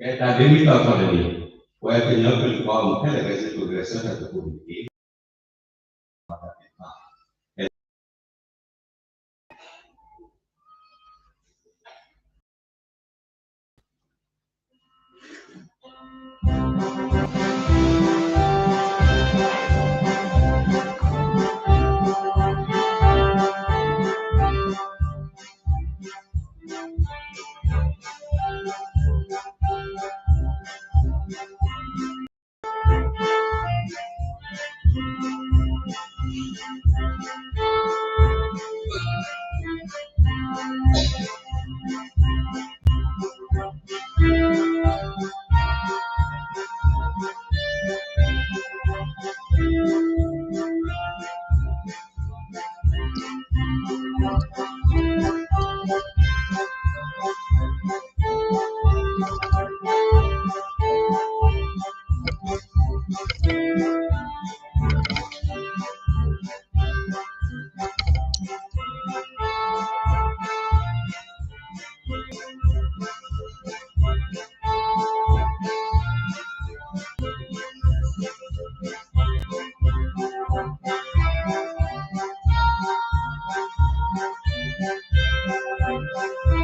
တၢ်ဒ်မ့ၢ်တၢ်ထီၣ်တန့ၣ် ပဝဲကညီကလုာ်ပှၤဂီၢ်မုၢ်ခဲလၢာ်ကဲစ့ၢ်ကီးဂဲၤဆၢထၢၣ်သကိးန့ၣ်တက့ၢ်. ပှၤတကလုာ်လၢ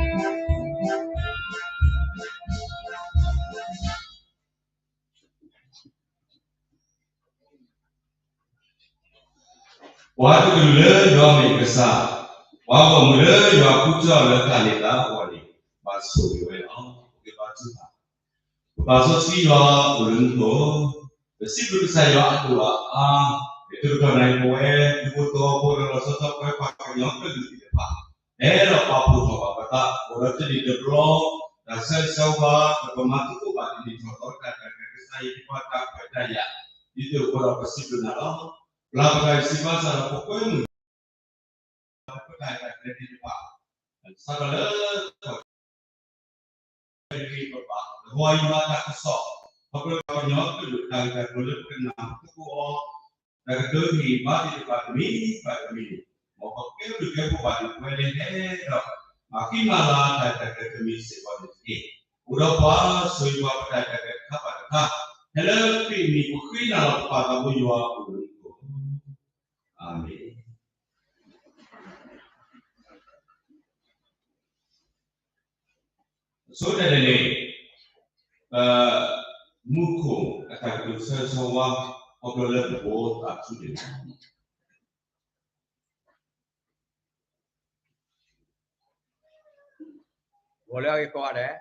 ယွၤမ့ၢ်ကစၢ်, ပှၤဂီၢ်မုၢ်လၢယွၤဃုထၢအီၤလၢတၢ်န့ၢ်သါအဂီၢ်န့ၣ် ဘၣ်ဆိၣ်ဂ့ၤဝဲလီၤ. ပကဘါထုကဖၣ်. ပပၢ်စီဆှံယွၤအိၣ်လၢနသိး, ပစံးဘျုးကစၢ်ယွၤအဒိၣ်အအါ, လၢတကတီၢ်နၣ်ရံၣ်ပဝဲ ဒူဖိသဝီဖိဒီးလီၤဆီဒၣ်တၢ်ပဝဲပှၤကညီကလုာ်သ့ၣ်တဖၣ် ပအဲၣ်ဒိးပာ်ဖှိၣ်ထီၣ်ဘၣ်ပသး အိၣ်ဒီးတနံၣ်တဘျီ တၢ်ဆၢဂ့ၤဆၢဝါ ဒီးပမၤသကိးဘၣ်တနံၣ်ထီၣ်သီတၢ် တၢ်ကစၢ်ယွၤ ယပှၤတၢ်ခွဲးတၢ်ယာ် ဒ်သိးအဃိဒီးပစံးဘျုးနၤလီၤ. ပျၢ်ပတၢ်စံးဘၣ်စၢ်ဒီးပကွဲမုာ် ပတၢ်အဲၣ်တၢ်ကွံတသ့ၣ်တဖၣ် စးထီၣ်လၢ ပဘၣ် တဂီၤအံၤမၤတၢ်ကစီၣ် ခီဖျိပှၤကညီကလုာ်တၢ်ဂ့ၢ်တၢ်ကျိၤလၢပကနၢ်ဟူသကိးအီၤ တၢ်ကတိၤဟ့ၣ်ဘါသ့ၣ်တဖၣ်တမံၤဘၣ်တမံၤန့ၣ် မ်ပကကဲဘျုးကဲဖှိၣ်ဘၣ်န့ၣ် ပဝဲလၢဟဲဒီး မၤဃံမၤလၤတၢ်တၢ်ကတၢၢ်တမံၤစ့ၢ်ကီးန့ၣ်တက့ၢ်. အိၣ်ဒီးပှၤဆိၣ်ဂ့ၤပှၤပတၢ်တၢ်ကတၢၢ်တခါဘၣ်တခါ ဖဲလၢခရံာ်အမံၤပဃ့နၤလီၤပပၢ်သးဘိယွၤအပူၤန့ၣ် အၤမ့ၣ်. အဆိကတၢၢ်န့ၣ် ပမူခိၣ်အတၢ်ကတိၤဆၢဂ့ၤဆၢဝါ ခီဖျိလၢပဘိးသးဆူၣ်န့ၣ်လီၤ. ဂီၤလၢအဂ့ၤကိးဂၤဒဲး,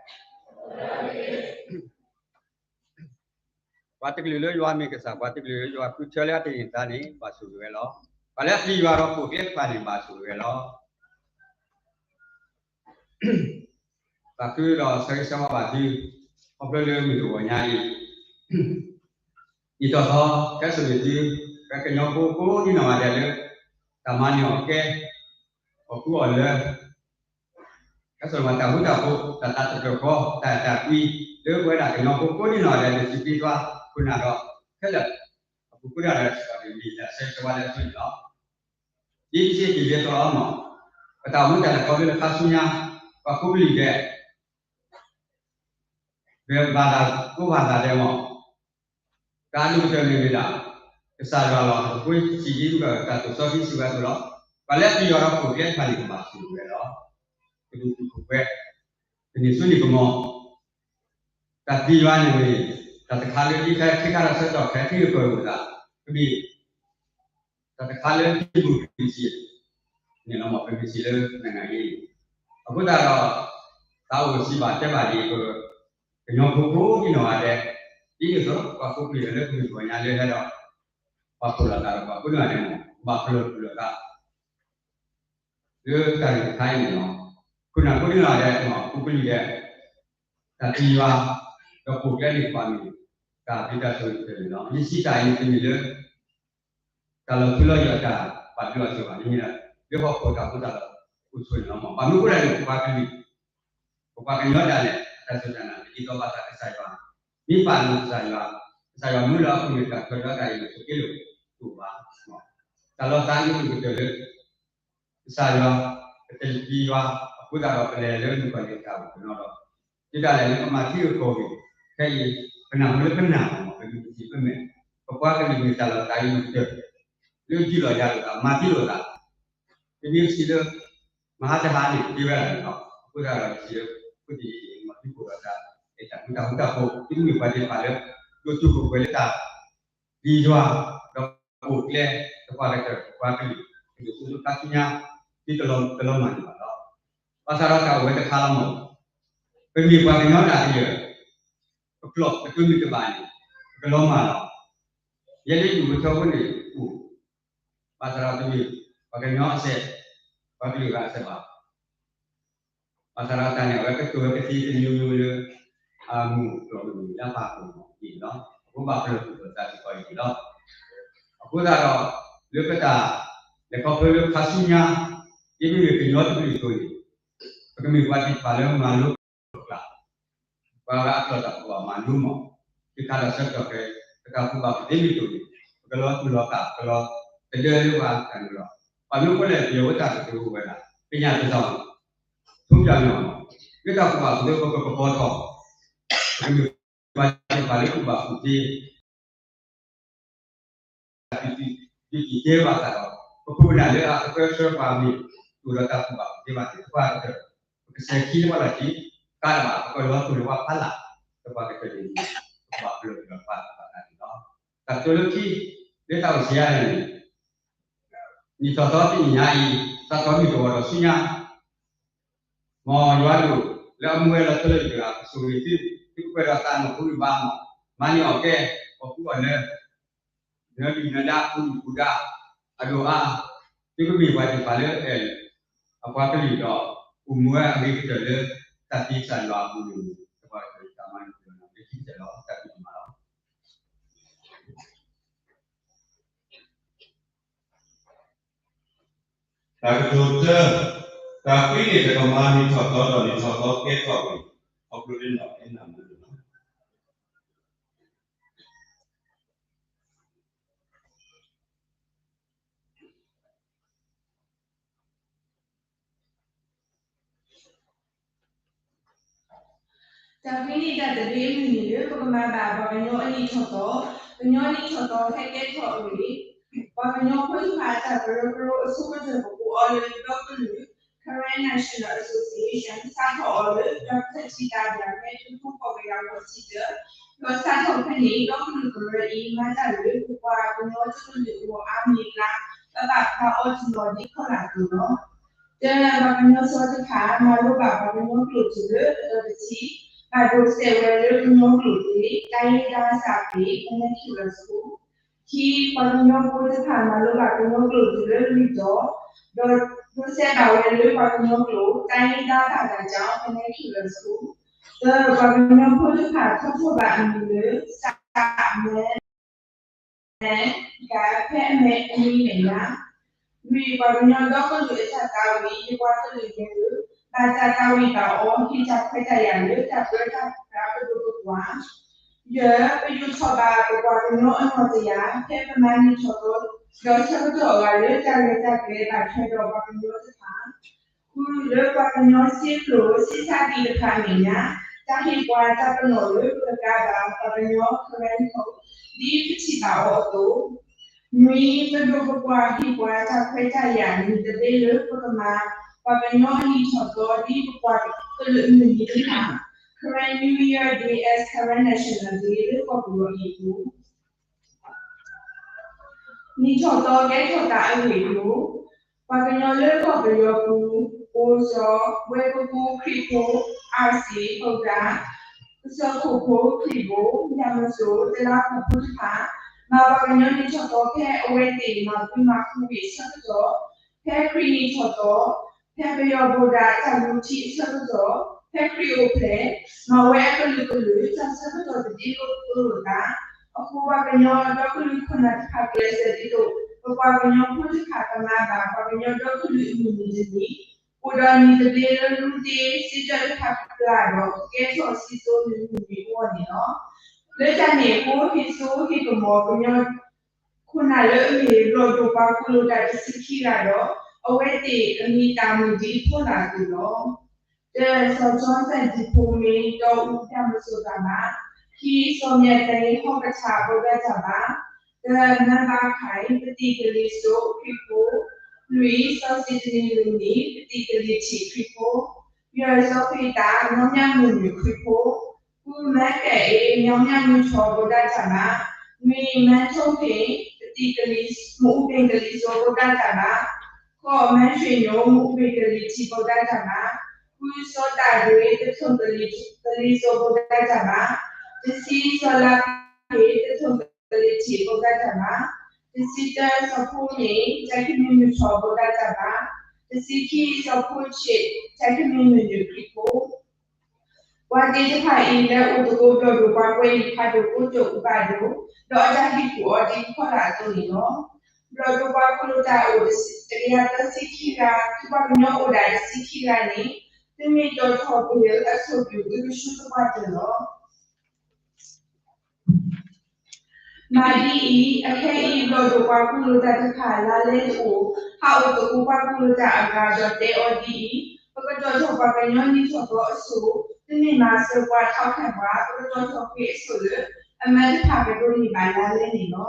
ပှၤတကလုာ်လၢယွၤမ့ၢ်ကစၢ်, ပှၤတကလုာ်လၢယွၤဃုထၢလၢအတၢ်န့ၢ်သါန့ၣ် ဘၣ်ဆိၣ်ဂ့ၤဝဲလီၤ. ပှၤလၢအပျံၤယွၤဒီးပိာ်ကျဲတဖၣ်န့ၣ် ဘၣ်ဆိၣ်ဂ့ၤဝဲလီၤ. သးခုဒီးဆၢဂ့ၤဆၢဝါဘၣ်သု ခီဖျိလၢမုၢ်တဂီၤညါအံၤ ဒ်သိးဒီး ကဲဆိၣ်ဂ့ၤသု ပှၤကညီဖိကိးဒံနီၢ်ဂၤဒဲးလၢ တၢ်မၤန့ၢ်အီၣ်ကဲ အီၣ်ကူအီၣ်လၢ ကဲဆိၣ်ဂ့ၤတၢ်ဃူတၢ်ဖိး တၢ်သးတဖျၢၣ်ဃီ တၢ်အဲၣ်တၢ်ကွံ လၢပဝဲဒၣ်ကညီဖိကိးဒံနီၢ်ဂၤဒဲး လၢစံးသ့သွါ ခိၣ်နၢ်ဒီး ခဲလၢာ် အပူၤကိးဒံနီၢ်ဂၤဒဲး စ့ၢ်ကီးန့ၣ် မ့ၢ်တၢ်ဆၢဂ့ၤဆၢဝါလၢအဆိန့ၣ်လီၤ. ဒ်ပစံးက့ၤဒ်သိးလီၤမး ပတၢ်အိၣ်မူတၢ်လဲၤခီဖျိလၢခါဆူညါ ပှၤဖိပလံၤဒဲး ပဘၣ်သးကိးဘၣ်သးဒဲးမး တၢ်အဒိၣ်ကတၢၢ်န့ၣ်မ့ၢ်ဒၣ် ကစၢ်ယွၤလီၤ. ပကွၢ်စံးဒ်မုၢ်ကီၢ်တၢ်သိၣ်စီဆှံစံးဝဲအသိးလီၤ. ပှၤလၢအပျံၤယွၤဒီးပိာ်ကျဲတဖၣ်န့ၣ် ကဘၣ်ဆိၣ်ဂ့ၤဝဲလီၤ. ကဒုးသံၣ်ခိၣ်ပှဲၤ ကန့ၢ်စိန့ၢ်ကမီၤ တၢ်ပျံၤယွၤန့ၣ်မ့ၢ် တၢ်တခါလၢ ဒ်ခဲခါဒီးဆၢကတီၢ်ခဲအံၤ ကပၢၤအိၣ်သး ကမ့ၢ် တၢ်တခါလၢ democracy န့ၣ်လီၤမး ပမ့ၢ်စံးလၢ နိုင်ငံရေး အဃိသတးဒီး သးအိၣ်စံးဘၣ်တဲဘၣ်ဒ်အံၤ ပကညီဖိကိးဒံနီၢ်ဂၤဒဲး ဒ်န့ၣ်အသိး ပှၤဖိပလံၤလၢမုၢ်တဂီၤညါလၢဟဲဒီး ပှၤဖှိၣ်လိာ်သးဒီးပှၤကိးဒံနီၢ်ဂၤဒဲးမး ဘၣ်ဖှိၣ်လိာ်သး လၢတၢ်ဂ့ၢ်တခါအံၤန့ၣ်လီၤ. ခိၣ်နၢ်ကိးဒံနီၢ်ဂၤဒဲး ပဖိပလံၤဒဲး တၢ်ပျံၤယွၤ ဒီးပိာ်ကျဲန့ၣ်တဖၣ်န့ၣ် တၢ်ဘျုးတၢ်ဆိၣ်ဂ့ၤတဖၣ်န့ၣ်လီၤ. ယစံးတၢ်အံၤန့ၣ် တမ့ၢ်လၢ တၢ်လီၤထူလီၤယိာ်တၢ်ပာ်ဘျုးအီၤစ့ၢ်ကီးဘၣ်. မ့မ့ၢ်ဒၣ် လၢဟီၣ်ခိၣ်တၢ်ဖိတၢ်လီၤအိၣ်ဆိးန့ၣ်လီၤ. ဘၣ်မနုၤအဃိလဲၣ်န့ၣ် ပပှၤကလုာ် ပပှၤကညီဒၣ်လဲာ် တၢ်စူၢ်တၢ်နာ် ဒ်သိးဘၣ်တၢ်ကစၢ်ယွၤ မ့ၢ်ပာ်လီၤကစၢ်ယွၤ ကစၢ်ယွၤမၢလီၤအဃိန့ၣ် တၢ်ထီဒါတၢ်အံၤန့ၣ် ဆိးက့လိာ်တအိၣ်ဘၣ်. တၢ်လီၤသးန့ၣ် ကတၢၢ်လၢ ကစၢ်ယွၤ ပတပျံၤယွၤ အဃိသတးဒီး ပလဲၤလၢမုၣ်ကီၢ်န့ၣ်တၢ်အိၣ်ကနီၤဒီး ဒ်တၢ်လဲၤလၢပမၤထံဂ့ၢ်ကီၢ်ဂ့ၢ် ဖဲအံၤ ပနၢ်ဟူလၢပနၢ်မး ပမ့ၢ်ပစံးပမဲာ် ပပှၤကလုာ်မ့ၢ်တၢ်လီၤသးအံၤမ့ၢ်ကတၢၢ် လၢယုၢ်လီၤယၤလိာ်သး မၤသံလိာ်သး ပမ့ၢ်ပစံးလၢ မဟါတဟါန့ၣ် တ့ဝဲဒၣ်န့ၣ်လီၤ. အဃိသတးဒီး ယစံးလၢ ဖိဒံးမၤသံဖိဒီးတၢ် အဲၣ်တၢ်မူတၢ်ဃူတၢ်ဖိး သုမ့ၢ်ပှၤသ့ၣ်တဖၣ်လၢ ဒိၣ်တုာ်ခိၣ်ပှဲၤလၢတၢ် ဒ်ယွၤ ဒီးပိာ်ကျဲ သပှၢ်ကတၢၢ် ပပှၤကလုာ် ကဒိၣ်စိဒိၣ်ကါဆူညါ သုတလီၤမၢ်န့ၣ်ဘၣ်လီၤ. ဘၣ်ဆၣ်ဒီးတၢ်အိၣ်ဝဲတခါလီၤမး ပမ့ၢ်ပှၤကညီဒၣ်တယၢၢ် ပကျိာ်ပတမ့ၢ်တဘၣ်န့ၣ် ပကလီၤမၢ်လီၤ. ယဲဒၣ်ဒူၣ်ပထၢဖိန့ၣ်အိၣ် ဘၣ်ဆၣ်ဒီးတမ့ၢ်ပှၤကညီအစဲး ပှၤကလုာ်ဂၤအစဲးဘၣ်. ဘၣ်ဆၣ်ဒီးတၢ်န့ၣ် အဝဲကတိၤဝဲကသ့တမျိုးမျိုးလၢ အမိၢ်ကျိာ်ကလုာ်လၢအပၢ်ကျိာ်မ့ၢ်န့ၣ်လီၤ. အဃိဘၣ်ပလီၢ်သူၣ်လီၤသးစ့ၢ်ကီးအံၤန့ၣ်လီၤ. အဃိသတးဒီး လၢပတၢ်လဲၤခီဖျိလၢခါဆူညါ ဒ်မ့မ့ၢ်ကညီတကလုာ်အသိးန့ၣ် ပကမ့ၢ်ပှၤသ့ၣ်တဖၣ်လၢမၤလိ ကျါ ပှၤဂၤအကျိာ်တၢ်ကူၣ်ဘၣ်မၤလိမး သုခါဒီးဆၢကတီၢ်ဖဲ ပတၢ်ကူၣ်ဘၣ်ကူၣ်သ့မ့ၢ်တအိၣ်န့ၣ် ပကလီၤတူၢ်လီၤကာ် ပကလီၤတဒၢလၢပှၤတၢ်န့ၣ်လီၤ. ပှၤမ့ၢ်အိၣ်ဖဲလဲၣ် ပယီၤဝဲတၢ်ကတိၤအိၣ်ဝဲဒၣ် ပညတ်တစ်စောင် ဆုံးဖြတ်မး လၢတၢ်ကူၣ်ဘၣ်ကူၣ်သ့ ပကကပီၤထီၣ် ပကမ့ၢ်ပှၤသ့ၣ်တဖၣ်လၢကူၣ်ဘၣ်ကူၣ်သ့ ဒုးတံၢ်တဲဘၣ်သးဒီး ပခိၣ်ပနၢ်လၢအကပၢဆှၢပှၤမ့ၢ် အိၣ်ဒီးတၢ်ကူၣ်ဘၣ်ကူၣ်သ့ဘၣ်န့ၣ် ပှၤကတၢၢ် ပကစဲၤခံလၢပှၤလီၢ်ခံ ကါတဘၣ် ပကလီၤတူၢ်လၢပှၤဖးလၢ် လၢပှၤကတၢၢ်န့ၣ် ပကဘၣ်ပလီၢ်ပှၤဘၣ်တၢ်န့ၣ်လီၤ. တၢ်ကတိၤလၢခံ လၢတၢ်အိၣ်စံးယါန့ၣ် နံၣ်ထီၣ်သီတနံၣ်ညါအံၤ စးထီၣ်မုၢ်တဂီၤဒီးဆူညါ မ်ယွၤဒိၣ်လၢအမူဝဲလီၤထၢလၢယွၤကဆိၣ်ဂ့ၤသု သုကပှဲၤဒီးသးနီၢ်ခိဂံၢ်ဘါမး မၤန့ၢ်အီၣ်ကဲ အီၣ်ကူအီၣ်နၢ နၢဒုၣ်နၢဒါ ပူၤဒုၣ်ပူၤဒါ အဒိၣ်အါ သုကမ့ၢ်ပှၤသ့ၣ်တဖၣ်လၢအဲၣ်အပှၤကလုာ်ဒီး အိၣ်မူဝဲအဂ့ၤကတၢၢ်လၢ တၢ်သ့စၢ်ယွၤအပူၤန့ၣ် တပှၤကလုာ်တၢ်မၤန့ၢ်လီၤလၢခံကတၢၢ်လီၤ. တၢ်ဘျုးဒိၣ်မးလီၤ. တၢ်ကတိၤတၢ, တၢ်ကွံန့ၣ် တကမၤနံၣ်ထီၣ်သီဒီးနံၣ်ထီၣ်သီကဲထီၣ်ဝံၤ ခီဖျိလၢနီၢ်ကဲနၢ်မူန့ၣ်လီၤ. တၢ်ကွံန့ၣ်တၢ်သဘျ့အမုၢ်နံၤလၢပကမၤဘၣ်ပှၤကညီအနံၣ်ထီၣ်သီ, ကညီနံၣ်ထီၣ်သီဟဲကဲထီၣ်အဂ့ၢ်, ပှၤကညီဖိတဖၣ်အတၢ်ကရၢကရိအဆိကတၢၢ်ကအိၣ်အီၤလၢဒီကလုာ် Karen National Association စးထီၣ်အီၤလၢ ဒီးဖဲထံၣ်တၢ်ဘၣ်ဖဲတကထိဃိးကယၤဃိးဆံတၢ, ဒီးစးထီၣ်ဖဲန့ၣ် ဒီကလုာ်ကရၢအံၤ မၤတၢ်လၢပပှၤကညီတကလုာ်အဂီၢ်အါမံၤအကျါ ဘၣ်ဘၣ်ဖျါအီၤတနီၤဒ်ခီလာ်အသိးလီၤ. တၢ်ပှၤကညီစီတဖၣ် မၤလိဘၣ်ပှၤကညီကျိာ်တုၤလၢအသီတဆံ, ဘၣ်ဒိးစဲးဝဲလၢကညီကျိာ်သ့ တိုင်းရင်းသားစာပေ vernacular school, ခံ, ပှၤကညီဖိတဖၣ် မၤလိဘၣ်ကညီကျိာ်တုၤလၢလွံၢ်တီၤ, ဒီး ဒိးစဲးဘၣ်ဝဲလၢပှၤကညီကျိာ် တိုင်းရင်းသားဘာသာကျောင်း vernacular school, သၢ, ပှၤကညီဖိတဖၣ် ထီထီၣ်ဘၣ်အမံၤလၢ စးမဲ ကဖဲအမဲာ်အနံၤမဲာ်ညါ, လွံၢ်, ပှၤကညီဒီကလုာ်အတၢ်သးဝံၣ် ယပှၤကလုာ်ညါဧၢ, ဘၣ်တၢ်သးဝံၣ်ဘၣ်အီၤ ဟ့ၣ်တၢ်ခွဲးတၢ်ယာ်လၢတၢ်ပၢတၢ်ပြး ပဒိၣ်ပပှၢ်, ယဲၢ်, ပယူာ်ထီၣ်ဘၣ်ပပှၤကညီအနီၢ်တယၢ် ဖဲပမၤနံၣ်ထီၣ်သီ ဒီးဆၢကတီၢ်အဂၤလၢတၢ်ရဲၣ်တၢ်ကျဲၤဘၣ်ထွဲဒီးပှၤကညီတဖၣ် ဃု, လၢပှၤကညီစ့ဖျိးစ့ဆါသ့ၣ်တဖၣ်အမဲာ်ညါ တၢ်ဟ့ၣ်ပှၤတၢ်ပနီၣ်လၢပကကးဘၣ်ပှၤကညီ Karen code ဒ်ပထံၣ်ဘၣ်အီၤအသိး, နွံ, ပဒိၣ်ပပှၢ်ဟ့ၣ်ပှၤတၢ်ခွဲးတၢ်ယာ်နံၤသဘျ့လၢပကမၤ ပှၤကညီအနံၣ်ထီၣ်သီဒ်ပပှၤကလုာ်အမုၢ်နံၤတဖၣ် Karen New Year Day as Karen National Day လၢကီၢ်ပယီၤအံၤအပူၤ နံၣ်ထီၣ်သီကဲထီၣ်သးအဂ့ၢ်အကျိၤ, ပှၤကညီလၢကီၢ်ပယီၤပူၤ, အိၣ်စီၤ, ဝဲၢ်ပကိခရံာ်ဖိ, အၣ်စ့ၣ်, ဟီၣ်ဒါ, ကစၢၢ်ခိၣ်ဖိ, ခရံာ်ဖိ, ယၤမစိၣ်, တလးခိၣ်ဖိတဖၣ်, မၤပှၤကညီနံၣ်ထီၣ်သီဖဲအဝဲသ့ၣ်မၤဘှံးမၤဃူဝံၤအဆၢကတီၢ်, ဖဲခရံာ်နံၣ်ထီၣ်သီ, ဖဲပယီၤဘိးဒးတၢ်လူၤထံအဆၢကတီၢ်, ဖဲခရံာ်အိၣ်ဖျဲၣ်, မၤဝဲအကလုာ်ကလုာ်တၢ်ဆၢကတီၢ်တဒ်သိးသိးလိာ်သး, အဃိပှၤကညီဒီကလုာ်ခိၣ်နၢ်တဖၣ်ကျဲးစၢးဒ်သိး ပပှၤကညီဖိတဖၣ်ကမၤဘၣ်ပှၤကညီဒီကလုာ်အမုၢ်နံၤတနံၤ, အိၣ်ဒီးနံၤသဘျ့လၢလူသ့စ့တၢးတဖၣ်ပျၢ်ဒီး ကကဲထီၣ်စံၣ်စိၤနံၤမုၢ်နံၤအဂီၢ်န့ၣ်လီၤ. လၢတၢ်န့ၣ်အဃိ ဟ့ၣ်စိဟ့ၣ်ကမီၤကညီ ခိၣ်နၢ်လၢအမ့ၢ်ဘျီၣ်ဒိၣ်ပှၤကူၣ်လိာ်တၢ်တဆံခံဂၤဒီး အဝဲသ့ၣ်အမံၤတၢ်မုၢ်ဒ်အဖီလာ်အသိးလီၤ. တၢ်စီၤကၠီစဲၣ်ဒံၣ်ဖိမ့ၢ် တီအူတၢ်မုၢ်စိၣ်တၢ်ဘၣ်, ခံ, ခံ, စီၤမၠးသ့ ဟီၣ်ကထး ဘိးဒၣ်တၢ်ဘါ, တၢ, မၢဘါခၢၣ် ပတံာ်ကလံၤစိးခရံာ်ဖိ, လွံၢ်, စီၤစ့တနံလူနံ ပတံာ်ကလံၤထံးခရံာ်ဖိ, ယဲၢ်, စီၤဃ့တး ညီမျၢ်မုၢ်နုာ်ခရံာ်ဖိ, ဃု, မၢကဲအ့ ညီမျၢ်မုၢ်ထီၣ် ဘိးဒၣ်တၢ်ဘါ, နွံ, မၢထိၣ်ဖ့ၣ် ပတံာ်ကလံၤ မအူပ့ၤကလံၤစိး ဘိးဒၣ်တၢ်ဘါ, ဃိး, မၢဆ့ၣ်ညိ မအူပ့ၤကလံၤထံး ဘိးဒၣ်တၢ်ဘါ, ဃု, စီၤတၢ်ဒွံ တထိၣ်ကလံၤစိး ဘိးဒၣ်တၢ်ဘါ, တဆံ, စီၤလါဖ့ တထိၣ်ကလံၤထံး ဘိးဒၣ်တၢ်ဘါ, တဆံတၢ, စီၤဖိမ့ၢ် တၢ်ခံမံၤမုၢ်ထီၣ် ဘိးဒၣ်တၢ်ဘါ, တဆံခံ, စီၤဖိဆ့း တၢ်ခံမံၤမုၢ်နုာ်ခရံာ်ဖိ ပှၤသ့ၣ်တဖၣ်အံၤ လဲၤအိၣ်သကိးဘျီၣ်ဒိၣ်ပှၤကွဲးလံာ်ဖးဒိၣ်ကိတိာ်အုၣ်ဘၣ်ဒိၣ်, ဒီးအတၢ်ဟ့ၣ်ကူၣ်အီၤဒ်ခီလာ်အသိးန့ၣ်လီၤ. ဘျီၣ်ဒိၣ်ပှၤကွဲးလံာ်တၢ်အိၣ်တကယၤသၢဆံခံဂၤ, သုပှၤကညီအိၣ်ဒၣ်တဆံခံဂၤန့ၣ်, သုမ့ၢ်တီၣ်ထီၣ်ပှဲၤလၢအဆိၣ်ဒူၣ် သုကဆူၣ်သပှၢ်တၢၢ်လီၤ. မၤဒ်အံၤ, အခဲအံၤ ဘျီၣ်ဒိၣ်ပှၤကွဲးလံာ်တၢ်တဖၣ် လါလဲတအိၣ်, ဟးအိၣ်သကိးပှၤကွဲးလံာ်တၢ်အဂၤဒီးတဲအီၤဒ်အံၤ, ပကတီၣ်ထီၣ်ပှၤကညီနံၣ်ထီၣ်သီအဆိၣ်, သုမ့ၢ်မၤစၢၤပှၤထီၣ်ခၣ်ပှၤ, ပကတီၣ်ထီၣ်ကွံာ်အဆိၣ်လၢ အမၢတဖၣ်ကဒိးန့ၢ်ဘၣ်လါလဲန့ၣ်လီၤ.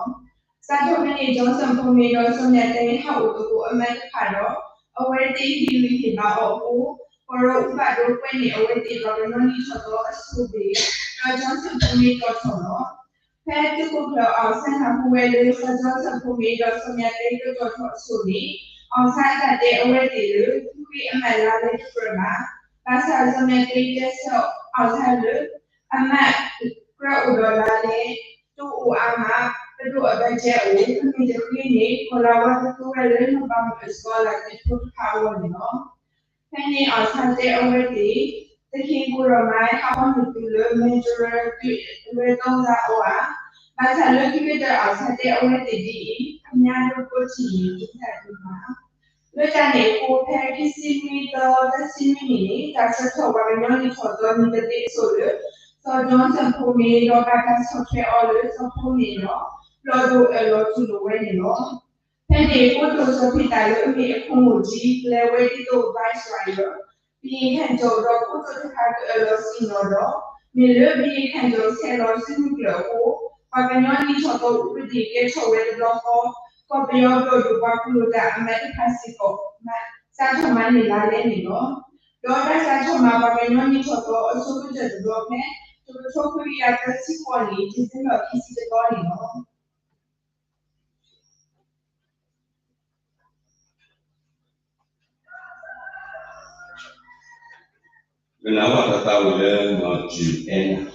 စးထီၣ်ဖဲန့ၣ် ကၠီစၢၣ်ဖိမ့ၢ်ဒီးစီၤမၠးသဲ ဟးအိၣ်သကိးအမၢတဖၣ်ဒီး အဝဲသ့ၣ်ဟ့ၣ်ဂံၢ်ဟ့ၣ်ဘါအီၤအဃိ, ကီၢ်ဒီးအုၣ်ဘၣ်ဒိကွဲးန့ၢ်အဝဲသ့ၣ်ပှၤကညီနံၣ်ထီၣ်သီအဆိၣ်ဘ့ၣ်, ဒီးကၠီစၢၣ်ဖိမ့ၢ်တီၣ်ထီၣ်လီၤ. ဖဲသုးခိၣ်ကျၢၢ်အီၣ်ဆၣ်နၢ်ဟူဝဲလၢ စီၤကၠီစၢၣ်ဖိမ့ၢ်ဒီးစီၤမၠးသဲကတီၣ်ထီၣ်အဆိၣ်န့ၣ်, အီၣ်ဆၣ်တၢ်တဲအဝဲသ့ၣ်လၢ သုဃ့အမၢလါလဲတကြၢးဘၣ်. ဘၣ်ဆၣ်စီၤမၠးသဲတဲဆၢအီၣ်ဆၣ်လၢ အမၢကြၢးအိၣ်ဒီးလါလဲ တအိၣ်အါမး, ပဒိၣ်အဘၢၣ်စၢၤအိၣ်, ပမ့ၢ်တဃ့န့ၣ် ကီၢ်လၤဝါကသူဝဲလၢနီၢ်ပၤမုၣ်အစှီၤလၢ်သ့ၣ်ဖိတဖၣ်အဂီၢ်န့ၣ်လီၤ. ဖဲန့ၣ်အီၣ်ဆၣ်တဲအဝဲသ့ၣ်, သခ့ကိဒီးမါ ဟးဖီၣ်န့ၢ်သုလၢ မ့ၢ်တရၢလွဲၢ်သီသးအီၤဧါ. ဘၣ်ဆၣ်လၢခံကတၢၢ်အီၣ်ဆၣ်တဲအဝဲသ့ၣ်ဒ်အံၤ, အမါဒိၣ်ကိးထံၣ်န့ၣ် တၢ်ဒုးမး လၢတၢ်န့ၣ်အဃိ ဖဲခံဆံနွံသီ သၢဆံနွံနံၣ်န့ၣ် တၢ်ဆၢထၢၣ်ပှၤကညီနံၣ်ထီၣ်သီနံၤသဘျ့အဆိၣ်လၢ စီၤကၠီစၢၣ်ဖိမ့ၢ်ဒီးဘၣ်တၢ်ဆီၣ်ထွဲအီၤလၢစီၤဖိမ့ၢ်ဒီး ဘျီၣ်ဒိၣ်အၢၣ်လီၤတူၢ်လိာ်ဝဲန့ၣ်လီၤ. ဖဲန့ၣ်ကိတိာ်စီၤဖံးသးလၢအမ့ၢ်အခိၣ်မိၢ်ဒ်ကျဲဝဲဒ်သိး viceroy ဒီး ဘုရင်ခန့်တော် ဒီးကိတိာ်တဖၣ်ကအၢၣ်လီၤစံၣ်ညီၣ်ဒီး မ့ၢ်လၢဘုရင်ခန့်တော်ဆဲးလီၤစုမုၢ်ကျၢၢ်အဃိ ပှၤကညီနံၣ်ထီၣ်သီအူပဒ့ၣ်ကဲထီၣ်ဝဲတဘျီဃီ, ကီၢ်ပယီၤဘျီၣ်ဒိၣ်ပှၤကွဲးလံာ်တၢ်အမၢတဖၣ်စ့ၢ်ကီး စးထီၣ်မၤန့ၢ်လါလဲန့ၣ်လီၤ. ဒီးတၢ်စးထီၣ်မၤပှၤကညီနံၣ်ထီၣ်သီအဆိကတၢၢ်တဘျီဖဲ တကထိခွံကယၤသၢဆံဃိးနံၣ် December ခံဆံတသီန့ၣ်လီၤ. ကနၣ်ဝဲတၢ်သးဝံၣ်လၢ မၤစူၣ်အဲနၤ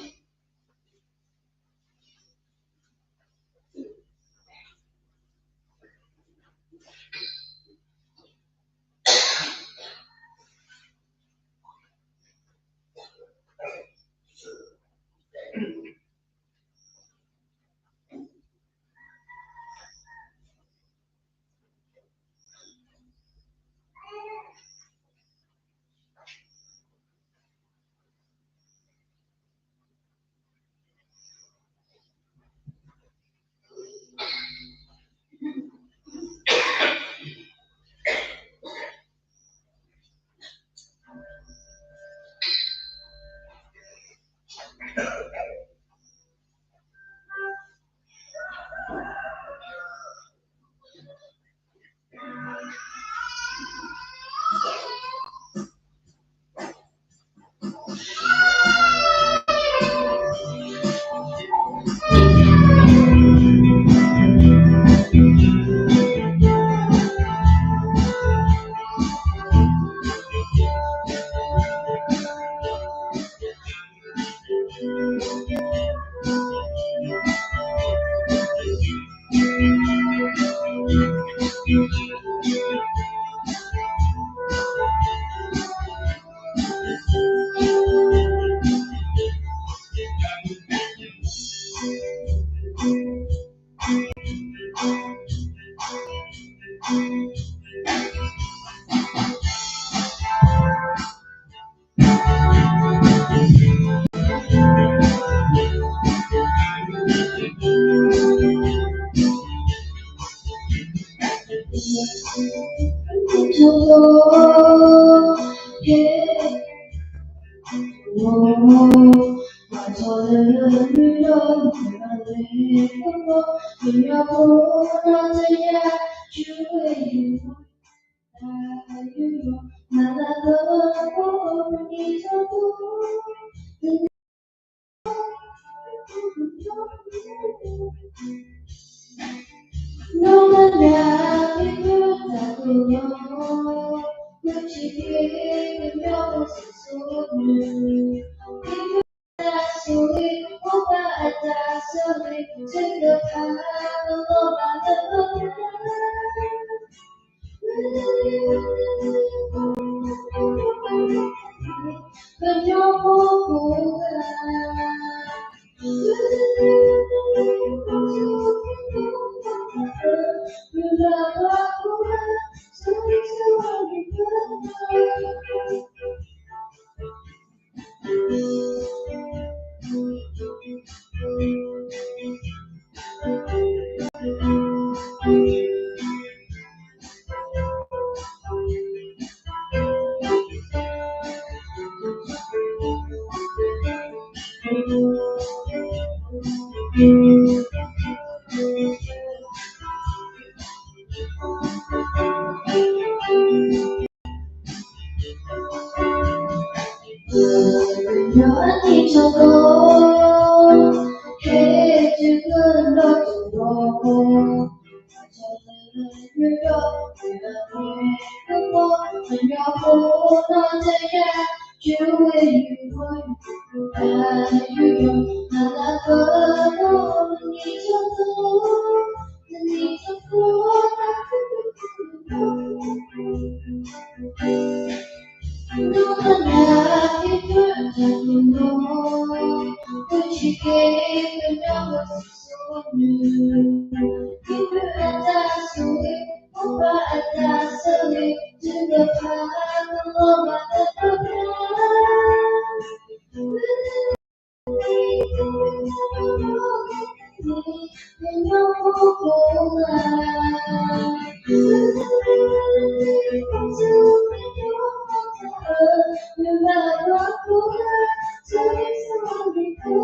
တၢ်ကတိၤခံ, ကညီကလုာ်တၢ်ဟဲလီၤဆူကီၢ်ပယီၤပူၤ, အီကရ့လီၤဆံဆံဆူ ပှၤကညီ ကညီဖိတဖၣ်အတၢ်ဟဲလီၤစၢၤ ဒီးတၢ်ဟဲနုာ်လီၤဆူကီၢ်ပယီၤပူၤအဂ့ၢ်, လၢတၢ်စံၣ်စိၤတဲစိၤတဖၣ်အပူၤ ပထံၣ်ဘၣ်လၢ ပှၤကလုာ်တဖၣ်သုးအလီၢ်အကျဲတတီၤဘၣ်တတီၤ လၢ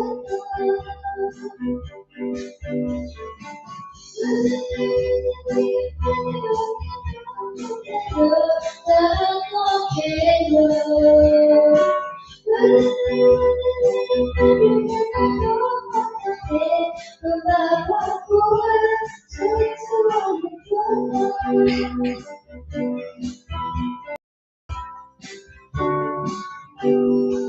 အဝဲသ့ၣ် အတၢ်အိၣ်မူအတၢ်အီၣ်ဘၣ်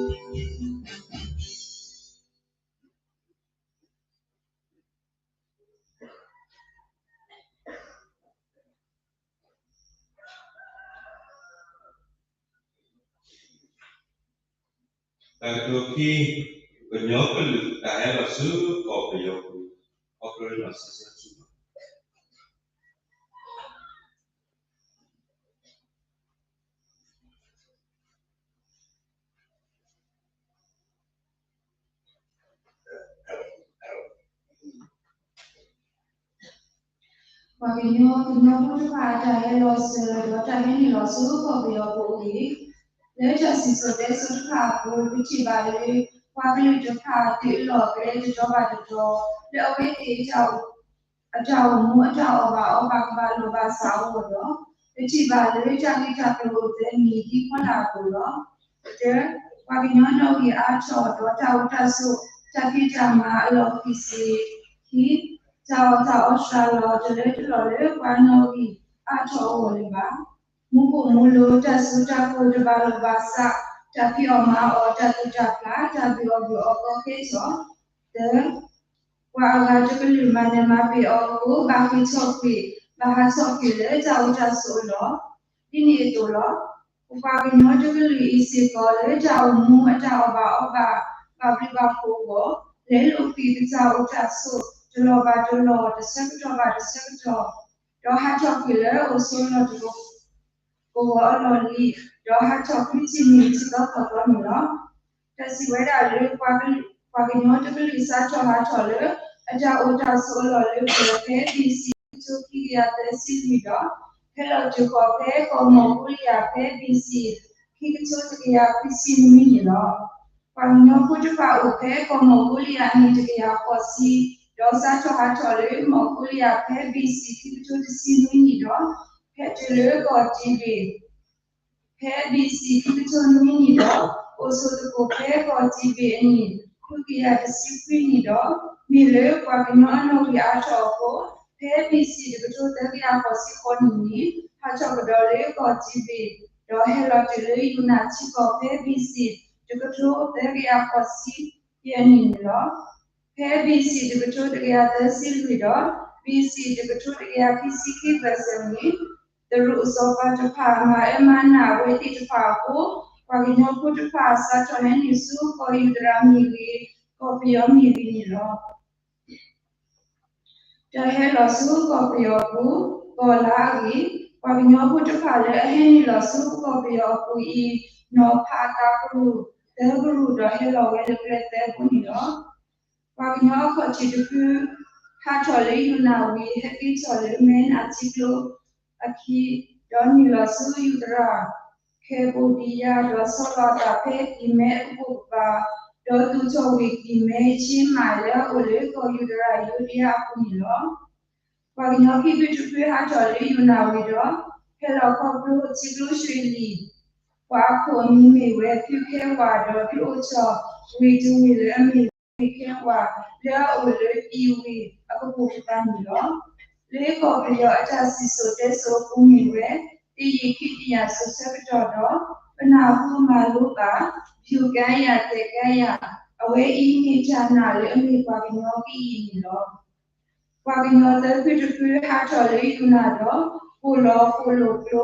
အီဘၣ်ကဘၣ်လိာ်ဘၣ်စးအဂီၢ်ဒီး ပထံၣ်ဘၣ်လၢတၢ်ဂ့ၢ်တၢ်ကျိၤအိၣ်သဲမံၤဒ်ဖီလာ်အပူၤလီၤ. တၢ, ပှၤကညီနီၣ်ဂံၢ်အါထီၣ်ဒီးတၢ်အိၣ်တၢ်ဆိး တၢ်ဖံးတၢ်မၤအလီၢ်ခံဆံ, ခံ, တၢ်အီၣ်တၢ်အီစှၤလီၤတလၢတလီၢ်လၢပှၤနီၣ်ဂံၢ်အါထီၣ်အဂီၢ်လၢၤဘၣ်. မူခိၣ်မူလိၤတၢ်စုတၢ်ကဝဲၤတဘၣ်လိာ်ဘၣ်စး တၢ်ဖံးအီၣ်မၤအီၣ်တၢ်သူၣ်တၢ်ဖျး တၢ်ဘုၣ်အီၣ်ဘုၣ်အီၣ်ကီခဲထီၣ်, တၢ, ပှၤအဂၤတကလုာ်မၤနၢၤမၤပှဲၤအီၤအဃိ ဘၣ်ဃ့ၢ်ထီၣ်ကွံာ် ဘၣ်ဟးထီၣ်ကွံာ်လၢတၢ်အိၣ်တၢ်ဆိးအလီၢ်, ဒ်န့ၣ်အသိးလီၤ. ပပှၤကညီတကလုာ်အံၤစ့ၢ်ကီးလၢတၢ်အိၣ်မူအတၢ်အီၣ်ဘၣ်အီဘၣ် ဘၣ်ဘျုးဘၣ်ဖှိၣ်အဂီၢ် လဲၤလိာ်ကွံာ်ပတၢ်အိၣ်တၢ်ဆိး တလီၢ်ဘၣ်တလီၢ် တဆၢကတီၢ်ဘၣ်တဆၢကတီၢ် ဒီးဟးထီၣ်ကွံာ်လၢအိၣ်ဆိးလီၢ်တက ကဝီၤအလီၢ်လံၤ ဒီးဟးထီၣ်ကွံာ်ထံၣ်န့ၢ်ထံသီကီၢ်သီန့ၣ်လီၤ. တၢ်စံးဝဲဒၣ်လၢ ပှၤကညီတကလုာ်စးထီၣ်ဟးထီၣ်လၢ အတၢ်အိၣ်တၢ်ဆိးအလီၢ်လၢပှဲၤဖဲ ဘီၣ်စံၣ် ခံကထိခံကယၤသၢဆံလွံၢ်ဒီး ဟဲလီၤတုၤဃီၤဖဲကီၢ်မီၣ်ကိလံယၤဖဲ ဘီၣ်စံၣ် ခံကထိတကယၤခွံဆံနွံန့ၣ်လီၤ. ပှၤကညီဖိတဖၣ်အိၣ်ဖဲကီၢ်မီၣ်ကီလံယါအနံၣ်တကယၤဃိးဆံ, ဒီးစးထီၣ်ဟးထီၣ်လၢမီၣ်ကီလံယါဖဲ ဘီၣ်စံၣ် ခံကထိတဆံနွံနံၣ်ဒီး ဟဲတုၤလၢကီၢ်တံဘ့ၣ် ဖဲ ဘီၣ်စံၣ် ခံကထိနွံနံၣ်ဒီး အိၣ်ဆိးသကိးဖဲကီၢ်တံဘ့ၣ်အနံၣ် ခွံကယၤတဆံခွံနံၣ်ဒီး မ့ၢ်လၢပှၤကညီအနီၣ်ဂံၢ်အါထီၣ်အဃိ ဖဲ ဘီၣ်စံၣ် တကထိသၢကယၤဃိးဆံဃိးနံၣ်န့ၣ် ဟးထီၣ်ကဒီးလၢကီၢ်တံဘ့ၣ် ဒီးဟဲလီၤတုၤလၢယူနၤထံကီၢ်ဖဲ ဘီၣ်စံၣ် တကထိသၢကယၤဃိးဆံယဲၢ်နံၣ်န့ၣ်လီၤ. ဖဲ ဘီၣ်စံၣ် တကထိတကယၤသၢဆံလွံၢ်ဒီး ဘီၣ်စံၣ် တကထိတကယၤခံဆံခံဘၢၣ်စၢၤန့ၣ် တရူးအစီၤပၤတဖၣ် မၤအၢမၤနးအဝဲသ့ၣ်တဖၣ်အဃိ ပှၤကညီဖိတဖၣ်စးထီၣ်ဟဲနုာ်ဆူကီၢ်ယူဒၤမ့ၢ်ဂ့ၤ ကီၢ်ပယီၤမ့ၢ်ဂ့ၤန့ၣ်လီၤ. တၢ်ဟဲလီၤဆူကီၢ်ပယီၤအပူၤ ကီၢ်လါအဂ့ၢ်, ပှၤကညီဖိတဖၣ်လၢအဟဲနုာ်လီၤဆူကီၢ်ပယီၤအပူၤအံၤ နီၤဖးအသးကရူၢ် သၢကရူၢ်ဒီးဟဲလီၤဝဲလၢကျဲသၢဘိန့ၣ်လီၤ. ပှၤကညီအခီၣ်ထံးတဖု ဟးထီၣ်လၢယူနၤဝံၤ ဟဲက့ၤထီၣ်လၢမဲနၤထံကျိအခံ ဒီးနုာ်လီၤဆူယူဒၤ ခဲဘိဒံယါ ဒီးဆီလီၤအသးဖဲကံၢ်မဲအကပိာ်ကပၤ ဒီးသူၣ်ထီၣ်ဝ့ၢ်ကံၢ်မဲ ဆ့မးလၢအအိၣ်လၢကီၢ်ယူဒၤယိဒယါအပူၤန့ၣ်လီၤ. ပှၤကညီခံဖုတဖုဟးထီၣ်လၢယူနၤဝံၤဒီး ဟဲလီၤခီဖျိထံကျိရွှ့ၣ်လံၣ် ပှၤအခိၣ်အမံၤမ့ၢ်ဝဲ ဖုခဲဝၣ် ဒီးဖုအိၣ်ထီၣ်ဝ့ၢ်တဝ့ၢ်လၢအမ့ၢ်ဝ့ၢ်ခဲဝၣ် လၢအအိၣ်လၢအံၤဝ့ၢ်အကပိာ်ကပၤန့ၣ်လီၤ. လၢကီၢ်ပယီၤအတၢ်စံၣ်စိၤတဲစိၤအပူၤမ့ၢ်ဝဲ တယံာ်ခံကယၤစိၤဆၢကတီၢ်ဒီး ပနၢ်ဟူမၤလိဘၣ် ယူၤကါယၤ တဲာ်ကါယၤ အဝဲအံၤမ့ၢ်တၢ်နာ်လၢအမ့ၢ်ပှၤကညီကယံာ်န့ၣ်လီၤ. ပှၤကညီသၢဖုတဖုဟးထီၣ်လၢယူနၤဒီး ပိာ်လီၤဃိာ်လိာ်ကျိ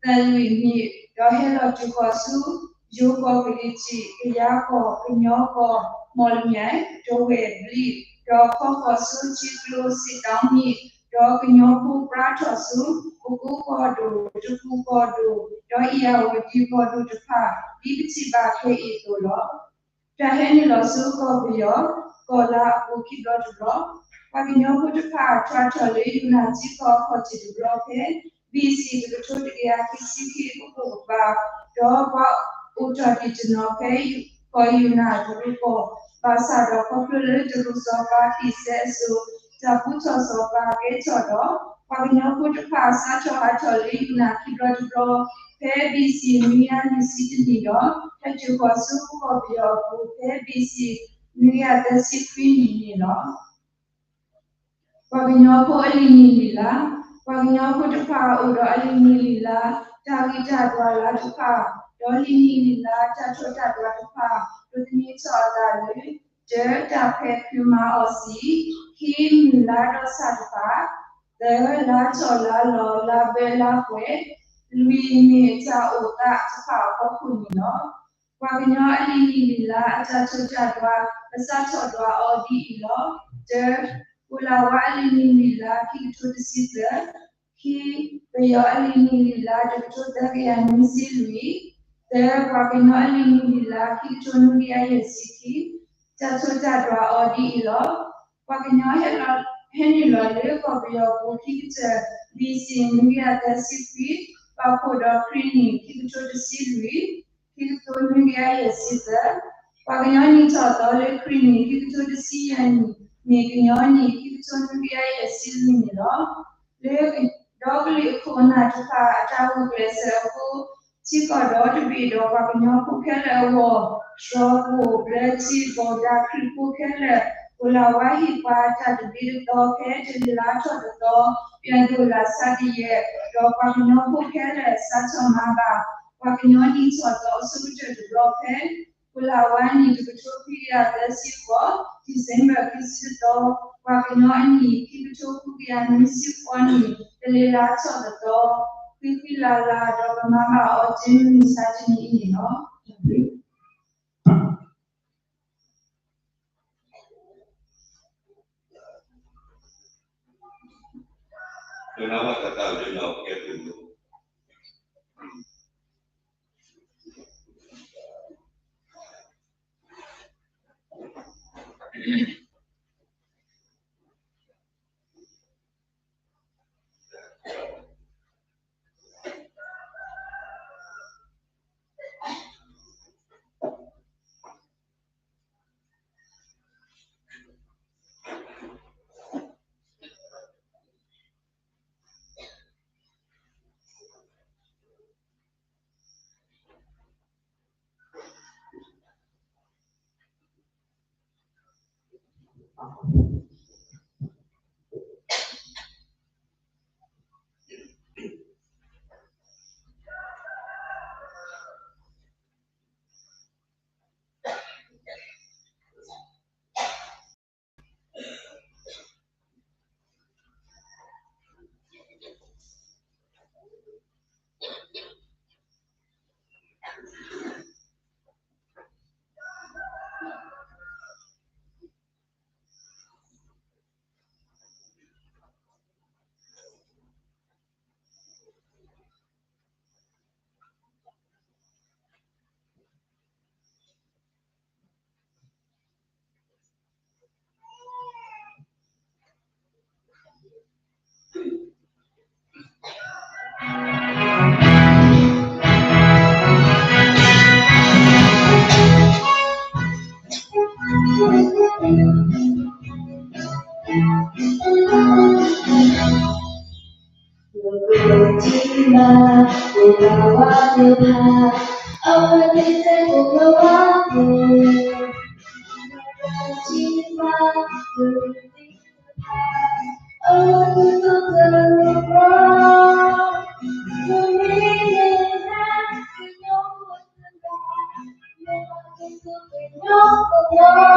သၣ်လွံၣ်မံၤ ဒီးဟဲလီၤတုၤဃီၤဆူ ယိၤကီၢ်ကလံၤထံး ကယါကီၢ် ကညီကီၢ် မီၣ်လမၠဲၣ် တဝဲၢ်ဘျံး ဒီးခီဃီၤဆူထံကျိစံးတီမံၤ ဒီးကညီဖိပြါထီၣ်ဆူ ပကိကီၢ်ဒိၣ် တပူၤကီၢ်ဒိၣ် ဒီးအံၤအဝဲၢ်ဒံကီၢ်ဒိၣ်တဖၣ် ဒ်ပထံၣ်ဘၣ်ခဲအံၤအသိးလီၤ. တၢ်ဟဲနုာ်လီၤဆူကီၢ်ပယီၤ ကီၢ်လါအပူၤခံဘျီတဘျီ, ပှၤကညီဖိတဖၣ် ထွါထီၣ်လၢယူနၤထံကီၢ်အခီၣ်ထံးတဘျီဖဲ ဘီၣ်စံၣ် တကထိတကယၤခံဆံခံအကပိာ်ကပၤ, ဒီးပှၤအိၣ်ထီၣ်ဒံးတနီၤဖဲ ကီၢ်ယူနၤတရူးကီၢ်, ဘၣ်ဆၣ်ဒီးခီဖျိလၢတရူးစီၤပၤတံၢ်စဲအစိၤ တၢ်ပူထီၣ်စီၤပၤကဲထီၣ်ဒီး ပှၤကညီဖိတဖၣ် စးထီၣ်ဟးထီၣ်လၢယူနၤခံဘျီတဘျီ ဖဲ ဘီၣ်စံၣ် နွံကယၤလွံၢ်ဆံတနံၣ်ဒီး ဟဲတုၤဃီၤဆူကီၢ်ပယီၤအပူၤ ဖဲ ဘီၣ်စံၣ် နွံကယၤသၢဆံခွံနံၣ်န့ၣ်လီၤ. ပှၤကညီဖိအလံာ်နံၣ်လံာ်လါ, ပှၤကညီဖိတဖၣ်အိၣ်ဒီးအလံာ်နံၣ်လံာ်လါ တၢ်ဂံၢ်တၢ်ဘါလၢတဖၣ်, ဒီးလံာ်နံၣ်လံာ်လါတၢ်ထီၣ်တၢ်ဒွါတဖၣ် ဒိးသန့ၤထီၣ်အသးလၢ တၢ တၢ်ဖဲးခုးမၤအီၣ်စံၣ်, ခံ မုၢ်လါဒီးဆၣ်တဖၣ်, သၢ လါထီၣ်လါလီၤ လါဘၢလါပှဲၤ, လွံၢ် မ့ၢ်တၢ်အိၣ်သးတဖၣ်အဖီခိၣ်န့ၣ်လီၤ. ပှၤကညီအလံာ်နံၣ်လံာ်လါအတၢ်ထီၣ်တၢ်ဒွါ ပစးထီၣ်ဒွါအီၤဒ်အံၤလီၤ. တၢ ပှိၤလၤဝါအလံာ်နံၣ်လံာ်လါ ခံကထိတဆံသၢ, ခံ ပယီၤအလံာ်နံၣ်လံာ်လါ တကထိသၢကယၤနွံဆံလွံၢ်, သၢ ပှၤကညီအလံာ်နံၣ်လံာ်လါ ခံကထိနွံကယၤယဲၢ်ဆံခံ, တၢ်ထီၣ်တၢ်ဒွါအီၤဒ်အံၤလီၤ. ပှၤကညီဟဲလီၤ ဟဲနုာ်လီၤလၢကီၢ်ပယီၤပူၤခံကတၢၢ် ဘီၣ်စံၣ် နွံကယၤသၢဆံခွံ, ပာ်ဖှိၣ်ဒီးခရံာ်နံၣ် ခံကထိတဆံလွံၢ်, ခံကထိနွံကယၤယဲၢ်ဆံသၢ, ပှၤကညီနံၣ်ထီၣ်သီလၢခရံာ်နံၣ် ခံကထိတဆံယဲၢ်နံၣ် မ့ၢ်ကညီနံၣ် ခံကထိနွံကယၤယဲၢ်ဆံလွံၢ်န့ၣ်လီၤ. လၢ ဒီကလုာ်အခိၣ်အနၢ်တဖၣ်အတၢ်ဂုာ်ကျဲးစၢးအဃိ ထံကီၢ်ဒီတဘ့ၣ်ဒီးပှၤကညီဖိခဲလၢာ်အဂီၢ် တြီကိၣ်ဘျၢထံ ဘီၣ်ဒါခရံာ်ဖိခဲလၢာ် ပှိၤလၤဝါဟ့ၣ်ပှၤတၢ်တဘျီတသီ ဖဲတလါထီၣ်တသီ ပျဲၢ်ဒိၣ်လါဆါတယဲၢ် ဒီးပှၤကညီဖိခဲလၢာ်စးထီၣ်မၤဘၣ် ပှၤကညီနံၣ်ထီၣ်သီအဆိကတၢၢ်တဘျီဖဲ ပှိၤလၤဝါနံၣ် တကထိခွံကယၤသၢဆံဃိး December ခံဆံတသီ ပှၤကညီအနံၣ် ခံကထိခွံကယၤနွံဆံဃိးနံၣ် တလါထီၣ်တသီ ဃံဃံလၤလၤ ဒီးကမၤဘၣ်အီၤတုၤမုၢ်မဆါတနံၤအံၤန့ၣ်လီၤ. ပကထံၣ်ဘၣ် ပဝဲသ့ၣ်တဖၣ် အဝဲသ့ၣ်စ့ၢ်ကီးပဝဲသ့ၣ်, ပကထံၣ်ဘၣ် ပဝဲသ့ၣ်တဖၣ် အဝဲသ့ၣ်စ့ၢ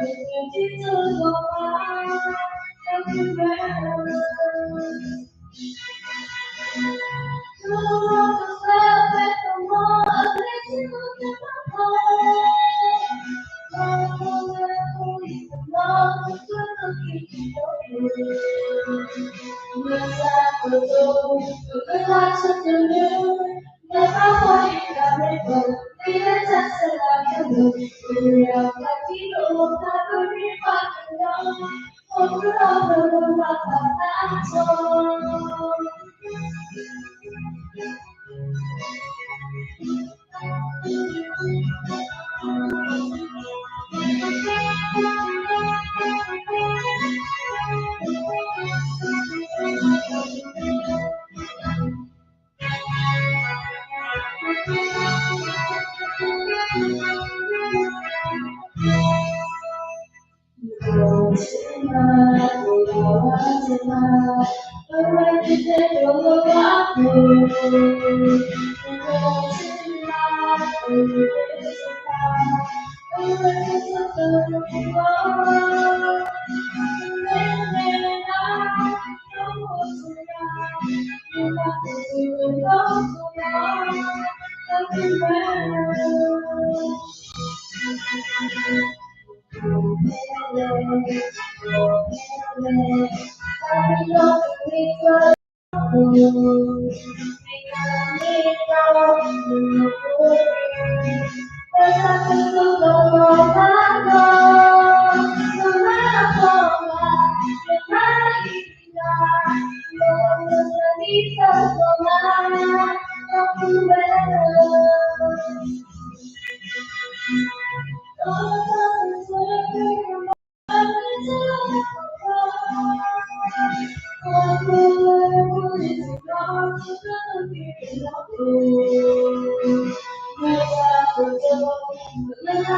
်ကီးပဝဲသ့ၣ်, ပမ့ၢ်လဲၤလၢ က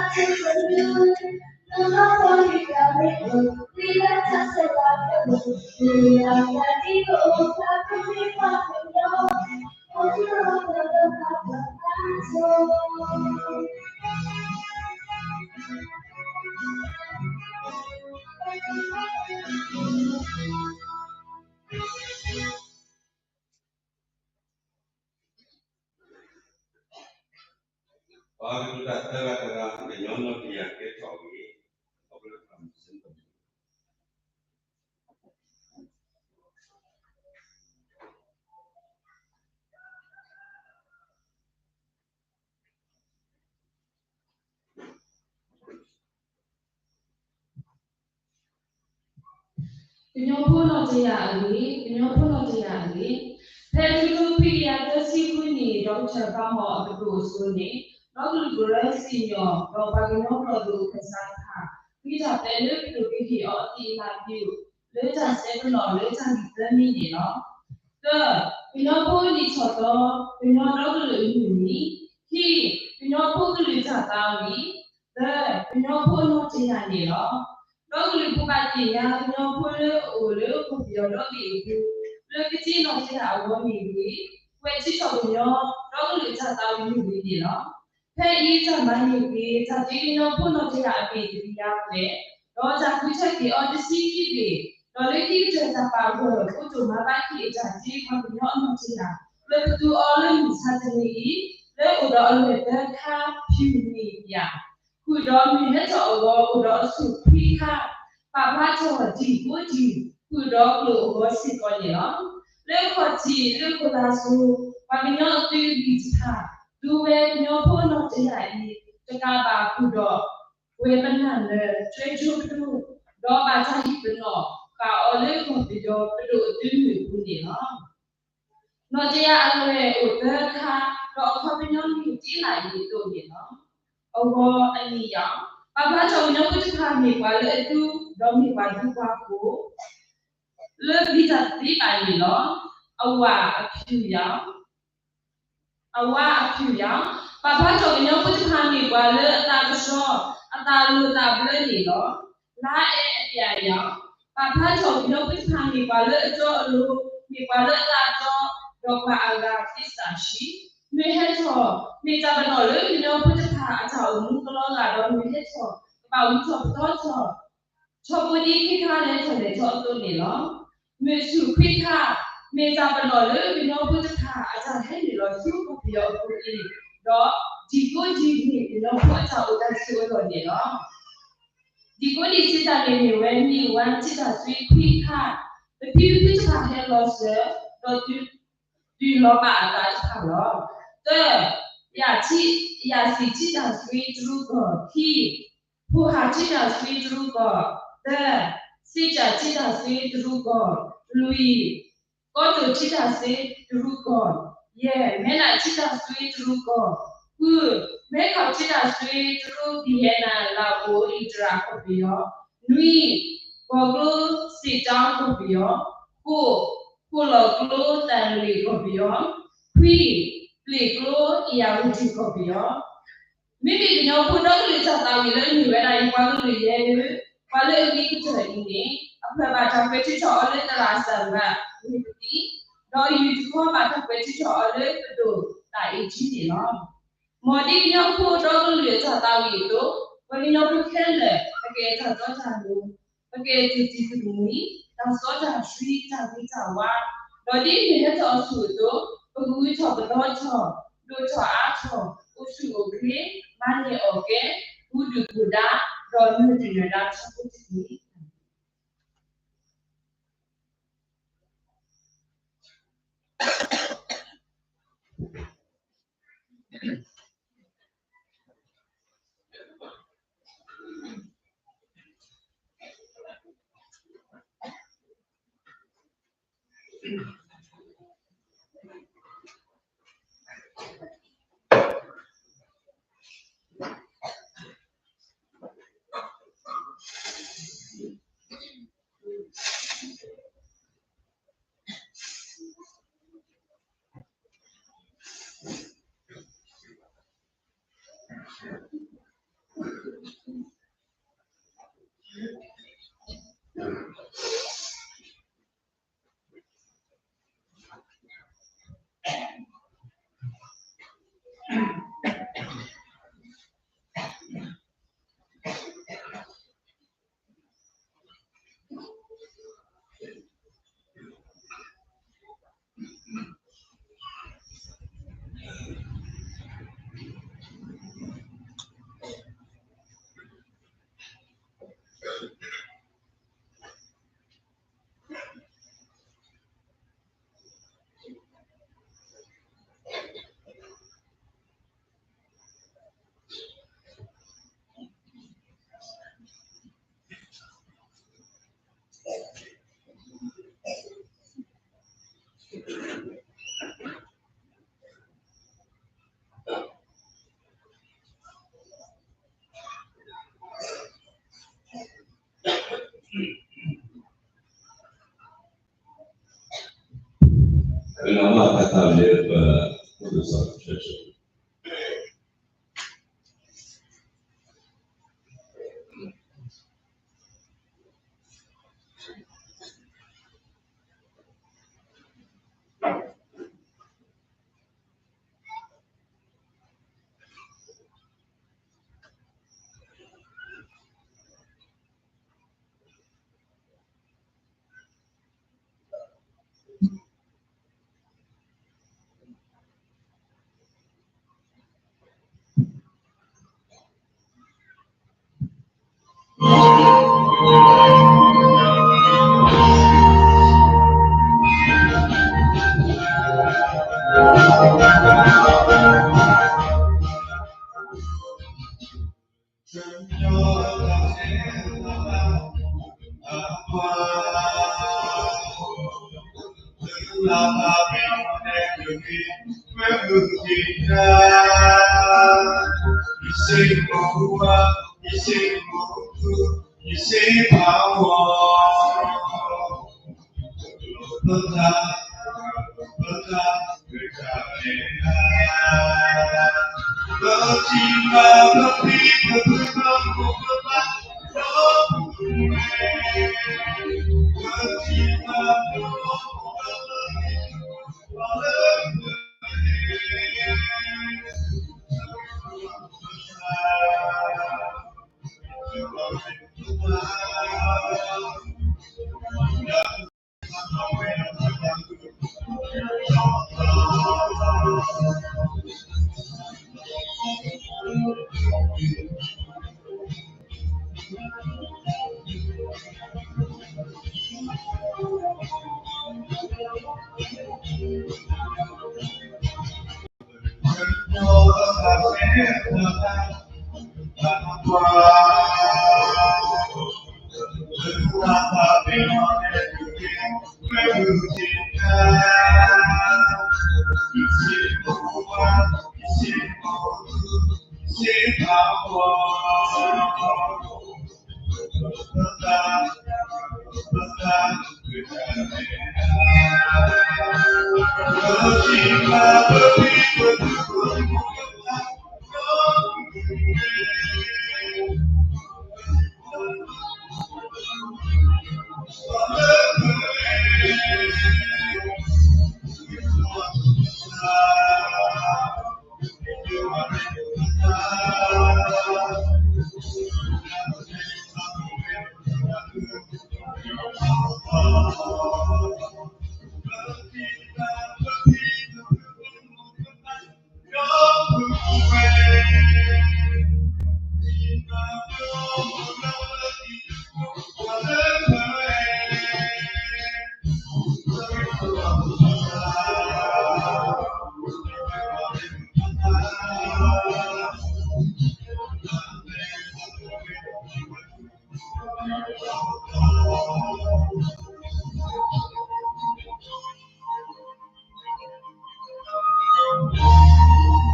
ညီဖိတဖၣ် ကညီဖိနီၣ်တယၢ်အဂ့ၢ်, ကညီဖိနီၣ်တယၢ်အဂ့ၢ်, ဖဲတကထိခွံကယၤသၢဆံခွံနံၣ် ဒီကထၢၣ်ပၤမီၣ်အပဒိၣ်အစိၤန့ၣ် ဒီကလုာ်ကရၢစံၣ်ညီၣ် ဒီးပှၤကညီဒီးသူၣ်အိၣ်ဖှီၣ်သးတဖၣ် ဃ့တၢ်ပဲာ်လၢပဒိၣ်ကဟ့ၣ်အီၤအသံၣ်အလၤပျူး လၢတၢ်စဲပနီၣ်လၢတၢ်ဂံၢ်သၢမံၤန့ၣ်လီၤ. သၢ, ကညီဖိလံာ်ဆီၣ်သီ, ကညီဒီကလုာ်အမုၢ်နံၤ, ခံ, ကညီဖိကလုာ်တၢ်သးဝံၣ်, သၢ, ကညီဖိနီၣ်တယၢ်န့ၣ်လီၤ. ဒီကလုာ်ဖိဘၣ်သ့ၣ်ညါ ကညီဖိလၢအအိၣ်လၢကီၢ်ပယီၤဒီဘ့ၣ်အပူၤ လၢကသ့ၣ်နီၣ်တယၢ်အဂီၢ်န့ၣ်ဂ့ၤ, ကွဲးထံထီၣ်ကညီ ဒီကလုာ်တၢ်သးဝံၣ်န့ၣ်ဂ့ၤန့ၣ်လီၤ. ဖဲအံၤတၢ်မၤန့ၢ်က့ၤ တၢ်တ့ကညီဖိနီၣ်တယၢ်အဘ့ၣ်တကယၤဘျဲၣ်, ဒီးတၢ်ဃုထၢက့ၤအီၤတဆံခံဘ့ၣ်, ဒီးလၢခံကတၢၢ်တၢ်ပာ်ဂၢၢ် ကိတိာ်မၤဘၣ်က့ၤအတၢ်တ့ပှၤကညီအနီၣ်တယၢ် လၢပသူအီၤလၢမုၢ်ဆါတနံၤအံၤ လၢအိၣ်ဒီးအလွဲၢ်သၢခါ ဖၠူၣ်မ့ၢ်ယၣ် ဃုာ်ဒီးမုၢ်ဟဲထီၣ်အဂီၢ် အိၣ်ဒီးအဆူၣ်ခွံခါ, ပာ်ဖျါထီၣ်ဒံၣ်ကိးဒံၣ် ဃုာ်ဒီးကျိၣ်အဂီၢ်စ့ၢ်ကီးန့ၣ်လီၤ. လၢခီၣ်ထံးလၢခိၣ်သးစိၤ ပှၤကညီအသုးဂံၢ်တဖၣ် သူဝဲကညီဖိနီၣ်တယၢ်အံၤ တကးဘၣ်ဃုာ်ဒီး ဝဲပနၢ်လၢ ထွဲကၠိပဒိၣ် ဒီးဘၣ်တၢ်ဟ့ၣ်ပနီၣ်ဃာ်အီၤလၢကီၢ်ပယီၤပဒိၣ်အသုးမုၢ်အပူၤန့ၣ်လီၤ. နီၣ်တယၢ်အလွဲၢ်အိၣ်သၢခါ ဒီးအခီပညီမ့ၢ်တ့လၢအံၤအသိးန့ၣ်လီၤ. အဂီၢ်အနံၣ်ယၤ, ပာ်ဖျါထီၣ်ကညီဖိတဖၣ်မ့ၢ်ပှၤလၢအသူ ဒီးမ့ၢ်ပှၤသူပှၤကိး လၢပျံၤတၢ်သ့ဘၣ်န့ၣ်လီၤ. အဝၤအဖၠူၣ်ယၤ အဝါအဖၠူၣ်ယၤ, ပာ်ဖျါထီၣ်ကညီဖိတဖၣ်မ့ၢ်ပှၤလၢအသး ကဆှီ, အသးလိၤသးဘျၢန့ၣ်လီၤ. လါအဲအပျၢ်ယၤ, ပာ်ဖျါထီၣ်ကညီဖိတဖၣ်မ့ၢ်ပှၤလၢအတီအလိၤ, မ့ၢ်ပှၤလၢအသးတီ, ဒီးပှၤအဂၤသ့စၢ်ဆှံ, မုၢ်ဟဲထီၣ်, မ့ၢ်တၢ်ပနီၣ်လၢကညီဖိတဖၣ်အတၢ်အိၣ်မူကလီဂာ်ဒီးမုၢ်ဟဲထီၣ်, ကဘၣ်ဝံထီၣ်ပသီထီၣ် ထီဘိဒ်ခ့ခါလဲထီၣ်လဲထီအသိးန့ၣ်လီၤ. မုၢ်ဆူၣ်ခွံခါ, မ့ၢ်တၢ်ပနီၣ်လၢကညီဖိတဖၣ်အတၢ်ဟဲနုာ်လီၤဆူကီၢ်ပယီၤအပူၤအံၤ, ဒီးဒံၣ်ကိးဒံၣ်မ့ၢ်ကညီဖိအတၢ်အိၣ်တၢ်ဆိးအလီၢ်န့ၣ်လီၤ. ဒံၣ်ကိးဒံၣ်စံးတၢ်န့ၣ်မ့ၢ်ဝဲ မံၢ်ဝါထံတၢ်ဆှံခွံခါ, ပဖံပဖုတဖၣ်ဟဲလီၤစၢၤ, ဒီး တုၤလီၤဘၣ်အသးတဖၣ်လီၤ. သၢ, ယၤထံ, ယၤစံၣ်ထံတၢ်ဆှံတရူးကီၢ်, ခံ, ဖိဟၣ်ထံတၢ်ဆှံတရူးကီၢ်, သၢ, စ့ၢ်ကၠၣ်ထံတၢ်ဆှံတရူးကီၢ်, လွံၢ်, ကီတိၢ်ထံတၢ်ဆှံတရူးကီၢ်, ယဲၢ်, မဲနးထံတၢ်ဆှံတရူးကီၢ်, ဃု, မဲခီၣ်ထံတၢ်ဆှံတရူး ဘံၣ်ဟဲနၤ လၢအိၣ်အံၣ်တရၣ်ကီၢ်ပယီၤ, နွံ, ကီၢ်ကျိစ့ၣ်တီကီၢ်ပယီၤ, ဃိး, ဃိၣ်လီၢ်ကျိသၣ်လွံၣ်ကီၢ်ပယီၤ, ခွံ, ပျ့ၣ်ကျိအ့ၣ်ယၣ်ဝတံၣ်ကီၢ်ပယီၤ. မ့မ့ၢ်ကညီဖိဒီကလုာ်တၢ်သးဝံၣ်လၢအမ့ၢ်ဝဲဒၣ်အံၤ ပှၤကလုာ်ယဲၢ်ဒၣ်, ပှၤလၢအဂ့ၤကတၢၢ်အံၤန့ၣ် အဖျၢၣ်ဘၣ်တၢ်ကွဲးထုးထီၣ်အီၤလၢသရၣ်စၢ်ဘၣ်ဝ့ၢ်ပသံ, ဒီးအယုၢ်တခီဘၣ်တၢ်ကွဲးထုးထီၣ်အီၤလၢပဒိၣ်တၢ်အ့ၣ်ကၠံန့ၣ်လီၤ. မ်ဒ်ကညီဖိဒီကလုာ်အတၢ်သးဝံၣ်အသိး, ပှၤကညီဖိခဲလၢာ် ပကအဲၣ်တၢ်တီတၢ်လိၤ, ပကအဲၣ်တၢ်တံၤသကိးမံၤ, တၢ်စီတၢ်ဆှံ, တၢ်ဂ့ၤတၢ်ဝါ, ဒီးဒ်မုၢ်ဟဲထီၣ်အဆူၣ်အသိး, ပကဝံထီၣ်ပသီထီၣ်, ဒိၣ်ထီၣ်အါထီၣ်, အိၣ်ဆူၣ်အိၣ်ချ့, မၤန့ၢ်အီၣ်ကဲ, ကူဒုၣ်ကူဒါ, ဒီးမုၢ်တနၢၤဒါထီဘိတက့ၢ်. ပနၢ်မၤတၢ်သးလၢပ ပကစၢ် တၢ်ကတိၤတ့ၢ်ဂ့ၢ်ဘါ, ဒီးတၢ်ကတိၤသိၣ်လီၤသီလီၤဆူဖိလံၤသ့ၣ်တဖၣ် ခီဖျိလၢပပာ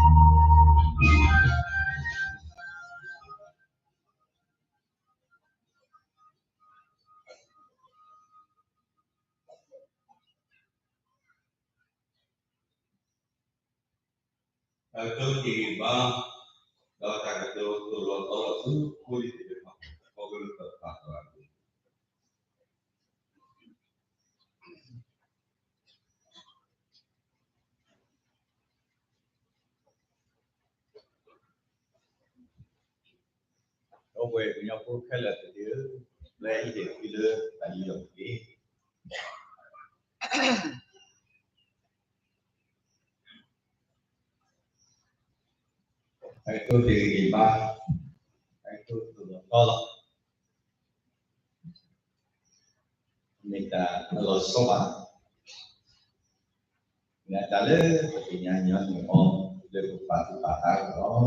်သးလီၤ. ဒီပုၢ်ဝဲၢ်ကညီဖိခဲလၢာ်သ့ၣ်ဧၢ, လၢဟံးန့ၢ်သုလၢတၢ်ယူးယီၣ်တက့ၢ်. တၢ်ကတိၤတ့ၢ်ဂ့ၢ်ဘါ, တၢ်ကတိၤသိၣ်လီၤသီလီၤ, မ့ၢ်တၢ်အလီၤဆီဘၣ်. မ့ၢ်တၢ်လၢပသ့ၣ်ညါညီနုၢ်အီၤ လၢပပာ်သူၣ်ပာ်သး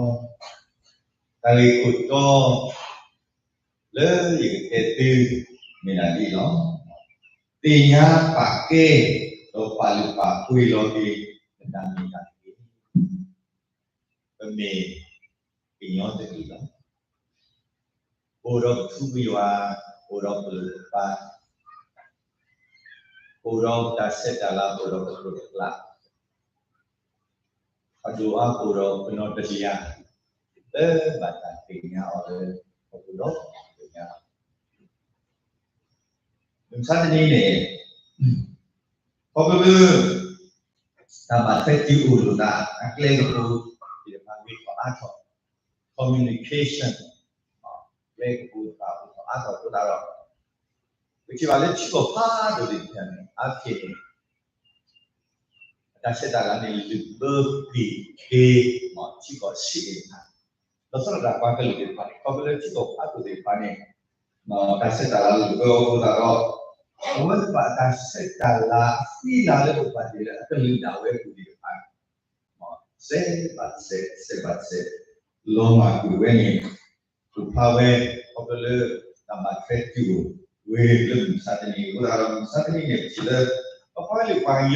အဂီၢ်လီၤ. တၢ်ဂ့ၢ်ခိၣ်တီ လၢယကတဲသုမ့ၢ်ဒၣ်ဒ်အံၤလီၤ. သ့ၣ်ညါပာ်ကဲ ဒီးပာ်လုၢ်ပာ်ပှ့ၤလီၤက့ၤ ပတၢ်မ့ၢ်တၢ်တက့ၢ်. ပမ့ၢ်ကညီတကလုာ်လီၤ. ပအိၣ်ဒီးပထူပယွၤ, ပအိၣ်ဒီးပလိၤပပၢ်, အိၣ်ဒီးပတၢ်ဆဲးတၢ်လၤ အိၣ်ဒီးပကျိာ်ပကျါ, အဒိၣ်အါအိၣ်ဒီးပနီၢ်တလံၤဧါ, လၢဘၣ်တၢ်သ့ၣ်ညါအီၤလၢပကဒီးသ့ၣ်ညါအီၤ, မုၢ်မဆါတနံၤန့ၣ် ခီဖျိလၢ တၢ်ဘၣ်ထွဲတံၤအိၣ်လိာ်သး အကျဲကပူၤသ့ၣ်တဖၣ် ဂ့ၤထီၣ်အါထီၣ်, communication ကျဲကပူၤသ့ၣ်တဖၣ် ဂ့ၤထီၣ်အါထီၣ်အဃိသတးဒီး ပထံၣ်ဘၣ်လၢထံကီၢ်ဖးဒိၣ်သ့ၣ်တဖၣ်န့ၣ် အါတက့ၢ်န့ၣ် အတၢ်ဆဲးတၢ်လၤန့ၣ် လုၢ်ဘၢက့ၤက့ၤ ထံကီၢ်ဆံးသ့ၣ်တဖၣ်, ဒီးသရၣ်တၢ်ပှၤကလုာ်သ့ၣ်တဖၣ်န့ၣ် ခီဖျိလၢထံကီၢ်ဖးဒိၣ်သ့ၣ်တဖၣ်န့ၣ် တၢ်ဆဲးတၢ်လၤလုၢ်ဘၢအဃိသတးဒီး အဝဲသ့ၣ်တဖၣ်အတၢ်ဆဲးတၢ်လၤအသံလၤလၢအပာ်တ့ၢ်လၢအကလုာ်ဒၣ်ဝဲအပူၤသ့ၣ်တဖၣ်န့ၣ် စဲးဘၣ်စဲး စဲးဘၣ်စဲး လီၤမၢ်ကွံာ်ဝဲန့ၣ် ပူၤဖျါဝဲ ခီဖျိလၢ တၢ်ဘၣ်ထွဲတံၤအိၣ်ဝဲလၢမုၢ်မဆါတနံၤ အဃိသတးဒီးမုၢ်မဆါတနံၤန့ၣ် ပထံၣ်လၢ ပပှၤကလုာ်ပှၤကညီ လၢ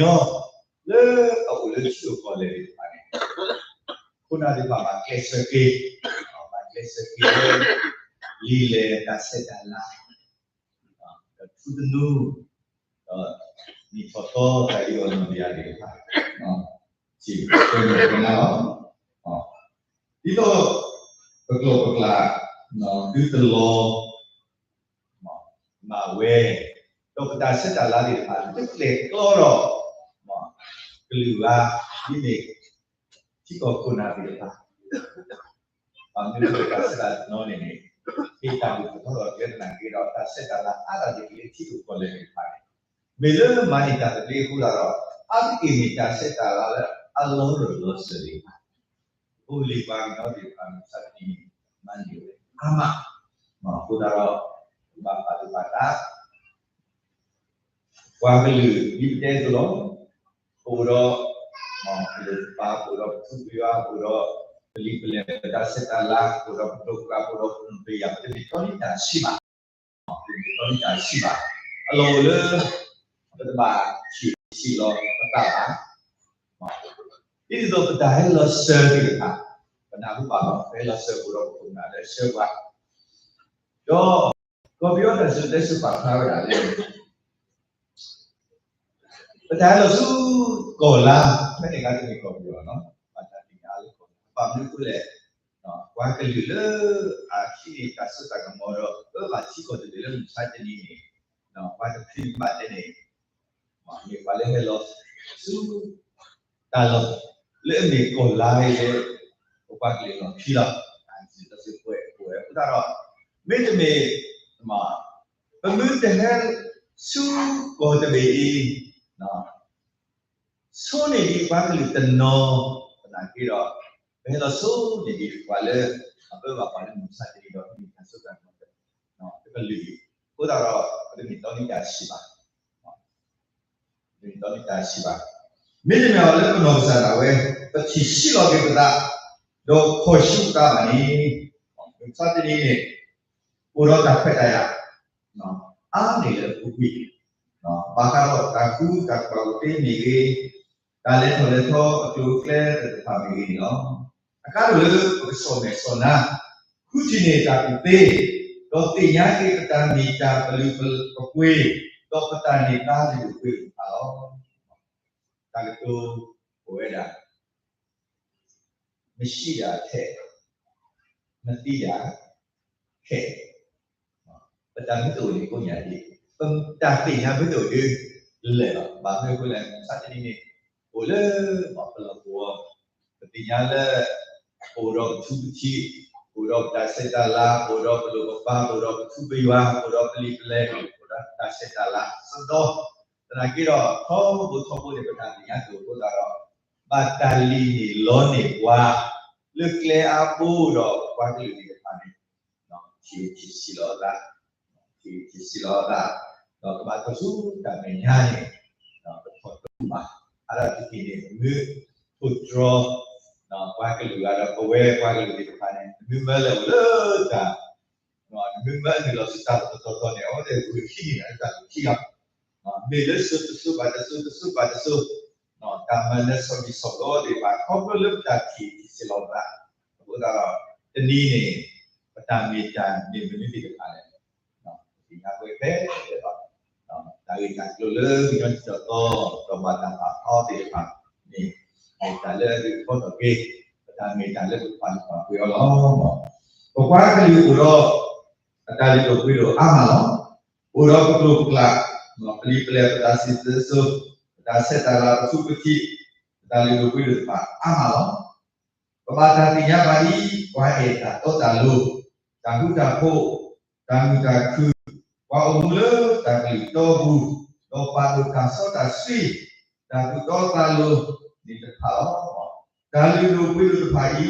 အအိၣ်လၢထံကီၢ်ကီၢ်လဲၢ်သ့ၣ်တဖၣ်န့ၣ် ခိၣ်နၢ်သ့ၣ်တဖၣ်ဘၣ်ကျဲးစၢးက့ၤ, ဘၣ်ကျဲးစၢးက့ၤလၢ လံာ်လဲၢ်တၢ်ဆဲးတၢ်လၤ ဒီးထူသနူ ဒီးနံၣ်ထီၣ်သီတၢ်အံၤအီၤနီၢ်ဒယၤသ့ၣ်တဖၣ် စံးကွဲမုာ်ကနၣ်လီၤ. ဒ်သိး ပကျိာ်ပကျါ သုတလီၤ မၢ်ဝဲ ဒီးပတၢ်ဆဲးတၢ်လၤသ့ၣ်တဖၣ် တကျဲၤကျီဒီး ကလုာ်ဂၤ ဒ်န့ၣ် ထံကီၢ်ခိၣ်နၢ်သ့ၣ်တဖၣ် ဘၣ်မနုၤအဃိတၢ်ဆဲးတၢ်လၤတနီၤန့ၣ်န့ၣ် ဟ့ၣ်တၢ်ဘူၣ်ထီၣ်ထီထီၣ်ကျဲသနာ်က့ဒီး တၢ်ဆဲးတၢ်လၤအါတက့ၢ်လၢထံကီၢ်ကီၢ်လဲၢ်သ့ၣ်တဖၣ်န့ၣ် မ့ၢ်လၢမၤန့ၢ်တၢ်သဘျ့အဃိသတးဒီး အါတက့ၢ်န့ၣ်တၢ်ဆဲးတၢ်လၤလၢအလီၢ်ရၢၢ်လီၤစၢၤသ့ၣ်တဖၣ် အိၣ်လံပှၤကညီသ့ၣ်တဖၣ်မုၢ်မဆါတနံၤန့ၣ် မၤန့ၢ်ဝဲအါမး အဃိသတးဒီး ဘၣ်ပာ်သူၣ်ပာ်သး ပှၤကလုာ်ဒ်ပတဲအသိးလီၤ. ပအိၣ်ဒီး ပလိၣ်ပပၢ် ပအိၣ်ဒီးပထူပယွၤ ပအိၣ်ဒီးပလံာ်ပလဲၢ် ပတၢ်ဆဲးတၢ်လၤ ပအိၣ်ဒီးပကျိာ်ပကျါ ပအိၣ်ဒီးပနီၢ်တလံၤ ပတမ့ၢ်တီန့ၢ်တၢ်ဆံးဘၣ်, ပတမ့ၢ်တီန့ၢ်တၢ်ဆံးဘၣ်. အလီၢ်အိၣ်လၢ ပတဘၣ်ထံၣ်ဆံးလီၤပသးဘၣ် ဒ်သိးပတၢ်ဟဲလီၤစၢၤသ့ၣ်တဖၣ် ပနၢ်ဟူဘၣ်လီၤ ပဟဲလီၤစၢၤပအိၣ်ဒီးပခိၣ်ပနၢ်လၢအဆှၢပှၤ ဒီး ကီၢ်ပယီၤတၢ်စံၣ်စိၤတဲစိၤပာ်ဖျါဝဲဒၣ်လၢ ပတၢ်ဟဲလီၤဆူကီၢ်လါ ဖဲန့ၣ်အခါတမ့ၢ်ကီၢ်ပယီၤလီၤ ဘၣ်တၢ်သ့ၣ်ညါလၢကီၢ်လါ ဘၣ်မနုၤအဃိလဲၣ် ပှၤကလုာ်လၢအဟံးန့ၢ်တၢ်စိတၢ်ကမီၤဒီး အၢဘၣ်ထံကီၢ်တဘ့ၣ်လၢမုၢ်မဆါတနံၤန့ၣ် ပှၤတဖုဘၣ်တဲန့ၣ် မ့ၢ်ပှၤလၢဟဲလီၤဆူ တၢ်လီၢ်လၢအမ့ၢ်ကီၢ်လါအံၤလၢ ပပှၤကလုာ်လီၢ်ခံလီၤ. တၢ်စံၣ်စိၤတဲစိၤပဝဲအဃိသတးဒီး မ့တမ့ၢ် ပမ့ၢ်တဟဲဆူကီၢ်တဘ့ၣ်အံၤ ဆိန့ၢ်ဒံးပှၤကလုာ်တနီၤ သနာ်က့ဒီး ပဟဲလီၤဆိန့ၢ်ဒံးပှၤလၢ အအၢဘၣ်ပှၤလၢမုၢ်မဆါတနံၤဒီး တမ့ၢ်တၢ်စိတၢ်ကမီၤ တကလုာ်အံၤ အဃိသတးဒီး ပတမ့ၢ်တီန့ၢ်တၢ်ဆံးဘၣ် တမ့ၢ်တီန့ၢ်တၢ်ဆံးဘၣ်. မ့တမ့ၢ်အီၤလၢပနီၢ်ကစၢ်ဒၣ်ဝဲ ပထံၣ်ဆံးလီၤက့ၤပသး ဒီးခီၣ်ဆူပသးဘၣ်န့ၣ် မုၢ်မဆါတနံၤန့ၣ် အိၣ်ဒီးတၢ်ခွဲးတၢ်ယာ် အါန့ၢ်လၢအပူၤကွံာ် ဘၣ်ဃးဒီးတၢ်ဃူတၢ်ဖိးသ့မ့ၢ်ဂ့ၤ, တၢ်လဲၤထီၣ်လဲၤထီအကျိၤအကျဲသ့ၣ်တဖၣ်မ့ၢ်ဂ့ၤန့ၣ်လီၤ. အကါဒိၣ်လၢပကစီၣ်မဲာ်စီၣ်နါ ဃုထံၣ်န့ၢ်တၢ်ကူၣ်သ့, ဒီးသ့ၣ်ညါက့ၤပတၢ်မ့ၢ်တၢ်ပလုၢ်ပပှ့ၤ, ဒီးပတၢ်န့ၢ်သါလုၢ်ဒိၣ်ပှ့ၤဒိၣ်တဖၣ်လီၤ. တၢ်ကတိၤအိၣ်ဝဲဒၣ် မရှိတာထက် မသိတာ ခဲ ပတၢ်မ့ၢ်တအိၣ်န့ၣ်ကိးညါဒံး, ပတၢ်သ့ၣ်ညါမ့ၢ်တအိၣ်ဒ်လဲၣ်လီၤ. ဘၣ်မနုၤအဃိလဲၣ် မုၢ်မဆါတနံၤန့ၣ် အိၣ်လၢပလီၢ်ကဝီၤ ပသ့ၣ်ညါလၢ ပအိၣ်ဒီးပထူပထံး, ပအိၣ်ဒီးပတၢ်ဆဲးတၢ်လၤ, ပအိၣ်ဒီးပလိၣ်ပပၢ်, ပအိၣ်ဒီးပထူပယွၤ, ပအိၣ်ဒီးပလံာ်ပလဲၢ်, ပအိၣ်ဒီးပတၢ်ဆဲးတၢ်လၤ စဒီ သနာ်က့ဒီး ထီဘိထီဘိန့ၣ် ပတၢ်သ့ၣ်ညါတအိၣ်အဃိသတးဒီး ဘၣ်တၢ်လံၣ်န့ၢ်လီန့ၢ်ပှၤ လၢကျဲအါဘိဒီးပှၤကလုာ်သ့ၣ်တဖၣ်န့ၣ် ထံၣ်ထံၣ်ဆံးလီၤအသး, ထံၣ်ထံၣ်ဆံးလီၤအသး, ဒီးကဘၣ်ထီၣ်ဆူတၢ်မဲာ်ညါန့ၣ် ပထီၣ်တဘၣ်, အါဒၣ်တက့ၢ်န့ၣ် ပမ့ၢ်ထိၣ်တြီ ပှၤကလုာ်ဂၤဒီး ပဝဲပှၤကလုာ်သ့ၣ်တဖၣ်န့ၣ် နမ့ၢ်မၢလၢအိၣ်လၢတၢ် နမ့ၢ်မၢအနုာ်လီၤဆူတၢ်လီၢ်တတီၤတီၤန့ၣ် အဝဲသ့ၣ်ဂုာ်ဟံးန့ၢ်နၤလၢတၢ်လီၢ်ခံလီၤ. မ့ၢ်လၢစိၤတစိၤဘၣ်တစိၤ တစိၤဘၣ်တစိၤ တၢ်မၤနၢၤဆီၣ်ဘံၣ်ဆီၣ်ဘီသ့ၣ်တဖၣ် ခီဖျိလၢပတၢ်ထံၣ်ထံၣ်ဆံးလီၤသး အဃိသတးဒီး တနံၤန့ၣ် ပတၢ်မ့ၢ်တၢ်မ့ၢ်မနုၤသ့ၣ်တဖၣ်လဲၣ် ပသ့ၣ်ညါဝဲဖဲလဲၣ်လီၤ. တၢ်ဂ့ၢ်တၢ်ကျိၤလၢကညီထံကီၢ်သီ ဒီးဘၣ်တၢ်ပာ်ဖျါအီၤသ့ၣ်တဖၣ်န့ၣ် မ့ၢ်တၢ်လၢအဒုးထီထီၣ်က့ၤ ပတၢ်မ့ၢ်တၢ်လၢပပာ်လုၢ်ပာ်ပှ့ၤအီၤလီၤ. ပပှၤကလုာ်အိၣ်ဒီး အတၢ်လုၢ်ဒိၣ်ပှ့ၤဒိၣ်အါမးလီၤ. အိၣ်ဒီးပကျိာ်ပကျါ, ပလံာ်ပလဲၢ် ပတၢ်စံၣ်စိၤစိၤ, ပတၢ်ဆဲးတၢ်လၤ ပဆူးပထံး, ပတၢ်လုၢ်ဒိၣ်ပှ့ၤဒိၣ်တဖၣ်အါမးလီၤ. ပဘၣ်တၢ်သ့ၣ်ညါဘၣ်ဒ် ပှၤအဲၣ်တၢ်တီတၢ်လိၤ, တၢ်ဃူတၢ်ဖိး, တၢ်မုာ်တၢ်ခုၣ်, ပှၤအိၣ်မူလၢတၢ်ကလုၢ်တီပူၤ, ဒီးပာ်ဒိၣ်တၢ်စီတၢ်ဆှံ, တၢ်သူၣ်တီသးလိၤန့ၣ်တဖၣ်လီၤ. တၢ်လုၢ်ဒိၣ်ပှ့ၤဒိၣ်တဖၣ်အံၤ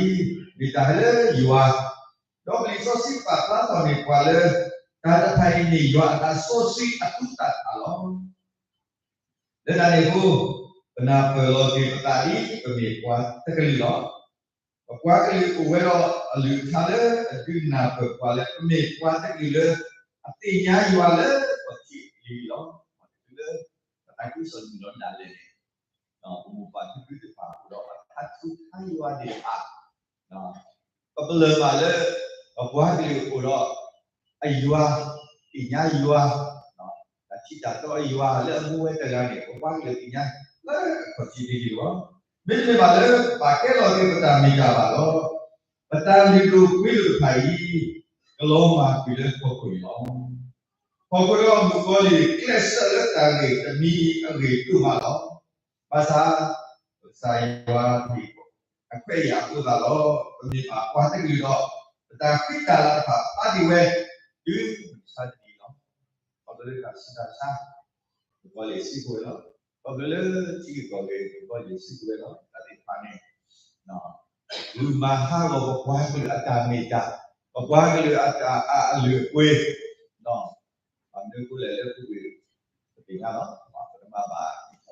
မ့ၢ်တၢ်လၢယွၤ, ဒီးပလံာ်စီဆှံပာ်ဖျါထီၣ်န့ၢ်ပှၤလၢ တၢ်တဖၣ်အံၤမ့ၢ်ယွၤအတၢ်စီဆှံအသူၣ်အသးလီၤ. လၢတၢ်န့ၣ်အဃိ ပနၢ်ပၢၢ်လီၤက့ၤပသးဒ် ပမ့ၢ်ပှၤတကလုာ်လီၤ. ပပှၤကလုာ်အိၣ်ဝဲဒီးအလုၢ်အထါလၢအဒုးနၢ်ပၢၢ်ပှၤလၢ ပမ့ၢ်ပှၤတကလုာ်လၢ အသ့ၣ်ညါယွၤလၢပထံၣ်လံလီၤ. တကလုာ်လၢ ပသးခုစီၣ်နုာ်လီၤဒၣ်လဲာ်န့ၣ် ပမိၢ်ပၢ်ဖံဖုသ့ၣ်တဖၣ်အိၣ်ဒီးအထါထူထါယွၤသ့ၣ်တဖၣ် ပလၢၢ်ဘၣ်လၢ ပပှၤကလုာ်အိၣ်ဒီး အယွၤ, သ့ၣ်ညါယွၤ, တၢ်ထံၣ်တၢ်တီအယွၤလၢအမူဝဲတဂၤန့ၣ် ပပှၤကလုာ်သ့ၣ်ညါလၢအခီၣ်ထံးဒ်န့ၣ်လီၤ. မ့တမ့ၢ်ဘၣ်လၢ ပဘၣ်ကဲလီၤက့ၤပတၢ်မ့ၢ်တၢ်ဘၣ်ဒီး ပတၢ်လုၢ်ဒိၣ်ပှ့ၤဒိၣ်တဖၣ်အံၤ ကလီၤမၢ်ကွံာ်လၢဟီၣ်ခိၣ်န့ၣ်လီၤ. ဟီၣ်ခိၣ်ဒီးမုၣ်ကီၤလံၢ်ကျဲးစၢးလၢတၢ်ဂ့ၢ်တမံၤအဂ့ၢ်ဒိၣ်မးလီၤ. ဘၣ်ဆၣ် ကစၢ်ယွၤမ့ၢ်အခွဲးအယာ်အဃိသတးဒီး ပမ့ၢ်ဘၣ်ပှၤတကလုာ်ဒီး ပတၢ်ဃံတၢ်လၤတဖၣ်ဖျါဒံးဝဲ တုၤမုၢ်မဆါတနံၤလီၤ. ခီဖျိလၢတၢ်ဆူးတၢ်ဆါ မုၣ်ကီၤလံၢ်စံးကဝဲၤလီၤ. ခီဖျိလၢထံဂုၤကီၢ်ဂၤ မုၣ်ကီၤလံၢ်စံးကဝဲၤလီၤ. တၢ်သ့ၣ်တဖၣ်န့ၣ် ဂုာ်မၤဟးဂီၤပပှၤကလုာ်အတၢ်မ့ၢ်တၢ်, ပပှၤကလုာ်အတၢ်အလုၢ်အပှ့ၤ, ဘၣ်မနုၤအဃိလဲၣ်လၢပူၤကွံာ် ပသ့ၣ်ညါလီၤ. ပတမၤဘၣ်ထီၣ်သီတၢ်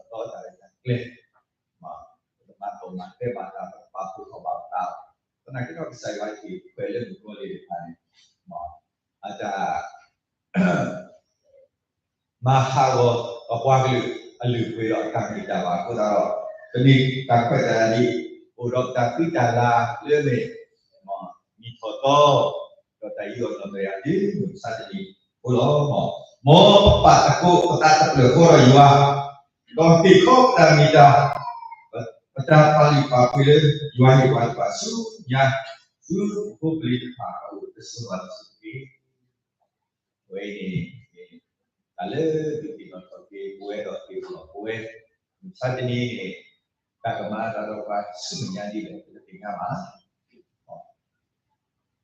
ရဲၣ်တၢ်ကျဲၤ, ပတမၤတီၢ်မၤတဲဘၣ်တၢ် ပတပာ်ဖှိၣ်ထီၣ်ဘၣ်တၢ်, သနာ်က့ဒီးကစၢ်ယွၤဟ့ၣ်ခွဲးလၢမုၣ်ကီၤလံၢ်တဖၣ်န့ၣ် အတၢ် မၤဟးဂီၤပပှၤကလုာ်အလုၢ်အပှ့ၤဒီးအတၢ်မ့ၢ်တၢ်ဘၣ်အဃိသတးဒီး ပမ့ၢ်တၢ်ခွဲးတၢ်ယာ်ဒ် အိၣ်ဒီးတၢ်ဃံတၢ်လၤလၢအမ့ၢ် မံၤထီၣ်သီ ဒီးတၢ်ယူးယီၣ်နီၢ်မၤယၤတုၤမုၢ်မဆါတနံၤအဃိလီၤ. မ်ပပာ်သကိးပသးတဖျၢၣ်ဃီဒီးယွၤ, ဒီးဟ့ၣ်ခီပတၢ်မ့ၢ်တၢ်, ပတၢ်ပာ်လုၢ်ပာ်ပှ့ၤလၢယွၤဟ့ၣ်ပှၤတဖၣ်ဆူညါ, ဆူဖိပလံၤတဖၣ်အအိၣ်တစိၤဘၣ်တစိၤတက့ၢ်. အဝဲအံၤန့ၣ် တၢ်လၢဒုးသ့ၣ်နီၣ်ထီၣ်က့ၤပဝဲဒီးသ့ၣ်နီၣ်ပဝဲ မုၢ်မဆါတနံၤန့ၣ် တၢ်ကမၤအသးဒီးပှၤဆူမဲာ်ညါဒ်လဲၣ် ပတသ့ၣ်ညါဘၣ်.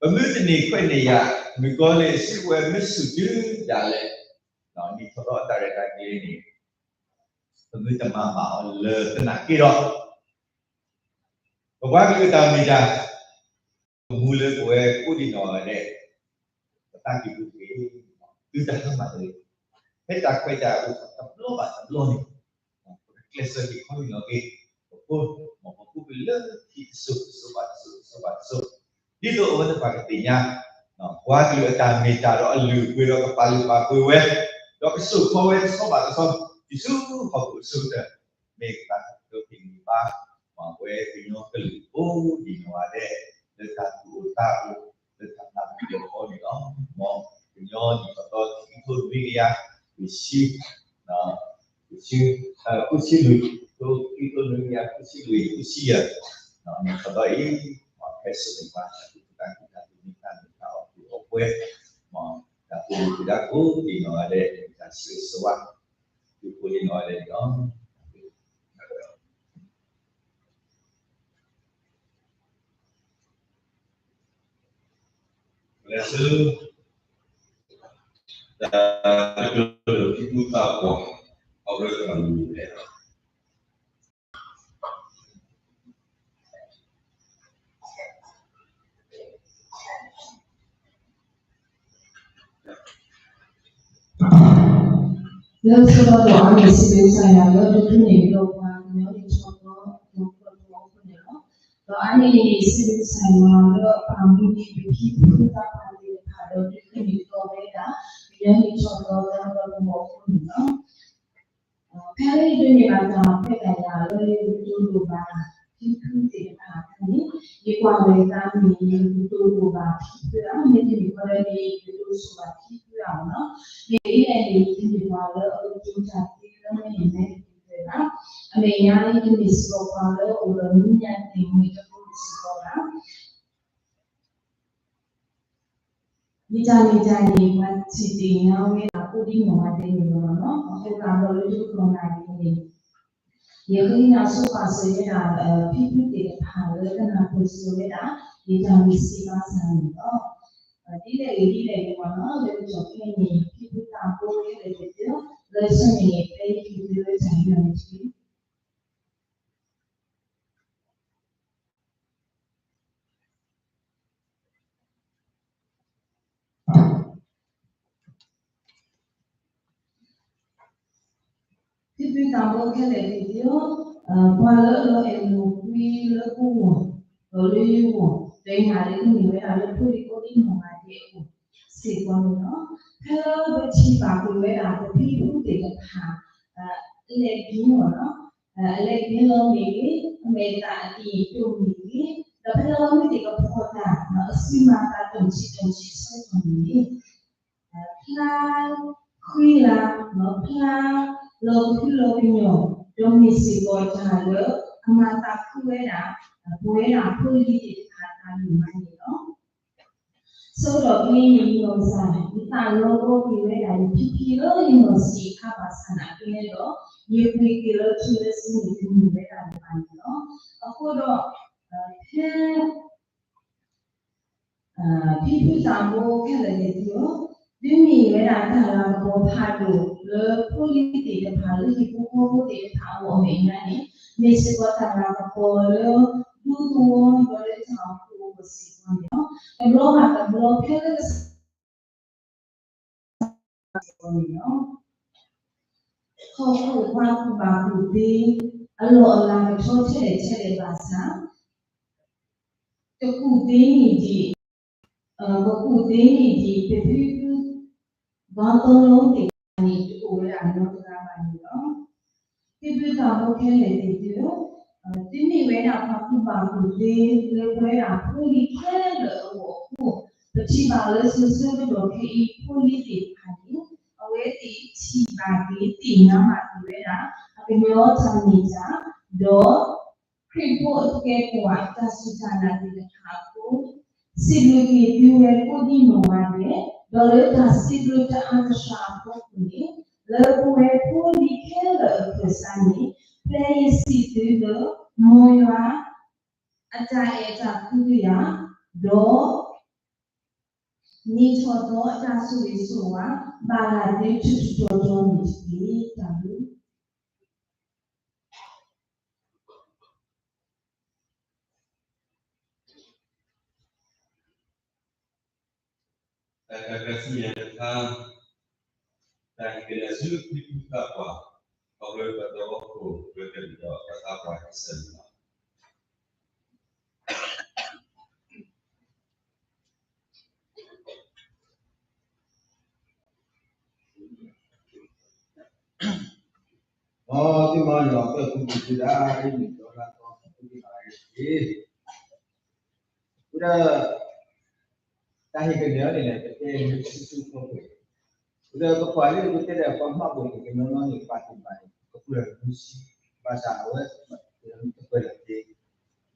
ပမ့ၢ်တန့ၢ်ခွဲးန့ၢ်ယာ် မုၣ်ကီၤလံၢ်စံးဝဲ မ့ၢ်ဆူၣ်တုၤဒၣ်လဲာ် နံၣ်ထီၣ်သီအတၢ်ရဲၣ်တၢ်ကျဲၤန့ၣ် ပမ့ၢ်တမၤဘၣ်အီၤလၢၤသနာ်က့ဒီး ပပှၤကလုာ်အတၢ်မ့ၢ်တၢ် ပမူလၢပဝဲကိးဒံးနီၢ်ဂၤဒဲး ပသးကံၢ်ပူၤတက့ၢ်, သုတဟါမၢ်တဂ့ၤ, ဖဲတၢ်ခွဲးတၢ်ယာ်အိၣ်တဘျီဘၣ်တဘျီန့ၣ် ပကကျဲးစၢးဟ့ၣ်ခီဟ့ၣ်နီၤက့ၤ ပဖိ, မ်ပဖိပလံၤလၢထံတစိၤတစိၤဘၣ်တစိၤ တစိၤဘၣ်တစိၤ, ဒ်သိးအဝဲသ့ၣ်တဖၣ်ကသ့ၣ်ညါ ပှၤကလုာ်အတၢ်မ့ၢ်တၢ်ဒီးအလုၢ်အပှ့ၤဒီးကပာ်လုၢ်ပာ်ပှ့ၤဝဲ, ဒီးကစိာ်ခီဝဲတဆီဘၣ်တဆီ တုၤဆူဟီၣ်ခိၣ်အဆိကတၢၢ်, မ့ၢ်ကသးကတိၤဟ့ၣ်ဂံၢ်ဘါ ပဝဲကညီကလုာ်ကိးဒံးနီၢ်ဂၤဒဲး လၢတၢ်သူၣ်အိၣ်သးအိၣ် လၢတၢ်သးပ့ၤနီၣ်အီၤန့ၣ်လီၤ. မ်ကညီနံၣ်ထီၣ်သီ ခံကထိနွံကယၤ ယဆံ ယဆံ ဃုဆံလွံၢ်, ခံကထိနွံကယၤ ဃုဆံလွံၢ် ဃုဆံယဲၢ်, နံၣ်ထီၣ်သီအံၤ မ်ဟဲစိာ်န့ၢ်ပှၤ တၢ်သူၣ်တၢ်က့ၢ် တၢ်သူၣ်မံသးမုာ် တၢ်အီၣ်ကူအီၣ်ပှဲၤ, မ်တၢ်သူၣ်အိၣ်သးအိၣ်ကိးဒံးနီၢ်ဂၤဒဲး တၢ်ဆၢဂ့ၤဆၢဝါ ကိးဒံးနီၢ်ဂၤဒဲးန့ၣ်လီၤ. လၢ တၢ်ကတိၤလၢဖံဖုသးပှၢ် အဝဲကမူလဲၣ်. လၢဆၢကတီၢ်အံၤ စံးဘျုးကစၢ်ယွၤလၢ ပဒိးန့ၢ်ဘၣ်ပှၤကညီနံၣ်ထီၣ်သီ ဒီးပှၤကညီဖိန့ၣ်လီၤ. ဒီးအါန့ၢ်စံးဘျုးကစၢ်ယွၤလၢ ပာ်မူန့ၢ်ပဟံၣ်ဖိဃီဖိသ့ၣ်တဖၣ်ဒီး ဒုးသ့ၣ်နီၣ်ထီၣ်ဝဲဒၣ် ကညီနံၣ်ထီၣ်သီ ဒီးပှၤကညီဖိန့ၣ်လီၤ. ဖဲလၢဒိးန့ၢ်ဘၣ်တၢ်ခွဲးတၢ်ယာ်လၢ ယတလိၣ်ဘၣ် ဖံဖုသ့ၣ်တဖၣ်န့ၣ် ယကွၢ်ဝဲသးမ့ၢ် ယကတိၤဒိၣ်ဘၣ်ဖံဖုဧါ, မ့တမ့ၢ်ဃီဒီး ယကတိၤဆိၣ်ဘၣ်ဖံဖုဧါနီၤ. မ့ၢ်ဒ်လဲၣ်န့ၣ် ယတမ့ၢ်ပှၤလၢအကတိၤတၢ်သ့လၢမ့ၢ်မဲာ်တဖုဘၣ်. အမဲာ်ညါ ယတမ့ၢ်စ့ၢ်ကီးပှၤလၢအအိၣ်ဒီးမူညါသ့ၣ်မ့ၢ်တဖုစ့ၢ်ကီးဘၣ်. ယတၢ်မ့ၢ်တၢ်န့ၣ် ပှၤထံၣ်သ့ၣ်ညါဝဲဒၣ်ကိးဒံနီၢ်ဂၤဒဲးန့ၣ်လီၤနီၤ. အဃိသတးဒီးလၢတကတီၢ်နၣ်ရံၣ်န့ၣ် ယဃ့ကညးဆိပာ်စၢၤဝဲဒၣ် ဖံဖုသ့ၣ်တဖၣ်လၢကနၢ်ပၢၢ်စၢၤဝဲဒၣ် ယတၢ်ဂ့ၢ်စံးဘၣ်ဆၣ်န့ၣ်လီၤ. ဒ်လဲၣ်ဂ့ၤဒ်လဲၣ်ဂ့ၤနီၤ လၢတကတီၢ်ခဲအံၤန့ၣ် ဖံဖုသးဘိခဲလၢာ်သ့ၣ်ဧၢ လၢဆၢန့ၣ် ဖဲယဟ့ၣ်သုလၢတၢ်ဟ့ၣ်နီၤန့ၣ်တက့ၢ်. ဖံဖုသးဘိခဲလၢာ်သ့ၣ်ဧၢ, ပှၤလၢအလီၤအဲၣ်လီၤကွံလၢပဂီၢ် ဒီးလၢယဂီၢ် ဒီးယနာ်လၢကမ့ၢ်ဝဲဒၣ်လၢဖိလံၤကိးဒံနီၢ်ဂၤဒဲးအဂီၢ်စ့ၢ်ကီးန့ၣ်လီၤ. ဖဲလၢပထံၣ်ဘၣ်ကွံာ်ဝဲဒၣ် ပဖံဖုသ့ၣ်တဖၣ် အလဲၤက့ၤလီၤ အလဲၤက့ၤလီၤမ့ၢ်ဂ့ၤ, အမဲာ်သၣ်အတံၤအံၤတိၢ်မ့ၢ်ဂ့ၤ, ဒီးဖဲလၢအဝဲသ့ၣ်ကဖီၣ်တၢ် အစုမၤသးတၢ်ဆံးတၢ်ဆံးဆၢကတီၢ်န့ၣ် ဖျါဃံလၤ ဖျါလီၤကဟုလီၤကညီၤ ဒီးမ့ၢ်စ့ၢ်ကီးတၢ်လၢအမၤသးခုဝဲဒၣ် ပဝဲဒၣ်ဖိလံၤသ့ၣ်တဖၣ်အတၢ်ဂ့ၢ်မးန့ၣ်လီၤ. ဆၢကတီၢ်ခဲအံၤန့ၣ် ယနီၢ်ကစၢ် ယသးလီၤကီက့ၤဝဲဒၣ်ယဖံဖံလၢယနီၢ်ဆံးအခါဘၣ်ဆၣ်နာ်က့န့ၣ်ဒီး ယပှ့ၤက့ၤလၢထူလၢစ့န့ၣ် တမ့ၢ်ဝဲဒၣ်လၢၤဘၣ်န့ၣ်လီၤ. အဃိဒီး ဖဲ ဖံဖုသးဘိခဲလၢာ်သ့ၣ်ဧၢ, ဒ်မ့ၢ်ဝဲဒၣ်တၢ်လၤကပီၤဖးဒိၣ်လၢဖိလံၤသ့ၣ်တဖၣ်လၢဟံၣ်ဖိဃီဖိသ့ၣ်တဖၣ်အဂီၢ်အမဲာ်ညါန့ၣ် မ့ၢ်စ့ၢ်ကီးတၢ်လၤကပီၤလၢဒူသဝီဒီးလၢတၢ်အိၣ်ဖှိၣ်အဂီၢ်စ့ၢ်ကီးန့ၣ်လီၤ. တဘျီဘၣ်တဘျီဖဲလၢကစၢ် ဟီၣ်ခိၣ်ပှၤကူၣ်ဘၣ်ကူၣ်သ့ အလီၢ်အလၤကထီထဲလဲၣ်ထဲလဲၣ်ဘၣ်ဆၣ် တကူၣ်သ့န့ၢ်ဒံး ပကူၣ်သ့န့ၢ်ဒံး ပဖံဖု ဘီသီလိသ့ၣ်တဖၣ်န့ၣ် တအိၣ်ဝဲဒၣ်နီတဂၤဘၣ်န့ၣ်လီၤ. ဖံဖုသးဘိခဲလၢာ်သ့ၣ်ဧၢ, ဒ်မ့ၢ်ဝဲဒၣ်ပှၤကူၣ်ဘၣ်ကူၣ်သ့လၢပဝဲဒၣ်ဖိလံၤခဲလၢာ်အဂီၢ်အဃိ, ပထံၣ်ဘၣ်လၢဆၢဆၢကတီၢ်ခဲအံၤ ဖိလံၤသ့ၣ်တဖၣ်န့ၣ် အဝဲသ့ၣ်ထံၣ်ဘၣ်က့ၤသ့ၣ်ညါဘၣ်က့ၤဝဲဒၣ် အကညီတၢ်မ့ၢ်တၢ်, ဒီး ခရံာ်ဖိအကဲကိးအတၢ်စူၢ်တၢ်နာ်သ့ၣ်တဖၣ်အဃိ, စံးဘျုးက့ၤသုဝဲကိးဒံနီၢ်ဂၤဒဲး, ဒီးလၢတၢ်စံးဘျုးတၢ်အါကစှၤအဖီခိၣ်န့ၣ်, လၢပဝဲဖိလံၤခဲလၢာ်အခၢၣ်စးန့ၣ်, ပျဲယစံးသုလၢ မ်ယွၤ အတၢ်အဲၣ်တၢ်ကွံကယၤ, ဒီး နံၤထီၣ်သီအတၢ်ဆိၣ်ဂ့ၤဆိၣ်ဝါ ဘၣ်ဒၣ်သုထူးထူးတီၤတီၤန့ၣ်တက့ၢ်. တၢ်ဘျုး တၢ်ကစီၣ်ညါတခါ, တၢ်ဟ့ၣ်က့ၤလၢစုဖံဖုသးပှၢ်, ခီဖျိပဒီးဟီၣ်ခိၣ် ပကဒံးဒီးပသးပှၢ်ဟဲစၢၤန့ၣ်လီၤ. မ်သုမၤယွၤပၢၢ်ဖုဖုဒၣ် အံၤမ့ၢ်ဒီးလၢကီၢ်ဖုဖုဒၣ်အံၤတက့ၢ်. ဝံၤဒီး တၢ်ဟ့ၣ်ကန့ၢ်အီၤန့ၣ် ပတဲဆူၣ်ဆူၣ်ဖိခွါ, ဝံၤဒီးပကွၢ်လၢပတဲဒီးပှၤမၤဘူၣ်တနီၤနီၤန့ၣ် ပာ်တ့ၢ်ဘၣ်န့ၣ် ကပှဲၤမူဆံ ဘၣ်ဆၣ်အဝဲ တပှဲၤလၢၤသ့, ဒီးတနီၤ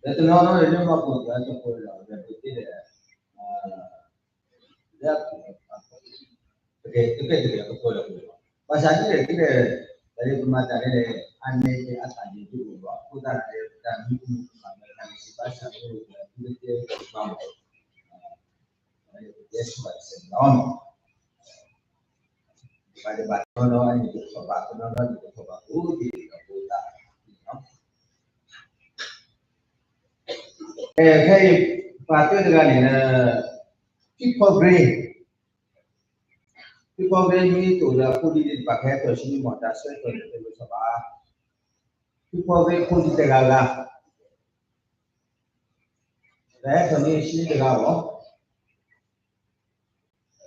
နီၤန့ၣ် လၢမၤဘူၣ်တပှဲၤလၢၤ ဒီးပတဲဒီး လၢ ပကဲတကဲတကဲကပှဲၤလၢၤဘၣ်. ဘၣ်ဆၣ်ဒ်လဲၣ်ဒ်လဲၣ် တၢ်လၢပမၤတၢ်န့ၣ် အါန့ၢ်က့ၤအသးဒ်သိးလီၤ. အဃိသတးန့ၣ် တၢ်မံမုာ်မၤလၢတၢ်ဂ့ၢ်စံးဘၣ်ဆၣ်ဖိဒီး သုတတဲဘၣ်မး ပတဲဆိၣ်ဘၣ်တစဲးလီၤ. ဘၣ်တဘၣ်တနီၤနီၤအံၤ တထီၣ်ဘၣ်တနီၤနီၤ တထီၣ်ဘၣ်အိၣ်ဒံးဒီးဖိသၣ်လီၤ. အဲ ခဲအံၤ ပှၤတၢၢ်တဂၤန့ၣ်လၢ ဖံဖီဂ့ၤ ဖံဖီဂ့ၤ မ့ၢ်တိၢ်လၢအဖိဒံးသ့ၣ်တဖၣ် ကဟဲထီၣ်ဆူမီၢ်တၢ်ဆၢကတီၢ်န့ၣ် တလိၣ်ထီၣ်ဘၣ်. ဖံဖီဂ့ၤအဖိဒံးတဂၤဂၤ တဟဲထီၣ်န့ၣ်ဆူတဂၤလီ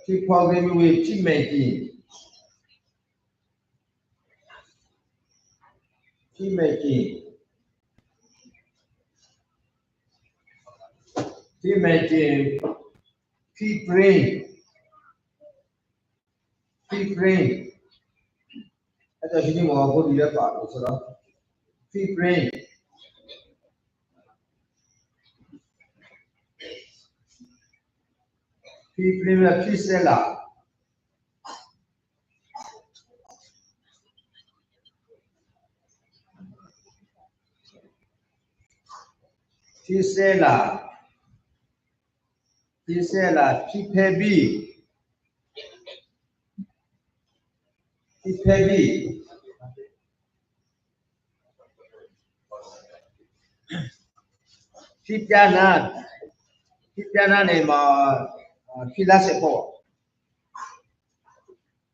ၤ. ဖံဖီဂ့ၤမ့ၢ်ဝံၤ ဖံမဲာ်က့ၤ ဖံမဲာ်က့ၤ, ဖံမဲၢ်က့ၤ, ဖံပြ့, ဖံပြ့, အဲၣ်ဒိးဟံးန့ၢ်မ့ၢ်ဖိဒံးလၢပာ်အီၤဆိလီၤ, ဖံပြ့, ဖံပြ့ဝဲ ဖံစဲလး, ဖံစဲလး, ဖံစဲလး, ဖံဖဲဘံၣ်, ဖံဖဲဘံၣ်, ဖံပျါနါ, ဖံပျါနါန့ၣ်မ့ၢ် ဖံလါစဲးဖိ,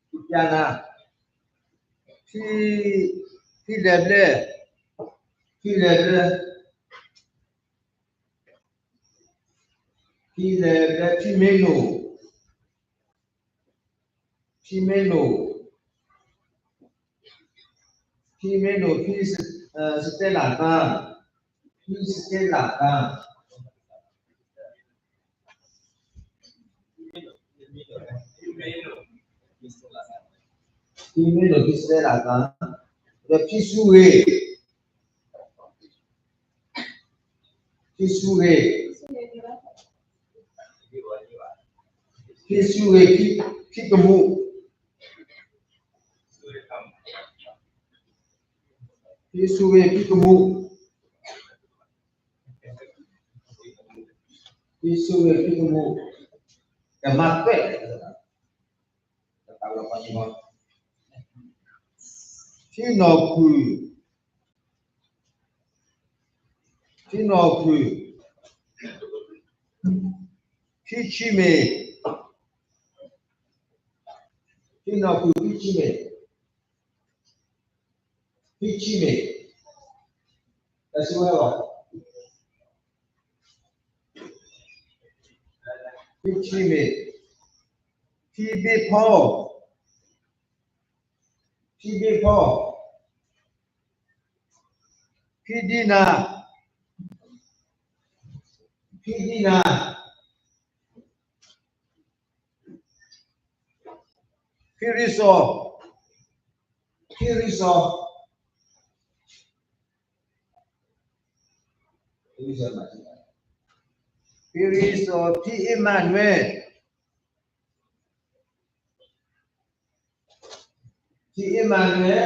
ဖံပျါနါ, ဖံ, ဖံလဲၤဘျဲ, ဖံလဲၤဘျဲ, ဖံလဲၤဘျဲ, ဖံမ့ၢ်လိာ်, ဖံမ့ၢ်လိာ်, ဖံမ့ၢ်လိာ်, ဖံစတဲလးသါ, ဖံစတဲလးသါ, ဖံမ့ၢ်လိာ် ဖံစတဲလးသါ, ဒီးဖံဆူဂ့ၤ, ဖံဆူဂ့ၤ, ဖံဆူဂ့ၤ, ဖံ, ဖံကမူး, ဖံဆူဂ့ၤ ဖံကမူး, ဖံဆူဂ့ၤ ဖံကမူး, တမၤကွဲး, ဖံနီၢ်ဖုၣ်, ဖံနီၢ်ဖုၣ်, ဖံဆံမ့ၢ်, ဖံနီၢ်ဖုၣ် ဖံဆံမ့ၢ်, ဖံဆံမ့ၢ်, တၢ်စံးဝဲလီၤ, ဖံဆံမ့ၢ်, ဖံဘ့ၣ်ဖီ, ဖံဘ့ၣ်ဖီ, ဖံဒံနၤ, ဖံဒံနၤ, ဖံရံစီၤ, ဖံရံစီၤ, ဖံရံစီၤ, ဖံအ့မၤနွဲၣ်, ဖံအ့မၤနွဲၣ်,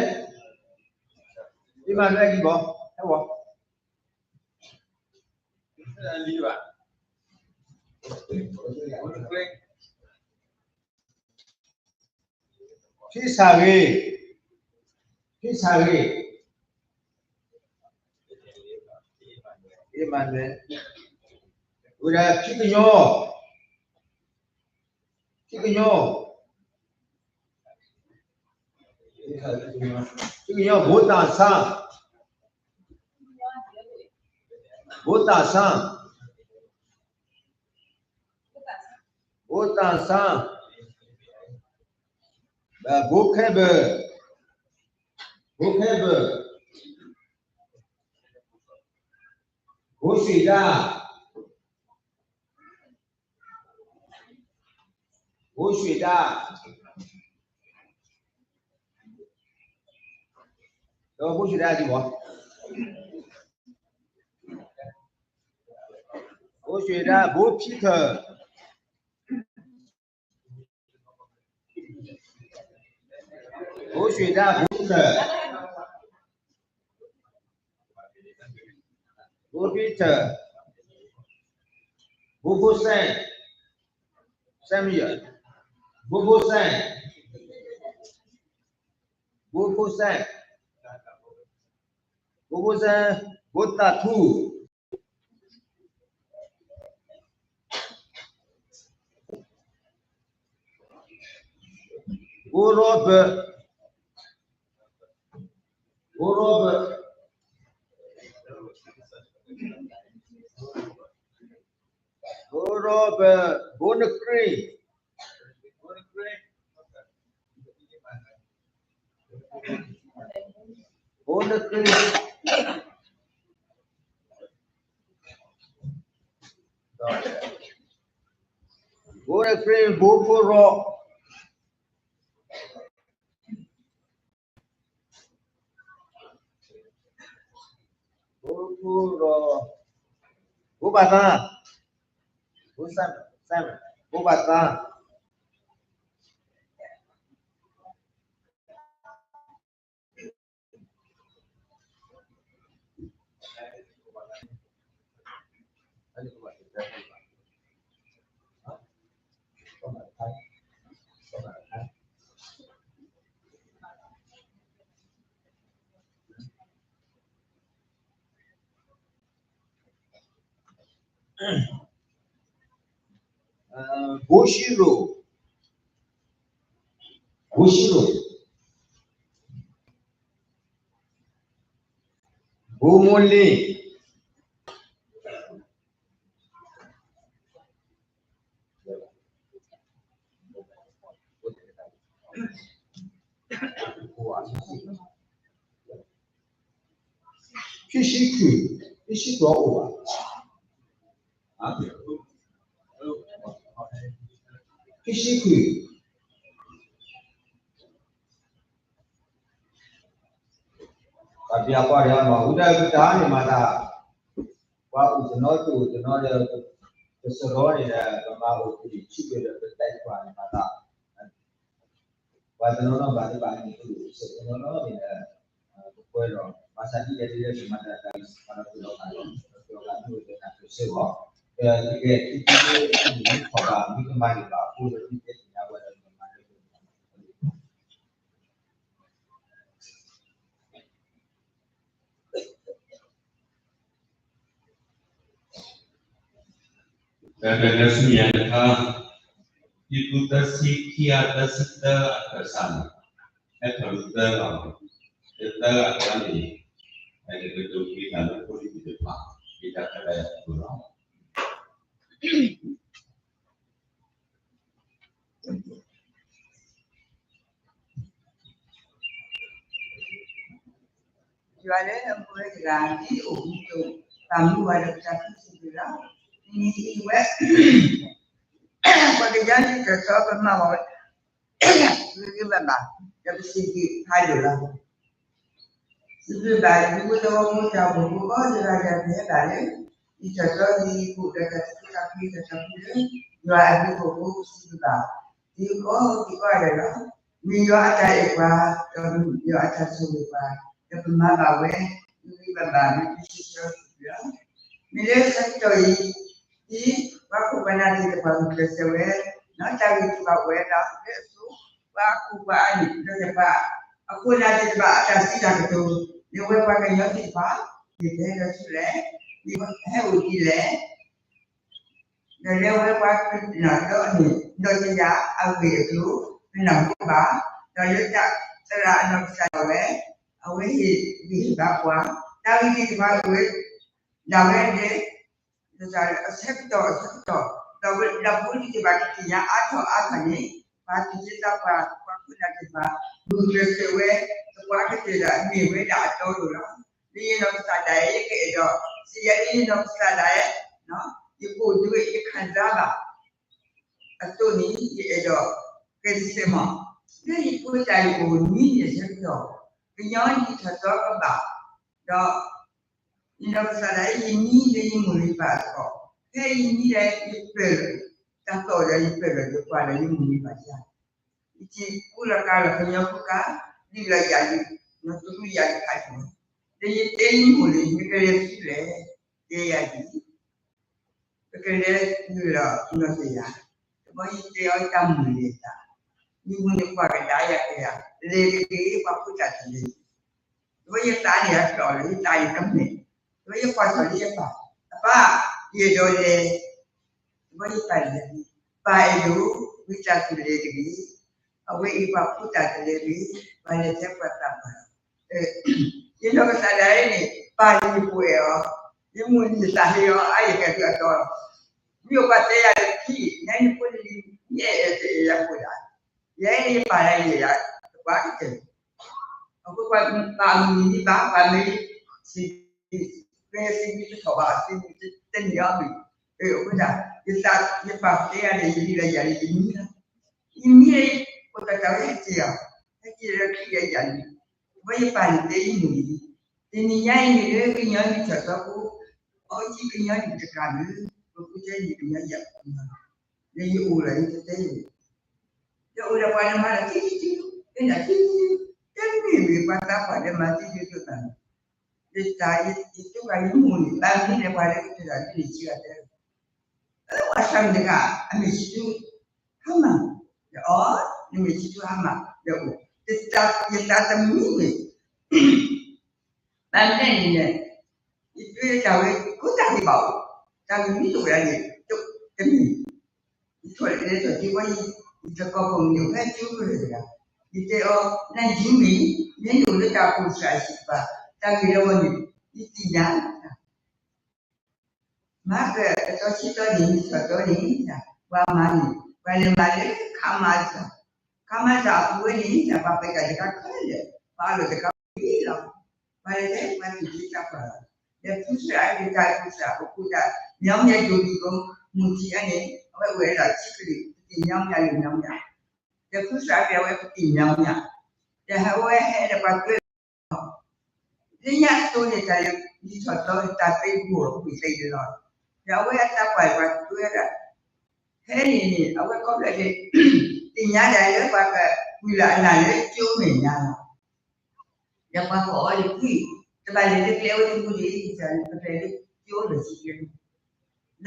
အ့မၤနွဲၣ်ဒံးဘၣ်, ဟဲဝီၤ ဖံဆၣ်ဂ့ၤ, ဖံဆၣ်ဂ့ၤ, အ့မၤနွဲၣ်, ဝဲဒၣ်ဖံကညီ, ဖံကညီ, ဖံကညီ ဘိးတၢ်ဆါ, ဘိးတၢ်ဆါ, ဘိးတၢ်ဆါ, ဘိးခဲဘၢၣ်, ဘိးခဲဘၢၣ်, ဘိးဆံးဒါ, ဘိးဆံးဒါ, ဒီးဘိးဆံးဒါဒံးဘၣ်, ဘိးဆံးဒါ, ဘိးဖံထၢၣ်, ဘိးဆံးဒါ, ဘိးဖံထၢၣ်, ဘိးဖံထၢၣ်, ဘိးဖိစဲၣ်, စဲၣ်မံယၢၣ်, ဘိးဖိစဲၣ်, ဘိးဖိစဲၣ်, ဘိးဖိစဲၣ်, ဘိးတၢ်ထူ, ဘိးရီဘၢၣ်, ဘိးရီဘၢၣ်, ဘိးရီဘၢၣ်, ဘိးနကြ့, ဘိးနကြ့, ဘိးနကြ့, ဘိးနကြ့, Reverend ဘိဖိရီ, ဘိဖိရီ, ဘိဘၣ်သါ, ဘိ, ဘိဘၣ်သါ. ဘိၡံရိၣ်, ဘိၡံရိၣ်, ဘိမိၢ်လ့ၣ်, ခံဆံခွံ, ခံဆံခွံအအိၣ်ဘၣ်, ခံဆံခွံ, ပှၤပျၢ်ကွၢ်ဒီးမၤအူဒၣ်ကတၢၢ်န့ၣ်မၤသး, ပှၤအိၣ်တနီၤတအိၣ်တနီၤဒီး, ကစရီန့ၣ်ဒီး ပမၤအိၣ်ကံၣ်ဆူၣ်က့ၤဒီးပတၢ်ကွၢ်န့ၣ်မၤသး, ပှၤတနီၤနီၤဘၣ်တဘၣ်န့ၣ် ကအိၣ်စဲးတနီၤနီၤန့ၣ်ဒီး, ကကွဲးဒီး ဘၣ်ဆၣ်ဒ်လဲၣ်ဒ်လဲၣ် ကမၤတၢ်တၢ်အံၤစးဒီးပလီၢ်ခါဒီး ပလီၢ်ခါဒိၣ်ဝဲဒၣ်တၢ်ကစဲးဘၣ်, ဒီးတကဲထံထံန့ၣ် မ့ၢ်ခီၣ်ဘၣ် မ့ၢ်ကမၤဒံးဘၣ်အဃိဒီး မ့ၢ်တဲသ့ၣ်ညါဝဲဒီး ကမၤဒံးဘၣ် တၢ်ဆူညါတခါ, ခံကထိသၢဆံခံ သၢဆံသၢအကစၢ်န့ၣ်, ဟဲထီၣ်လၢသၢဂၤ, လၢသၢဂၤတခါန့ၣ်, ယကဒိးကွံာ်တၢ်လၢဖိလံၤသ့ၣ်တဖၣ်, ယတၢ်ခါဒၣ်ယၤတကိးလီၤ. ယွၤလၢအမူဝဲတဂၤ ဒ်အိၣ်မူအသိး, ပာ်မူဝဲဒီးပတၢ်ကူၣ်သ့လီၤ. မ့ၢ်အံၤဝဲ, ပှၤကညီနံၣ်ထီၣ်သီပမၤဝဲ, ဂ့ၤဂ့ၤဘၣ်ဘၣ်, ဒီးပစံးဘျုးဖးဒိၣ်လီၤ. စံးဘျုးဘၣ် ယမူသဝီဖိတၢ်အိၣ်ဖှိၣ်ဖိကိးဂၤဒဲး ပဟဲဘၣ်လၢ နံၣ်ထီၣ်သီအံၤ ပအိၣ်ဒီးတၢ်သူၣ်ခုသးခု တၢ်သူၣ်ခုသးခုလၢ ယွၤအဘျုးအဖှိၣ်အဃိ ပစံးဘျုးဘၣ် သုကိးဂၤဒဲးလီၤ. မ့ၢ်ယွၤအတၢ်အဲၣ်ပှၤ, ဒီးမ့ၢ်ယွၤအတၢ်ဆိၣ်ဂ့ၤပှၤ, ဒီးပမၤဘၣ်ဝဲ ဂ့ၤဂ့ၤဘၣ်ဘၣ် မ့ၢ်ပစံးဘျုးလီၤ. မ့ၢ်လၢဆၢကတီၢ်အံၤ ဒ်ပှၤခိၣ်ပှၤနၢ်သ့ၣ်တဖၣ်ဂုာ်ကျဲးစၢးဝဲ, တၢ်ဂ့ၢ်တဖၣ်အိၣ်ဝဲဒၣ်လၢအဆိ, ပှၤအခိၣ်ပှၤအနၢ်သ့ၣ်တဖၣ်, အခိၣ်အနၢ်သ့ၣ်တဖၣ်အတၢ်စံးတၢ်ကတိၤ, လၢဝဲပှၤကညီသ့ၣ်တဖၣ်, မ့ၢ်ပဟဲဒီးဆူလဲၣ်, မ့ၢ်ဟဲအိၣ်ဒ်လဲၣ်, ဒီးလၢဝဲပှၤကနၣ်ဒီးန့ၣ် ဒီးတယၤအဂ့ၢ်အကျိၤ ကနၢ်ဟူဘၣ်, ဒီးလၢတၢ်သရၣ်အနီၢ်ကစၢ်ဒၣ်ဝဲ, အဝဲဟ့ၣ်ဂံၢ်ဟ့ၣ်ဘါပှၤ, တၢ်ဂ့ၢ်သ့ၣ်တဖၣ်အိၣ်ဝဲဒၣ်ဝဲဒဲး ဒီးအဆၢကတီၢ်အဆၢကတီၢ်, ဒီးဝဲဒၣ်ဖိလံၤသ့ၣ်တဖၣ်ကသ့ၣ်ညါအါထီၣ်အါထီၣ်န့ၣ်, ပှၤသူၣ်က့သးပှၢ် ပှၤခိၣ်နၢ်သ့ၣ်တဖၣ် ဂုာ်ကျဲးစၢးဝဲ, သပှၢ်ကတၢၢ်ဒီးမ့ၢ်ဝဲဒၣ်အတီအလိၤလီၤ. လၢယနီၢ်ကစၢ်ဒၣ်အံၤ ယကအဲၣ်ဒိး စံးယၤလၢယနီၢ်ကစၢ်ဒၣ်အံၤ, ယကအိၣ်ဒံး ယခံစားဘၣ် အသိးန့ၣ် ယအဲၣ်ဒိး ကဲတစဲးမီၤ, လၢယဖိတၢ်အံၤအိၣ်နွံနံၣ်အဆၢကတီၢ်, ကညီနံၣ်ထီၣ်သီကဘၣ်, ဒီး ယနီၢ်ကစၢ်ဒၣ်အံၤ ယနံၤလၢယမိၢ်လၢယပၢ်အသကိး, ဖဲယနံၤဒီးယပၢၢ်, တၢ်သီၣ်ဒီးယပၢၢ်ဒီးယကွၢ်ဒီးယမိၢ်လၢယပၢ်ယၤ, ယထံၣ်ကူလီၤကါလီၤကညီဖိကါ, ဒ်လီၤယၤလံ, နီၢ်သရူယၤလံခါဆူၣ်, ဒီးယတဲယမိၢ်လၢ မ့ၢ်ကလဲၤဆူလဲၣ်, တဲယၤဒ် ပကလဲၤနုာ်လီၤနီၢ်တယၤ, တဘျီယတဲအီၤတၢ်မုာ်န့ၢ်သး, မ့ၢ်မုာ်န့ၣ်ကွၢ်ကဒါယၤကယၤ, လဲၤတဂ့ၤ ပှၤဖိတၢ်တလဲၤ, တဘျီယသးန့ၣ်အကျိၤလၢယသးန့ၣ်တမ့ၢ်, တဘျီယကွၢ်ထီၣ်လၢယပၢ်, အပၢ်, ယအဲၣ်ဒိးလဲၤ, တဘျီယပၢ်လဲၤ, ပၢ်အဲၣ်ဒိး, ဝံသးစူၤလဲၤတဂ့ၤ, အဝဲအံၤပှၤဖိတၢ်တလဲၤတဂ့ၤ, ပှၤလဲၤထဲပှၤသးပှၢ်လီၤ. ယနီၢ်ကစၢ်ဒၣ်အံၤန့ၣ် ပၢ်လံၤပှဲၤအီၤ, ယမိၢ်န့ၣ်သးဟ့အီၤ အါယကဲဒုးအတီလီၤ. မ့ၢ်ပှၤတဲယၤလၢခံ, နဲနဖိန့ၣ် ယအဲၣ်တအဲၣ်ယၤဖိဒၣ်, ယဲယပၢ်ယၤယဲယၤ, တပှၤကတၢၢ်, အဃိပှၤပၢ်အမုၢ်နံၤဘၣ် ပှၤမ့ၢ် စံး, မ့ၢ်စံးမံတထီၣ်ဘၣ် စံးမံတန့ၢ်အီၤမ့ၢ်, တ အဃိသတး ယသး ယပာ်တဲယၤန့ၣ် ယလံၤလၢယၤန့ၣ် ယမံလီၤ. ယမံလၢ အိၣ်တၢ်တၢ်ဝဲဟဲက့ၤအီၤ, ဟဲက့ၤလၢခံလၢယၤန့ၣ်, ဝဲယပာ်န့ၣ်တဲယမိၢ်အံၤ, တနံၤညါအံၤန့ၣ်လၢကညီနံၣ်ထီၣ်သီပူၤ, အီကံကညီနံၣ်တကးမုၢ်, ပကူတဲန့ၣ်ကညီယၤ, လၢယအိၣ်လီၤ ယတတဲယၤ, ယအိၣ်ဒီးပှၤလၢမၤလၢထံထံထံ, လၢနၤထံထံထံ, တမ့ၢ်မ့ၢ်ပှၤသးပှၢ်လၢမၤသံဒ်သိးသးန့ၣ်, လၢတၢ်ယတူၢ်ဘၣ်ယမိၢ်န့ၣ် ဘၣ်မနုၤလဲၣ်ပှၤလၢကတဲတၢ်ဒ်န့ၣ်စံးအတဲ, အဝဲသးမုၣ်တဂၤ အမ့ၢ်ဆံးထူ ဟါမၢ်, ဒီးအီၤ နမ့ၢ်ဆံးထူဟါမၢ်, ဒီးအိၣ် ယသးသမံမ့ၢ် ဘၣ်မနုၤလဲၣ်န့ၣ်, ယတဲတၢ်ဝဲ ခိၣ်တၢ်ဂ့ၢ်ဘၣ်အိၣ်, တၢ်ဂ့ၢ်မ့ၢ်တအိၣ်ဒၣ်န့ၣ် တမ့ၢ်, ယထီၣ်လဲၤထီၣ်က့ၤဝဲ ယတကိးပိာ်မုၣ်န့ၣ် ဖဲကၠိကရၢၢ်တဂၤ, ယတဲအီၤ နယုၢ်မ့ၢ် မ့ၢ်နအိၣ်လၢတၢ်ပူၤစှၤအဟံၣ်တဖၣ် တၢ်ဂ့ၢ်လၢဝဲန့ၣ် ယသ့ၣ်ညါ မၤကတၢၢ်အသီဆံသီန့ၣ် နံၣ်ထီၣ်သီန့ၣ်, ပှၤမၤန့ၣ် ပှၤလဲၤမၤလၢ ခမစ, ခမစအပူၤဝဲန့ၣ် ပှၤပဲာ်တၢ်တခါခဲလၢာ်, ပှၤအလီၢ်တခါဝဲလီၤ, ပှၤလဲၤလၢပှၤသူၣ်က့သးပှၢ်လီၤ, ဒီးဖုစရၣ်အဒုးတၢ်ဖုစရၣ် ပကူတၢ် ညီမညီဒိၣ်ဒိၣ် မုၢ်ထံအန့ၣ် အဝဲအိၣ်ဝဲဒၣ်ဆံကလုာ် ပသ့ၣ်ညီမညီလၢညီမညီ, ဒီးဖုစရၣ်အဒုးအဝဲပသ့ၣ်ညီမညီ, ဒီးဟဲဝဲဟဲဒီးပှၤကွဲ လၢညါအသိးန့ၣ် တၢ်လၢနံၣ်ထီၣ်သီတၢ်သ့ၣ်ဘိၣ်ဝံၤသ့ၣ်လီၤ, ဒီးအဝဲအသးပှၢ်ပှၤကွဲဒၣ်, ဖဲန့ၣ်န့ၣ် အဝဲခီဖျိလၢ သ့ၣ်ညါဒၣ်လၢပှၤကဝံၤလီၤအလၢ်လၢကၠိမဲာ်ညါလီၤ, ဒီးပှၤကိးအီၤလၢဖု, တဘၣ်လဲၤလၢကျဲဝဲတမူန့ၣ် ကလဲၤလၢကၠိလီၤဆံကျဲ, ဒီး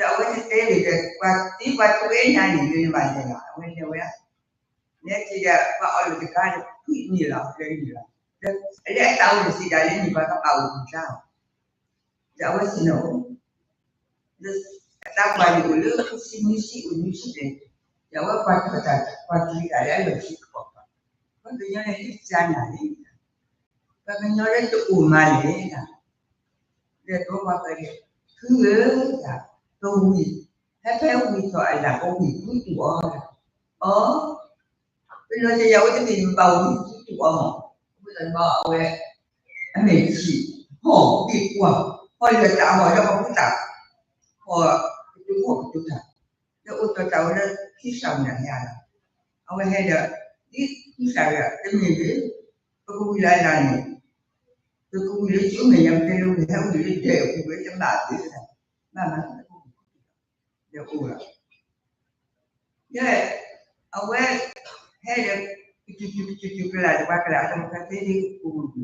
အဝဲတတဲလၢၤဒီး ပှၤသံပှၤကွဲညါန့ၣ် လၢနဘၣ်လဲၤလီၤ အဝဲတဲဝဲ လဲၤထံၣ်ဒီးပှၤအီၣ်လၢတဂၤဒီး ဖုန့ၣ်လီၤ ကျဲန့ၣ်လီၤ, ဒီးလၢအသးအိၣ်တစံးဒၣ်လၢန့ၣ် ပှၤကဘၣ်အိၣ်ပူၤကျါ, ဒီးအဝဲစံးန့ၣ် အသးပှၢ်န့ၣ်အိၣ်လၢ ဆံနွံဆံအိၣ်နွံဆံလဲၣ်, ဒီးအဝဲပှၤထီၣ်တၢ်ပှၤကံၤတၢ်လၢအလီၢ်ဆံကပီၤ, ပှၤကညီလၢဟဲကၢနၤန့ၣ်, ပှၤကညီလၢတအိၣ်မးန့ၣ်, ဒီးတဝဲပှၤကညီ ဖုဧၢ, တဝံၤ, ဟဲဖဲဝံၤထီၣ်အလၢ်ကဝံၤဖုတူၢ်အီၤ, အီ ပနီၢ်တယၢ်ဝဲတဘ့ၣ်န့ၣ် ဘၣ်ဝံၤဖုတူၢ်အီၤမး, အဃိသတးဒီးအဝဲ အမဲာ်ထံၣ်, ဟီၣ်ဘ့ၣ်ကွၢ်, ဟီၣ်လၢတၢ်ဟီၣ်လၢပှၤဖိသၣ်, ဟီၣ်ကတိၤဟီၣ်ကတိၤတၢ်, ဒီးအိၣ်တီၢ်တၢ်ဝဲလၢခံစးမုၢ်နၤဟဲလီၤ, အဝဲဟဲဒီး ဒ်ခံစးဝဲ တမ့ၢ်ဘၣ်, ပကဝံၤလၢအလၢ်န့ၣ်, ပကဝံၤလၢကၠိမဲာ်ညါ ပတဲလၢဝံၤဟဲဝံၤလၢဒဲးအပူၤဝဲတဘၣ်သ့, ဘၣ်မၤ ဒီးအိၣ်လီၤ, ဒီးအဝဲ ဟဲဒီး ကတုၤကတုၤကတုၤကတုၤကလာ်ဒီးပှၤကလာ်အသး ပှၤတဲဒ်အိၣ်မူပူ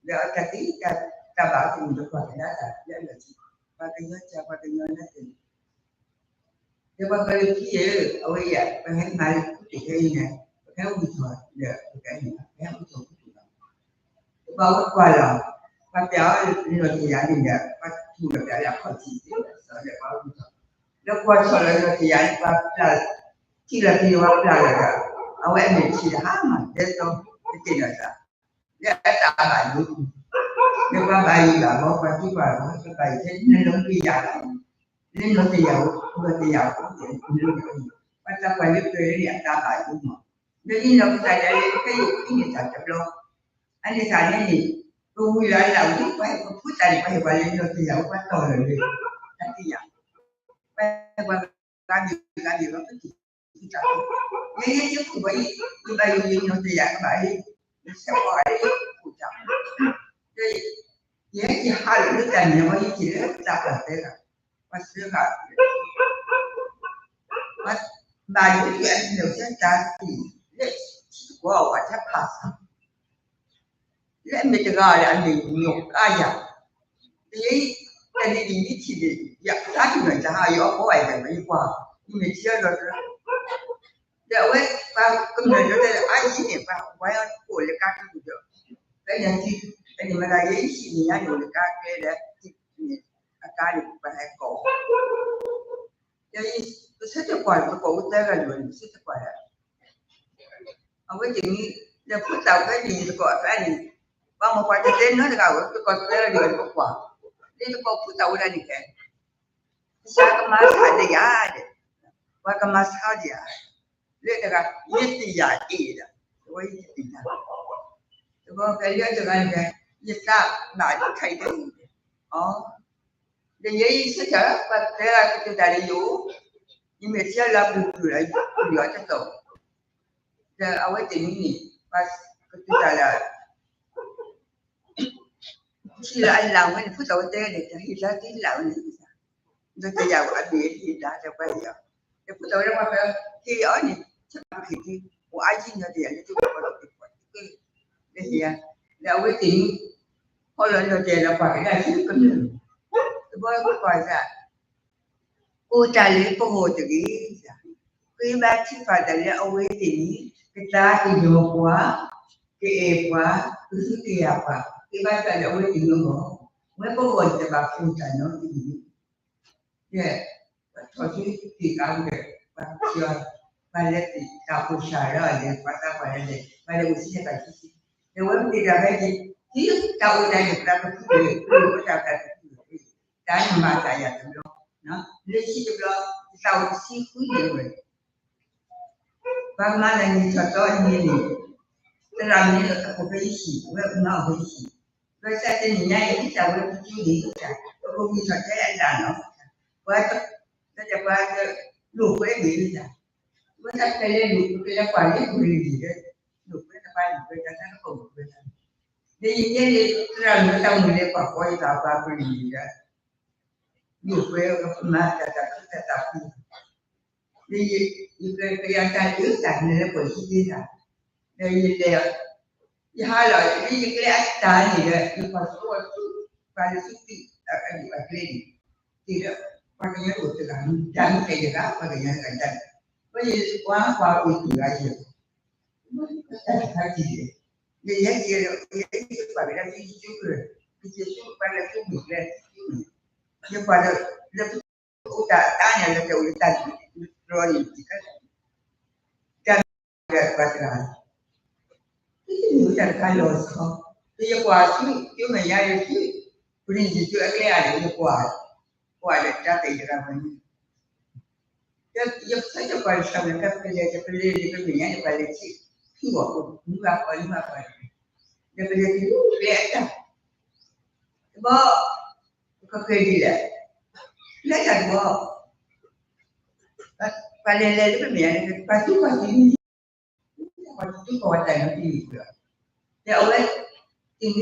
ၤ, ဒီးအတၢ်သံတၢ်ဘၣ်အကမူၣ်ဒီးပှၤကဒါတၢ်လၢအလီၢ်ခံ, ပှၤကညီစၢ်ပှၤကညီနၢ်တၢ်န့ၣ် ဒီးပှၤကညီခံဂၤဧၢ, အဝဲအံၤ ပဟဲမၤလၢခူတ့ၢ်ခဲအံၤန့ၣ်, ပဟဲဝံၤထီၣ်ဒီးပကဲန့ၣ် ပဟဲဝံၤထီၣ်ခူတ့ၢ်လီၤ, ပှၤဝဲကွၢ်လီၤ, ပှၤပျၢ်အီၤလၢနီၢ်တယၢ်န့ၣ်ဒီး ပှၤထူၣ်လီၤပျၢ်လၢအခီၣ်ထံးသ့, ဒီးပှၤဝံၤထီၣ်, ဒီးကွၢ်ထီၣ်လီၤနီၢ်တယၢ်န့ၣ် ပှၤပျၢ်, ထံၣ်လီၤပျၢ်ဝဲပျၢ်လီၤဒီး အဝဲအမဲာ်ထံၣ်ဒီးဟါမၢ် ဒဲသိး တက့ၢ်ဒီးသး လၢအတၢ်ဘၣ်ယိၣ်, လၢပှၤဘၣ်ယိၣ်ဘၣ်ဘီ ပှၤသံကွၢ်လီၤ ပဘၣ်ယိၣ်ထဲနနီၢ်တယၢ်လီၤ, လၢနီၢ်တယၢ်, နီၢ်တယၢ်အဃိန့ၣ် ပှၤသးပှၢ်လၢပှဲၤလၢန့ၣ် အတၢ်ဘၣ်ယိၣ်မး, လၢန့ၣ်နီၢ်ကစၢ်ဒၣ်လၢခဲအံၤအိၣ်ဖဲန့ၣ်တၢ်တဘျီ, အန့ၣ်တၢ်န့ၣ်န့ၣ် ပဝံၤလၢအလၢ်ဝံၤ ပှၤဟဲပဖုသးန့ၣ် ပှၤဟဲပှၤလၢနီၢ်တယၢ် ပှၤတီၢ်လီၤလၢ တၢ်တယၢ် ပှၤဟဲပှၤဂၤမ့ၢ်ဂၤမ့ၢ်ဂၤ ပက့ၤဖုသး, ယဲယဲယဲခိၣ်ဘီယံၤ ယဘၣ်ယိၣ်ယိၣ်နီၢ်တယၢ်ကဘၣ်လံ, ယဆဲးပှၤဂၤလၢယခိၣ်တၢ်, ယဲယဟးလီၤလၢတၢ်န့ၣ်ဝဲ ယထံၣ်လၢသးပှၢ်သၢဂၤ, ပှၤသၢဂၤ ဘၣ်ယိၣ်ယိၣ်အန့ၣ် တၢ်သံၣ်လၢထံကီၢ်ဝဲ ထဲဖးဆါ လၢအမ့ၢ်တဂၤအီၤဒီးအမ့ၢ်ညိၣ်ကါယၤ, တၢ်န့ၣ်န့ၣ် ယထံၣ်န့ၣ် ယဖျါထီၣ်န့ၣ် တဟါယအီၣ်ဘီဝဲဒီး ယကွၢ် ယမ့ၢ်ထံၣ်အီၤဒီး ဒီးအဝဲ ပှၤကမျၢၢ်ဒီး အါယံၤန့ၣ် ပှၤဝဲအီၤတကိးလၢကါကဒုဒီး ဖဲန့ၣ် ဖဲန့ၣ်မတၤ ယဲယဟံၣ်န့ၣ် ယၤန့ၣ်လၢကါကျဲဒီး အကါန့ၣ် ပှၤဟဲကိး ဒီးယဆၢထၢၣ်ကွၢ် တကိးဝဲသၢဂၤန့ၣ် ယဆၢထၢၣ်ကွၢ်ဒီး အဝဲတနံၤ ဒီးဖိသၣ်ဝဲန့ၣ် တကိးအကျါန့ၣ် ပှၤမ့ၢ်ပှၤတတဲနီတဂၤဝဲ တကိးသၢဂၤန့ၣ် တကိးကွၢ် လၢတကိးဖိသၣ်ဝဲဒၣ်န့ၣ်ကဲ ကစၢ်ကမၤဆါဒီးယၤဒီး ပှၤကမၤဆါဒီးယၤ လၢတဂၤ ယသ့ၣ်ယၤအ့ၣ်ဒီး တဝဲယတသ့ၣ်ညါ တဘျီဖဲလၢတဂၤန့ၣ် ယသးဘၣ်တခါအံၤ အီၤ ဒီးယဲယဆၢထၢၣ် ပှၤတဲလၢကတုၤတၢ်လၢယအိၣ်, ယမ့ၢ်ထံၣ်လၢပူၤပူၤလီၤ ယပူၤလီၤတတီၤ, ဒီးအဝဲသ့ၣ်န့ၣ်န့ၣ် ပှၤကတုၤတၢ်လၢ ထံၣ်လၢအလၢ်ဝဲန့ၣ် ဖိသၣ်ဝဲတဲန့ၣ် တၢ်ဟ့ၣ်လၢတဟ့ၣ်လၢ်ဝဲန့ၣ်, ဒီးတယၤဝဲအဘ့ၣ်ဟ့ၣ်လၢတပှၤအံၤလီၤ, ဒီးဖိသၣ်ဝဲဒၣ်ပှၤကဟ့ၣ်အီၤန့ၣ် ဆၢပၢ်ကဟ့ၣ်ဒ် အိၣ်အါကံၢ်ညီတယၤလၢတပှၤလီၤတပှၤတက့ၢ်, လၢဟ့ၣ်ယၤ, လၢအဝဲသ့ၣ်န့ၣ် ဟီလီၤလီၤတဲာ်လီၤပှၤကဒါဆူကမျၢၢ်, တဘျီပှၤစၢ် အိၣ်တၢ်လၢပဂီၢ်တဂ့ၤ, ဃ့ဘါထုကဖၣ်တၢ်လၢအဝဲသ့ၣ်န့ၣ် ကသါကညီၤပှၤ, ကအဲၣ်ပှၤ, ကဟုကယာ်ပှၤ, ဃ့ဘါထုကဖၣ်လၢအဝဲသ့ၣ်န့ၣ်အဂီၢ်, ဝဲပဂီၢ်န့ၣ်တဘၣ်ဖှူတၢ်နီတမံၤ, ဒီး ပှၤထီၣ်ဆူသ့ၣ်ကါဒီး ပှၤကစၢ်, ပှၤလဲၤတၢ်ဖိစၢ်လၢအလဲၤ ပှၤသးပှၢ်လၢလဲၤ ပှၤလဲၤအိၣ်ဆံးတၢ်ဆံးဆံး, ဒီးဝဲပတ့ၢ်တၢ်ဖဲန့ၣ် ဒ်တၢ်အိၣ်တၢ်န့ၣ် ပတၢ်ပဖုက့ၤ ပတၢ်ပဖုက့ၤ တၢ်နမၤတၢ်ယၤတဘျီ, လၢဆံတဘျီ, တၢ်အိၣ်တဆံဃုန့ၣ်ဝဲ ပှၤမၤလၢနံၣ်ထီၣ်သီအနံၤန့ၣ်, သရၣ်မုၣ်န့ၣ်အခိၣ်ဖဲယဟံၣ်, ဝဲမၤအီၣ်ဖဲယဟံၣ်, ဝဲစးတနံၤညါအံၤ တၢ်ဝဲပကၠူန့ၣ်တၢ်, ပကဝံၤထီၣ်ထဲအတၢ်နီၤ, ပှၤ, တၢ်ပှၤတလိာ်ကွဲဘ့ၣ်တၢ်, ဝဲတၢ်ကလဲၤလိာ် ကလဲၤကွၢ်လၢပရ့ၣ်လံဒီး, လိာ်ကွဲတၢ်ပှၤလိာ်ကွဲတၢ် တၢ်ကပိာ်လိာ်ကွဲတၢ်, ဒီးယတဲန့ၣ် သရၣ်မုၣ်တၢ်မုၢ်လဲၤကွၢ်ဃီယသးပှၤပရ့ၣ်လံဒီး, လိာ်ကွဲမၤတၢ်တၢ်ဖုတၢ်တၢ်ဖု ဒီးယကယၤတၢ်အၢတၢ်န့ၣ်လၢပှၤဟံးသ့တၢ်, ဒီးယလဲၤ, ယဟးလီၤ လၢယကျဲအတၢ်န့ၣ်ဒီး ယကွၢ်ဆိဝဲဆူ, ပှၤလၢဆူသုး, အဒံၣ်အကျဲန့ၣ်, တ့ၢ်ဒီး, ပှၤကညီတအိၣ်တဂၤ, တၢ်မ့ၢ်ကဲတဂၤ ပှၤကညီတဂၤတၢ်, ဝဲယကွၢ်ကွၢ်အိၣ်တဂၤယဲၢ်, တၢ်တခါတံၢ်လဲၣ်, ယယဲၢ်ကဲဒီး ယဲၢ်ကဲပှၤကညီတံၢ်ယကၢၢ်, ယကဲဆူပှၤလၢဆူမုၢ်ကျဲ, ယကွၢ်ဒီး, လၢ အိၣ်တၢ်တၢ်န့ၣ်လၢတအိၣ်လၢတၢ်တြီန့ၣ်, တၢ်မ့ၢ်ဒီးပှၤတဂၤ, တမ့ၢ်တၢ်တခါလီၤဆီ, ဒီးယကွၢ်ဆူ, ယမဲာ်ညါဒီးဆူ, ပရ့ၣ်ယဆူအကျဲအါဒီး ယကွၢ်, ကွၢ်ဒီးတၢ်သ့ၣ်တဂၤဝဲန့ၣ်, ယဆၢထၢၣ်ကွၢ်တၢ်လၢကပလဲၤ ကပလဲၤန့ၣ် ပမဲာ်ညါန့ၣ် ပှၤလဲၤဆံ, ထူအီၤ, မုၢ်ဘၣ်ဃီ မုၢ်ဘၣ်ဃီ, ဒီးပလဲၤတုၤလၢအတၢ်, တဘီ ကကဲဒ်လဲၣ်, လၢတၢ်တဘီ, ပှၤလဲၤလဲၤလၢပမဲာ်ညါန့ၣ် ပှၤသူပှၤသံန့ၣ်, ပှၤသူပှၤဝဲတၢ်န့ၣ်တမံၤလီၤ, ဒီးအဝဲ, ဒီး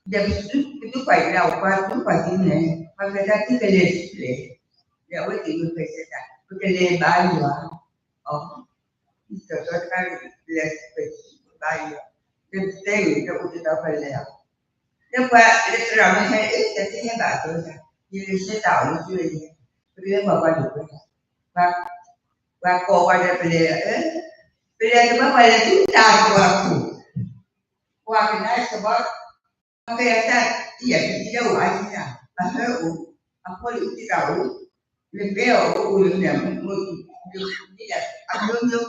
ပသူပှၤအံၤလၢပှၤသူပှၤသံန့ၣ်, ပှၤကလဲၤတၢ်သံကလဲၤဆူလဲၣ်, ဒီးအဝဲသ့ၣ်မ့ၢ်ဖဲးစဲတၢ် ပကလဲၤဘါယွၤ, အ, ဒ်သိးတခါလဲၤဖဲးစဲဘါယွၤ, ဒီးတဲဂ့ၤဒီးအိၣ်တ့ၢ်ဒီးပလဲၤအီၤ, ဒီးပှၤလၢသရၣ်မုၣ်ဟဲအၢ တၢ်သ့ဟဲဘၣ်အသိးတၢ်, ယလဲၤဆှၢတၢ်အီၤလၢဆူလဲၣ်, ပကလဲၤကွၢ်ပှၤလိာ်ကွဲ, ပှၤကိးပှၤဒီးပလဲၤ, ပလဲၤတဘၣ်ပှၤလဲၤဆူတၢ်ကွၢ်ခိၣ်, ကွၢ်ကနၣ်တဘီ, ပှၤကယၤတၢ်တံၢ်ယၤတံၢ်လၢအိၣ်အါယံၤတၢ်, အဟၢအိၣ်, အဖိလံၤအူတံၢ်သးအိၣ်, လၢဘဲအီၣ်အိၣ်လၢန့ၣ်, အမျိုးမျိုး,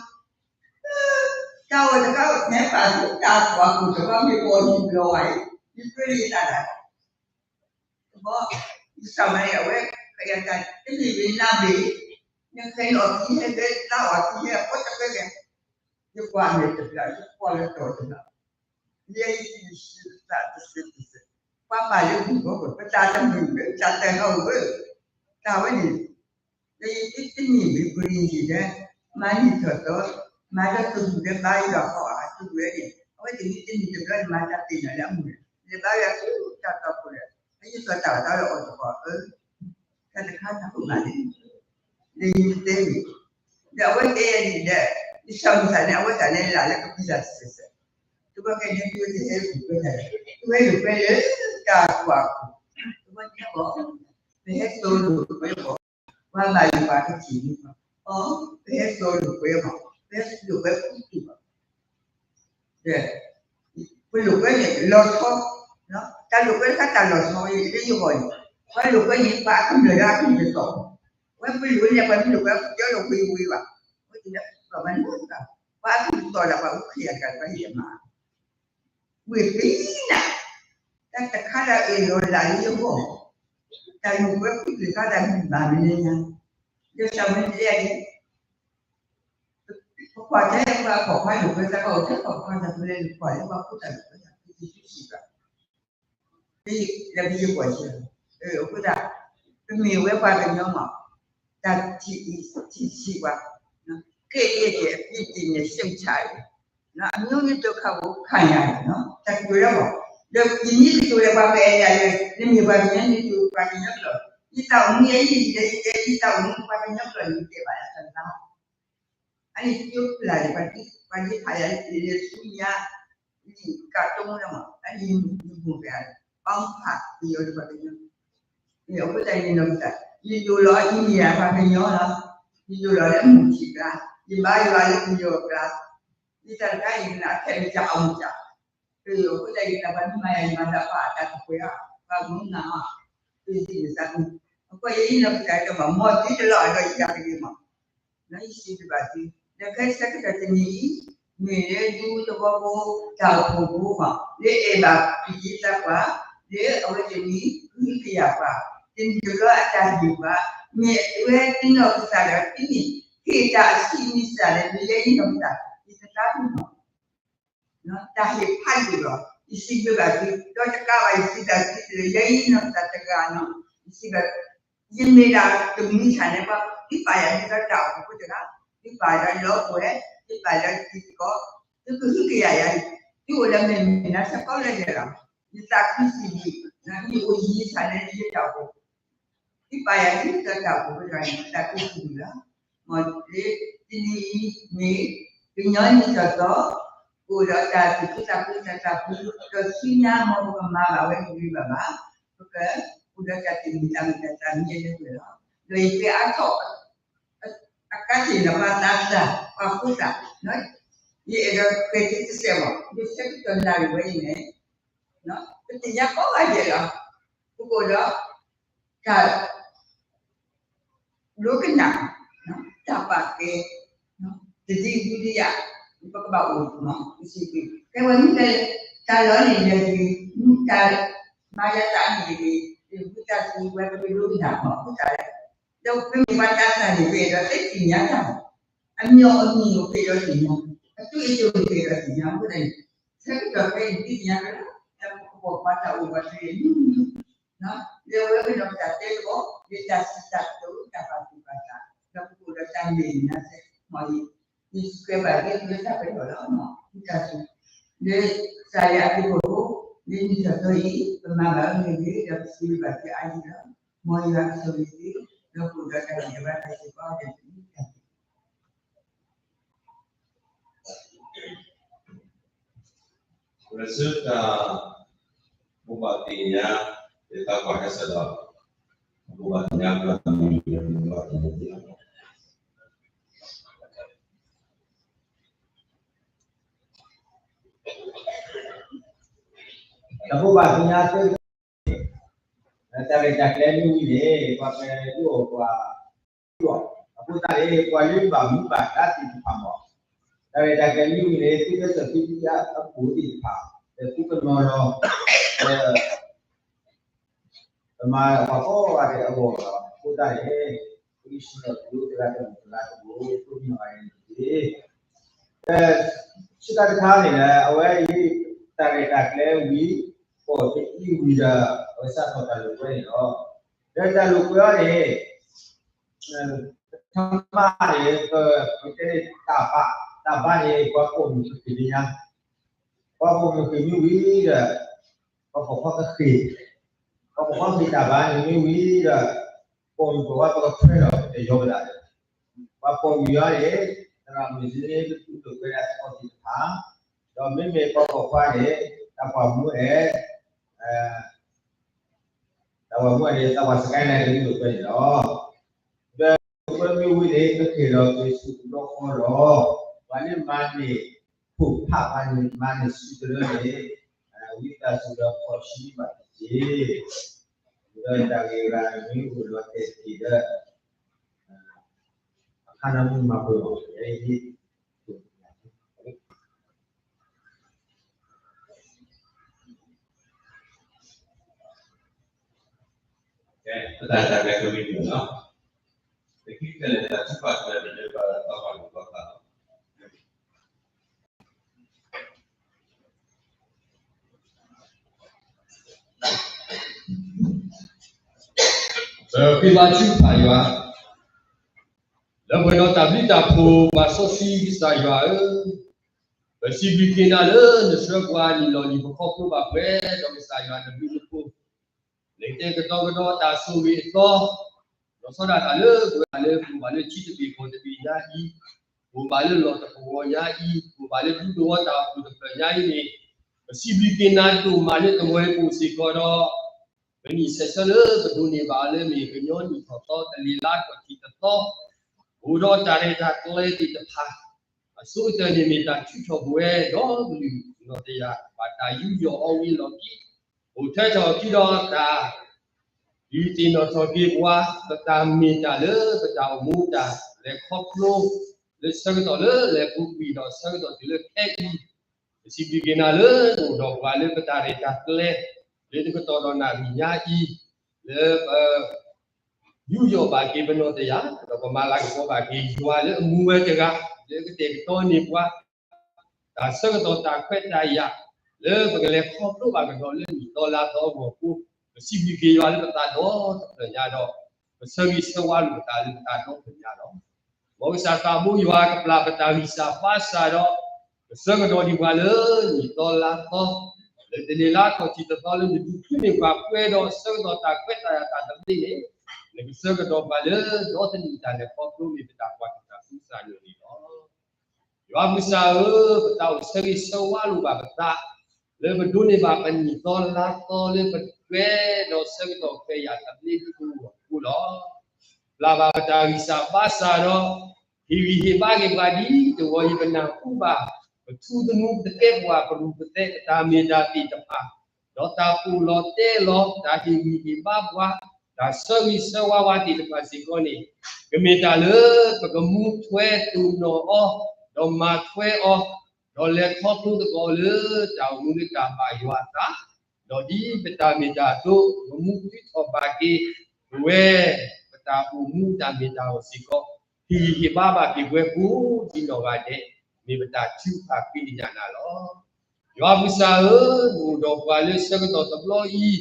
တၢ်အိၣ်တခါအိၣ်န့ၣ် ပာ်ဆူတၢ်ကွၢ်ခိၣ်တဘီမ့ၢ်ကိးယံၤဘျီဝဲအံၤ, ယကြၢးလံတၢ်လၢ တဘီ, ယဆၢမၤန့ၣ် အဝဲ, ကယၤတၢ်တမ့ၢ်ဝဲနၢ်ဘ့ၣ်, နခဲအီၤခံဟဲဘဲ သၢအီၤခံဟဲ ဖိတဖဲကဲ, ယကွၢ်မဲာ်တဘျီ ယကွၢ်လၢတီၤတဘျီ, ယဲယသးတစဲးတစဲး, ပှၤမၤလၢပှၤဂီၢ် ပတၢ်တမုာ်ဘၣ် တၢ်တၢ်နီၣ်ဘၣ်, တၢ်ဝဲန့ၣ် ဒီးယတန့ၢ်ဘၣ်ပရ့ၣ်ယံၤဒီး, မၤနံၣ်ထီၣ်သီ, မၤဒီးတဂုၤဒီးဘါယွၤဃီဧါ တဂုၤန့ၣ် အဝဲသ့ၣ်မ့ၢ်တန့ၢ်တဘျီန့ၣ် မၤတၢ်သ့ၣ်နီၣ်လၢအမုာ်, လဲၤဘါယွၤဆူတၢ်တီခိၣ်ဒီး, အယသီၣ်တၢ်အီၣ်တၢ်အီလၢအီၣ်တခီ, တၢ်တခါတၢ်ခိၣ်မးန့ၣ်, ဒီးယတဲန့ၣ်, ဒီးအဝဲတဲယၤန့ၣ်ဒီး, ယဆၢမုၢ်သးန့ၣ် အဝဲသးန့ၣ်လၢလၢကပံၤသးတစဲးစဲး, တဘျီကဲန့ၣ်ဒ်ဝဲတဟဲလိာ်ကွဲတၢ်ဒီး, တဝဲလိာ်ကွဲလၢတၢ်ကွၢ်ခိၣ်, တဘျီန့ၣ်ဘၣ်, ပဟဲသိးလိာ်ကွဲဘၣ်, ပှၤဘၣ်ယိၣ်ပှၤကထံၣ်န့ၣ်ဘၣ်, အ, ပဟဲသိးလိာ်ကွဲဘၣ်, ပဟဲလိာ်ကွဲခူသူၣ်ဘၣ်, ဒီး, ပလိာ်ကွဲန့ၣ်လီၤဆီ, တၢ်လိာ်ကွဲတခါတၢ်လီၤဆီလၢယဂီၢ်န့ၣ်, ပှၤလိာ်ကွဲန့ၣ် ပှၤအကမျၢၢ်ဒီးအကလုၢ်တတီၤ, ဝဲပလိာ်န့ၣ် ပှၤမ့ၢ်လိာ်ကွဲ ပကၠီလိာ်ကွဲဝံၤဘၣ်, ဝဲသ့ၣ်န့ၣ် ပှၤမၤန့ၣ်တဂၤ, ပှၤအကလုၢ်တတီၤဒီးပှၤအူခ့ယၤတဂၤ ပှၤဟ့ၣ်အမါ ဝ့ၢ်ပ့ၤနၤ, တၢ်တခါလၢအအၢၣ်လီၤလၢယဂီၢ်, တၢ်လိာ်ကွဲခူသူၣ်တခါတၢ်မ့ၢ်ဘၣ်မနုၤညါ, ဒီးစၢ်မ့ၢ်တဲအံၤ, ပကွၢ်ထဲပှၤအခီၣ်ခွါလိာ်ကွဲသး ပအိၣ်ထဲပှၤအခီၣ်ခွါသး ပလဲၤလိာ်ကွၢ်လၢပှၤဖိသၣ်လိာ်ကွဲသး ပတစူးစံးဘၣ်, လၢပယပှၤစၢၤ, အဃိသတး, ပမ့ၢ်ဝဲပှၤကညီမး, တၢ်ထံၣ်အံၤထံၣ်ဆံးပှၤ, ကဲအံၤကဲအံၤ အပြစ်တင်တယ် ရှုတ်ချတယ်, အမျိုးမျိုးဒုက္ခကိုခံရတယ်နော်, တၢ်ကတိၤလၢမး, ဒီးယမ့ၢ်ကတိၤလၢပှၤကအဲၣ်ယၤလၢ နမ့ၢ်ပှၤကညီ နမ့ၢ်ပှၤကညီကျိာ်, ယသးအိၣ်မူယဲအံၤ ယတဲယသးအိၣ်မူပှၤကညီကျိာ်န့ၣ် ယတဲဘၣ်ယၤတၢ်လၢ အန့ၣ်ကၠိဖျါန့ၣ် ပှၤဒ်ဖးယၤလၢဆူညါ လံာ်ကးတိလၢမး အန့ၣ်ယမိၢ်ပၢ် ပှၤမုၢ်ဖးပယီၤဒီးပှၤကညီ, အဃိသတးန့ၣ်နီၢ်ကစၢ် ယယိာ်လီၤအံၤမ့ၢ်ယၤပှၤကညီလီၤ, ယယိာ်လီၤလၢမုၢ်ထံကျါ, ယဘါယွၤလၢပယီၤကျါ, ယတၢ်တခါအံၤန့ၣ် အခဲအံၤမ့ၢ်ကၠၢ်အီၣ်မ့ၢ်ကၠၢ် အဃိသတးယတၢ်ပှၤမ့ၢ်မၤယၤ ယမၤသးပှၢ်အတၢ်ကပှဲၤအီၤ ပှၤမုၢ်နၤအီၤ, အဃိယဲအံၤနီၢ်ကစၢ်ကမၤ မ်သုတလီၤအဒီးယတၢ်ကဒ့မး ယစံးဘျုးဘၣ်သု, ဒီးခဲဆၢကတီၢ်တနံၤအံၤ မ့ၢ်လၢဒူသဝီဖိတၢ်အိၣ်ဖှိၣ်ဖိမး လၢအဲၣ်ဘၣ်ဖံးသးပှၢ်, လၢအဝဲတမံၤကဟုကယာ်ပှၤ, တမံၤတဘျီအတၢ်ဟ့ၣ်ပှၤ, မ့ၢ်အဝဲတနီၢ်ကစၢ်ဒီးတမံၤ ဟ့ၣ်တၢ်အဆံးမံစၢ်ဒီး မ့ၢ်ယဲအံၤနီၢ်ကစၢ် ယတသးပ့ၤနီၣ် တၢ်ဟ့ၣ်ဖးဒိၣ်လီၤ. ယစံးဘျုးဘၣ်သု, ဒီးတကးဘၣ် ယစံးဘျုးသုလၢ ယဲအံၤနီၢ်ကစၢ်တဂၤနီၤ, ယစံးဘျုး, ယမ့ၢ်ဒၣ်တမံၤဆၣ်န့ၣ် ပှၤသုပာ်ယၤဒ်သိးတၢ်အိၣ်ဖှိၣ်ဖိတဂၤ, သုပာ်ယၤလၢပှဲၤ, သုပာ်ယၤလၢတံၤသကိး, သုကဟုကယာ်ယၤ, သုအိၣ်ဒီးမဲာ်မ့ၢ်နါဆၢကီးလၢယဲၢ်လီၤ. ယသးခုစံးဘျုး, ယအိၣ်ယံၤဆၣ်န့ၣ် ယတၢ်အိၣ်ဖှိၣ် သုပာ်ယၤဒ်သိးတၢ်အိၣ်ဖှိၣ်ဖိတဂၤန့ၣ် ယသးခုစံးဘျုးလီၤ. မ်လၢတနံၤအံၤမ့ၢ် ကညီနံၣ်ထီၣ်သီ, အိၣ်ဒီးတၢ်သူၣ်ခုသးခု တၢ်သးခု ဒီးဆူညါမ်ပကမၤဘၣ်ဝဲတဂ့ၤဘၣ်ဘၣ်, ပကအိၣ်ဒီးတၢ်သူၣ်မံသးမုာ် တၢ်သးမံအလၢပှဲၤလီၤ. ဒီးယတဲအါထီၣ် အကါတ့ၢ်လၢပှၤသးစၢ် ပှၤဖိသၣ်, ယအဲၣ်ဒိးဃ့တစဲးမး ယဆၢကတီၢ်နၣ်ရံၣ်ဝဲအံၤန့ၣ် ပသ့ၣ်ညါကိးဂၤဒဲးလီၤ. ပကအိၣ်ဒီး တၢ် ဒိကနၣ်, တၢ်ပာ်ကဲ, တဒုဒုဒုယၤ, ပကဘၣ်အိၣ်မး ပစံးဘျုး, ကဲဝဲမ့ၢ်လၢ တၢ်လီၤန့ၣ်လဲၤဂ့ၤ, တၢ်မၤယၤတၢ်န့ၣ်ဂ့ၤ, ဝံသးစူၤဝဲပကဒိကနၣ်မး အဃိသတးလဲၣ်, ဒီးပမ့ၢ်ပှၤသးစၢ်န့ၣ် ပအဲၣ်ဒိးသ့ၣ်ညါတၢ်မး, အမံၤအီၤအမံၤန့ၣ် ပအဲၣ်ဒိးသ့ၣ်ညါ, အတူးအစိၤန့ၣ် ပအဲၣ်ဒိးသ့ၣ်ညါ, အဃိသတးန့ၣ် ဆၢကတီၢ်ဖဲအံၤ ဒုးသ့ၣ်ညါက့ၤလီၤ, တၢ်ပကပိာ်ခွါတၢ်အိၣ်ဘၣ်တဂ့ၤ လၢဝဲပနီၢ်ကစၢ်တဲတဘီ လၢတၢ်စံးတၢ်ကတိၤ တၢ်ပာ်သူၣ်ပာ်သး ဒီးပကအိၣ်ဒီးတၢ်မဲာ်နါစဲမီၤအံၤ, ယစံးဘျုးဘၣ်သုလၢတၢ်ပနီၣ်လီၤမး ဝံသးစူၤ, လၢကစၢ်ယွၤအဘျုးအဖှိၣ် လၢနံၣ်ထီၣ်သီအံၤ ပမၤဘၣ်အဂ့ၤဂ့ၤ ဒီးပစံးဘျုးဘၣ်သုအါယံၤလီၤ, မ်ယွၤကဆိၣ်ဂ့ၤသု ဒီးပအိၣ်ဒီးတၢ်ဂံၢ်တၢ်ဘါတၢ်စံးပာ်အီၤဒီး ပကဆၢတၢ် ဘိးဘၣ်သ့ၣ်ညါ တၢ်သးကွၢ်ကစၢ်ဒီး ဘိးဘၣ်သ့ၣ်ညါ ဘိးဘၣ်သ့ၣ်ညါ တၢ်ဘိးဘၣ်သ့ၣ်ညါ တၢ်ရဲၣ်တၢ်ကျဲၤမ့ၢ်ဝံၤန့ၣ် ပှၤကဒုးအီၣ်ပှၤ အဃိသတးန့ၣ် ပှၤလၢဘၣ်မူဘၣ်ဒါသ့ၣ်တဖၣ်မး, တၢ်ရဲၣ်တၢ်ကျဲၤမ့ၢ်ဝံၤန့ၣ် သုကစၢၢ်သုဒုအပူၤသ့ၣ်တဖၣ် ဒီးသုကနီၤလီၤ ဒီးပမၤပှၤကိးဂၤဒဲးအဂီၢ်လီၤ. အဃိသတးန့ၣ် ပကဆှၢလီၤသုတဂၤတဂၤတဂၤတဂၤ ပကမၤအံၤန့ၣ်တက့ၢ်. ဆူတၢ်တခါန့ၣ် အဝဲအံၤ တၢ်ရဲၣ်တၢ်ကျဲၤဝံၤ ကိးတအံၤဝံၤဒီး အဝဲစးထီၣ်တၢ်လိာ်ကွဲန့ၣ်လီၤ. ဒီးတၢ်လိာ်ကွဲအံၤန့ၣ် ပထမန့ၣ် ပ ပတဲန့ၣ်တၢ်ဘါ, တၢ်ဘါန့ၣ် ပှၤပိာ်မုၣ်ကဃ့ၢ်လၢညါ, ပှၤပိာ်မုၣ်ဃ့ၢ်မ့ၢ်ဝံၤဒီး ပှၤပိာ်ခွါကဃ့ၢ်, ပှၤပိာ်ခွါဃ့ၢ်တၢ်ဘါန့ၣ်မ့ၢ်ဝံၤဒီး ပိာ်မုၣ်ပိာ်ခွါပကထွဲဒီးပတယီကဒၣ်, ပှၤပိာ်မုၣ်အံၤန့ၣ် သရၣ်မုၣ်န့ၣ် ပတူၢ်လိာ်ကွဲဒၣ်စ့ၢ်ကီးသ့ၣ်တဖၣ်, ဒီးမ့မ့ၢ်ပှၤပိာ်ခွါန့ၣ် တၢ်ပှၤမူအဲၣ် တၢ်ပှၤမူအဲၣ်န့ၣ် သးပှၢ်စကဲန့ၣ် ကဒုးလိာ်ကွဲန့ၣ်လီၤ. ဒီးလိာ်ကွဲမ့ၢ်ဝံၤန့ၣ် ကက့ၤလီၤက့ၤဆူတဘျီဃီဒီး ပှၤလၢမၤန့ၢ် ဖိၣ်ဖးပှၤန့ၣ် မၤန့ၢ်စုကလၢန့ၣ် ဝံသးစူၤဒီးဖီၣ်ဆှံဘၣ်တက့ၢ်. ဒီးတၢ်ဂ့ၢ်အဂၤမ့ၢ်အိၣ်ဒီးတဲာ်တက့ၢ်ဒီး အခါနမူမၤပှဲၤအီၤ ပတၢ်ရဲၣ်တၢ်ကျဲၤကမ့ၢ်န့ၣ်လီၤ. ပကတဲလၢတၢ်ထုကဖၣ်တဖၣ်န့ၣ် ပသးပှၢ်န့ၣ်ပသးပှၢ် ပကဘါထုကဖၣ်ယွၤ, လၢပှဲၤဒီးတၢ်ဘျုးတၢ်ဖှိၣ် ပၢ်စီဆှံကစၢ်ယွၤဧၢ, ပစံးဘျုးက့ၤနၤလၢနဆှၢပှၤနံၣ်လီၢ်လံၤပခီဖျိဘၣ်ပှဲၤဒီးကစၢ်ယွၤနဘျုးနဖှိၣ်, နကတဲာ်ကတီၤကဒီးတၢ်ဆိၣ်ဂ့ၤအသီ, လီၤဆီဒၣ်တၢ်လၢပဝဲဒၣ်လၢပအိၣ်ဘၣ်လၢထံတဘ့ၣ်ကီၢ်တဘ့ၣ်ညါအံၤ, ပအိၣ်ဘၣ်လၢလီၢ်တပဝီၤညါအံၤ, ပအိၣ်ဘၣ်လၢဒူသဝီတၢ်အိၣ်ဖှိၣ်တဖျၢၣ်ညါအံၤန့ၣ်, ပစံးဘျုးက့ၤနၤဒိၣ်မးလၢတဂီၤအံၤပအိၣ်စ့ၢ်ကီးဒီး ပနံၣ်ဆဲးဆၢလၢပဒိးန့ၢ်ဘၣ်အီၤလၢမ့ၢ်ကညီနံၣ်ထီၣ်သီ တလ့ၤလါထီၣ်ထံးတသီ, အိၣ်ဒီးတၢ်ရဲၣ်တၢ်ကျဲၤသ့ၣ်တဖၣ်, အဆိကတၢၢ်န့ၣ်မ့ၢ်တၢ်ထုးထီၣ်ပဝဲဒီးကလုာ်နီၢ်တယၢ် ဘၣ်တၢ်ယူးယီၣ်အီၤဝံၤအလီၢ်ခံ, အိၣ်ထဲထီၣ်ခံဒီးတၢ် ဒုးသ့ၣ်နီၣ်ထီၣ်က့ၤပှၤ ပတၢ်မ့ၢ်တၢ်လၢပတၢ်အိၣ်မူတၢ်လဲၤခီဖျိ လၢဆၢကတီၢ်လၢလဲၤပူၤကွံာ်ဒီးဆၢကတီၢ်တုၤလၢခဲအံၤ, ပစံးဘျုးက့ၤနၤလၢနအိၣ်ဒီးပှၤလၢပတၢ်ရဲၣ်တၢ်ကျဲၤ လၢတကတီၢ်ဒီးနၣ်ရံၣ်ညါအံၤ, လၢပ ယူးယီၣ်ဘၣ်က့ၤပနီၢ်တယၢ် ဒီးပမၤလၤကပီၤဘၣ်က့ၤယွၤလၢအမူဝဲတဂၤ လၢကတဲာ်ကတီၤန့ၢ်ပှၤ တၢ်ဆၢကတီၢ်တၢ်ခွဲးတၢ်ယာ် လၢပကလဲၤခီဖျိဘၣ်ကဒီးလၢနံၣ်သီလါသီအဂီၢ်အဃိ, ပစံးဘျုးက့ၤယွၤလၢပသးဒီတဖျၢၣ်ညါဒီး ပဆၢဂ့ၤဆၢဝါလိာ်ပသးလၢပသးဒီဖျၢၣ်ညါလီၤ. မ်ကစၢ်သးဘိယွၤကပျၢ်ပတၢ်ဂံၢ်စၢ်ဘါစၢ်ဒီး ပဆၢကတီၢ်ဒံးပှၤလၢနံၣ်သီလါသီ, လၢတနံၤလါခီၣ်ထံးတသီလၢနဒုးဖုးန့ၢ်ပှၤပှဲၤဒီး ဆၢကတီၢ်တၢ်ခွဲးတၢ်ယာ်တၢ်သဘျ့န့ၣ်, နကဆၢကတီၢ်ပှၤလၢဒီတနံၣ်တၢ်လဲၤခီဖျိမ့ၢ်ပတၢ်ကွၢ်တၢ်ဆူစၢ်န့ၣ်လီၤ. ယွၤပကစၢ်ဧၢ, ပသးအိၣ်ဆၢဂ့ၤဆၢဝါလိာ်ဘၣ်ပသး, လၢပဒိးန့ၢ်ဘၣ်ပနံၣ်သီလါသီလၢပပှဲၤဒီးဆၢကတီၢ်ခွဲးယာ်သဘျ့ဒ်အံၤအဃိလီၤ. ပျၢ်ဘၣ်ပတၢ်ဂံၢ်စၢ်ဘါစၢ်ဒီး ဟ့ၣ်ဂံၢ်ဟ့ၣ်ဘါက့ၤပှၤဒ်တဝီအံၤပနၢ်ဟူဘၣ်, ပထူသနူပသကဲးပဝးပရူၢ်ပသဲးပတၢ်မ့ၢ်တၢ်သ့ၣ်တဖၣ်, ဒီးတၢ်ပူၤလီၤတဲလီၤ တၢ်ဟ့ၣ်ဂံၢ်ဟ့ၣ်ဘါပှၤ, တၢ်ဆၢဂ့ၤဆၢဝါဝဲသ့ၣ်တဖၣ်စ့ၢ်ကီးန့ၣ်, ကမ့ၢ်တၢ်လၢပကမူထွဲတိၢ်နီၣ်အီၤ, ဒီးမၤထွဲအီၤ, ဒီးလဲၤခီဖျိသကိးလၢတၢ်အိၣ်မူလၢတၢ်ဘၣ်ယွၤအသး, ဒီးဒ်ပတၢ်မ့ၢ်တၢ်တီ ပမူဃုထီၣ်ဘၣ်က့ၤ ပဝဲ ပတၢ်အိၣ်မူတၢ်မ့ၢ်တၢ်တီစ့ၢ်ကီး, ဟ့ၣ်ဂံၢ်ဟ့ၣ်ဘါဘၣ်က့ၤပှၤကိးဒ်နီၢ်ဂၤဒဲး, မ့ၢ်ပတၢ်ထုကဖၣ်ဃ့ကညးနၤလီၤ. ယွၤပကစၢ်ဧၢ, နအိၣ်ဒီးပှၤလၢဆၢကတီၢ်တဘျီအံၤ, ခီ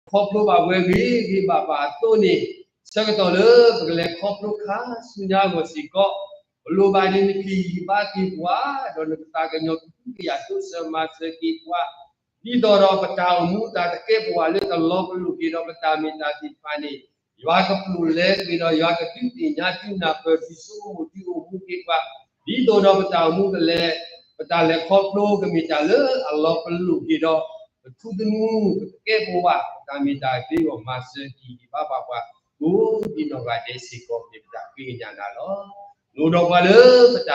ဖျိဘၣ်ပှၤဂ့ၤဂ့ၤဘၣ်ဘၣ်အသိးန့ၣ်, ဆၢကတီၢ်လၢပကလဲၤခီဖျိခါဆူညါအဂီၢ်စ့ၢ်ကီး, ပလိၣ်ဘၣ်ဒ်နကဟ့ၣ်ဂံၢ်ဟ့ၣ်ဘါက့ၤပှၤ, ဒီးနကသးကညီၤကဟုကယာ်ဒိးစၢၤမၤစၢၤက့ၤပှၤ, ဒ်သိးဒီးပတၢ်အိၣ်မူတၢ်တကဲပဝးလၢတလီၤပလိာ်က့ၤဒီးပတၢ်မ့ၢ်တၢ်သ့ၣ်တဖၣ်န့ၣ်, ယွၤကပျိာ်လဲက့ၤဒီးယွၤကဒုးသ့ၣ်ညါဒုးနၢ်ပၢၢ်ဒုးဆိကမိၣ်ဒုးအိၣ်မူက့ၤပှၤ, ဒ်သိးဒီးပတၢ်အိၣ်မူကလဲၤ, ပတၢ်လဲၤခီဖျိကမ့ၢ်တၢ်လၢအလီၤပလိာ်က့ၤဒီး ပထူသနူပသကဲးပဝး ပတၢ်မ့ၢ်တၢ်ဂ့ၤအဂီၢ်မၤစၢၤက့ၤဂံၢ်ဘါဘၣ်ပှၤကိးဒ်နီၢ်ဂၤဒဲးစ့ၢ်ကီး မ့ၢ်ပတၢ်ဃ့ကညးနၤလီၤ. နအိၣ်ဒီးပှၤလၢပတၢ်ရဲၣ်တၢ်ကျဲၤ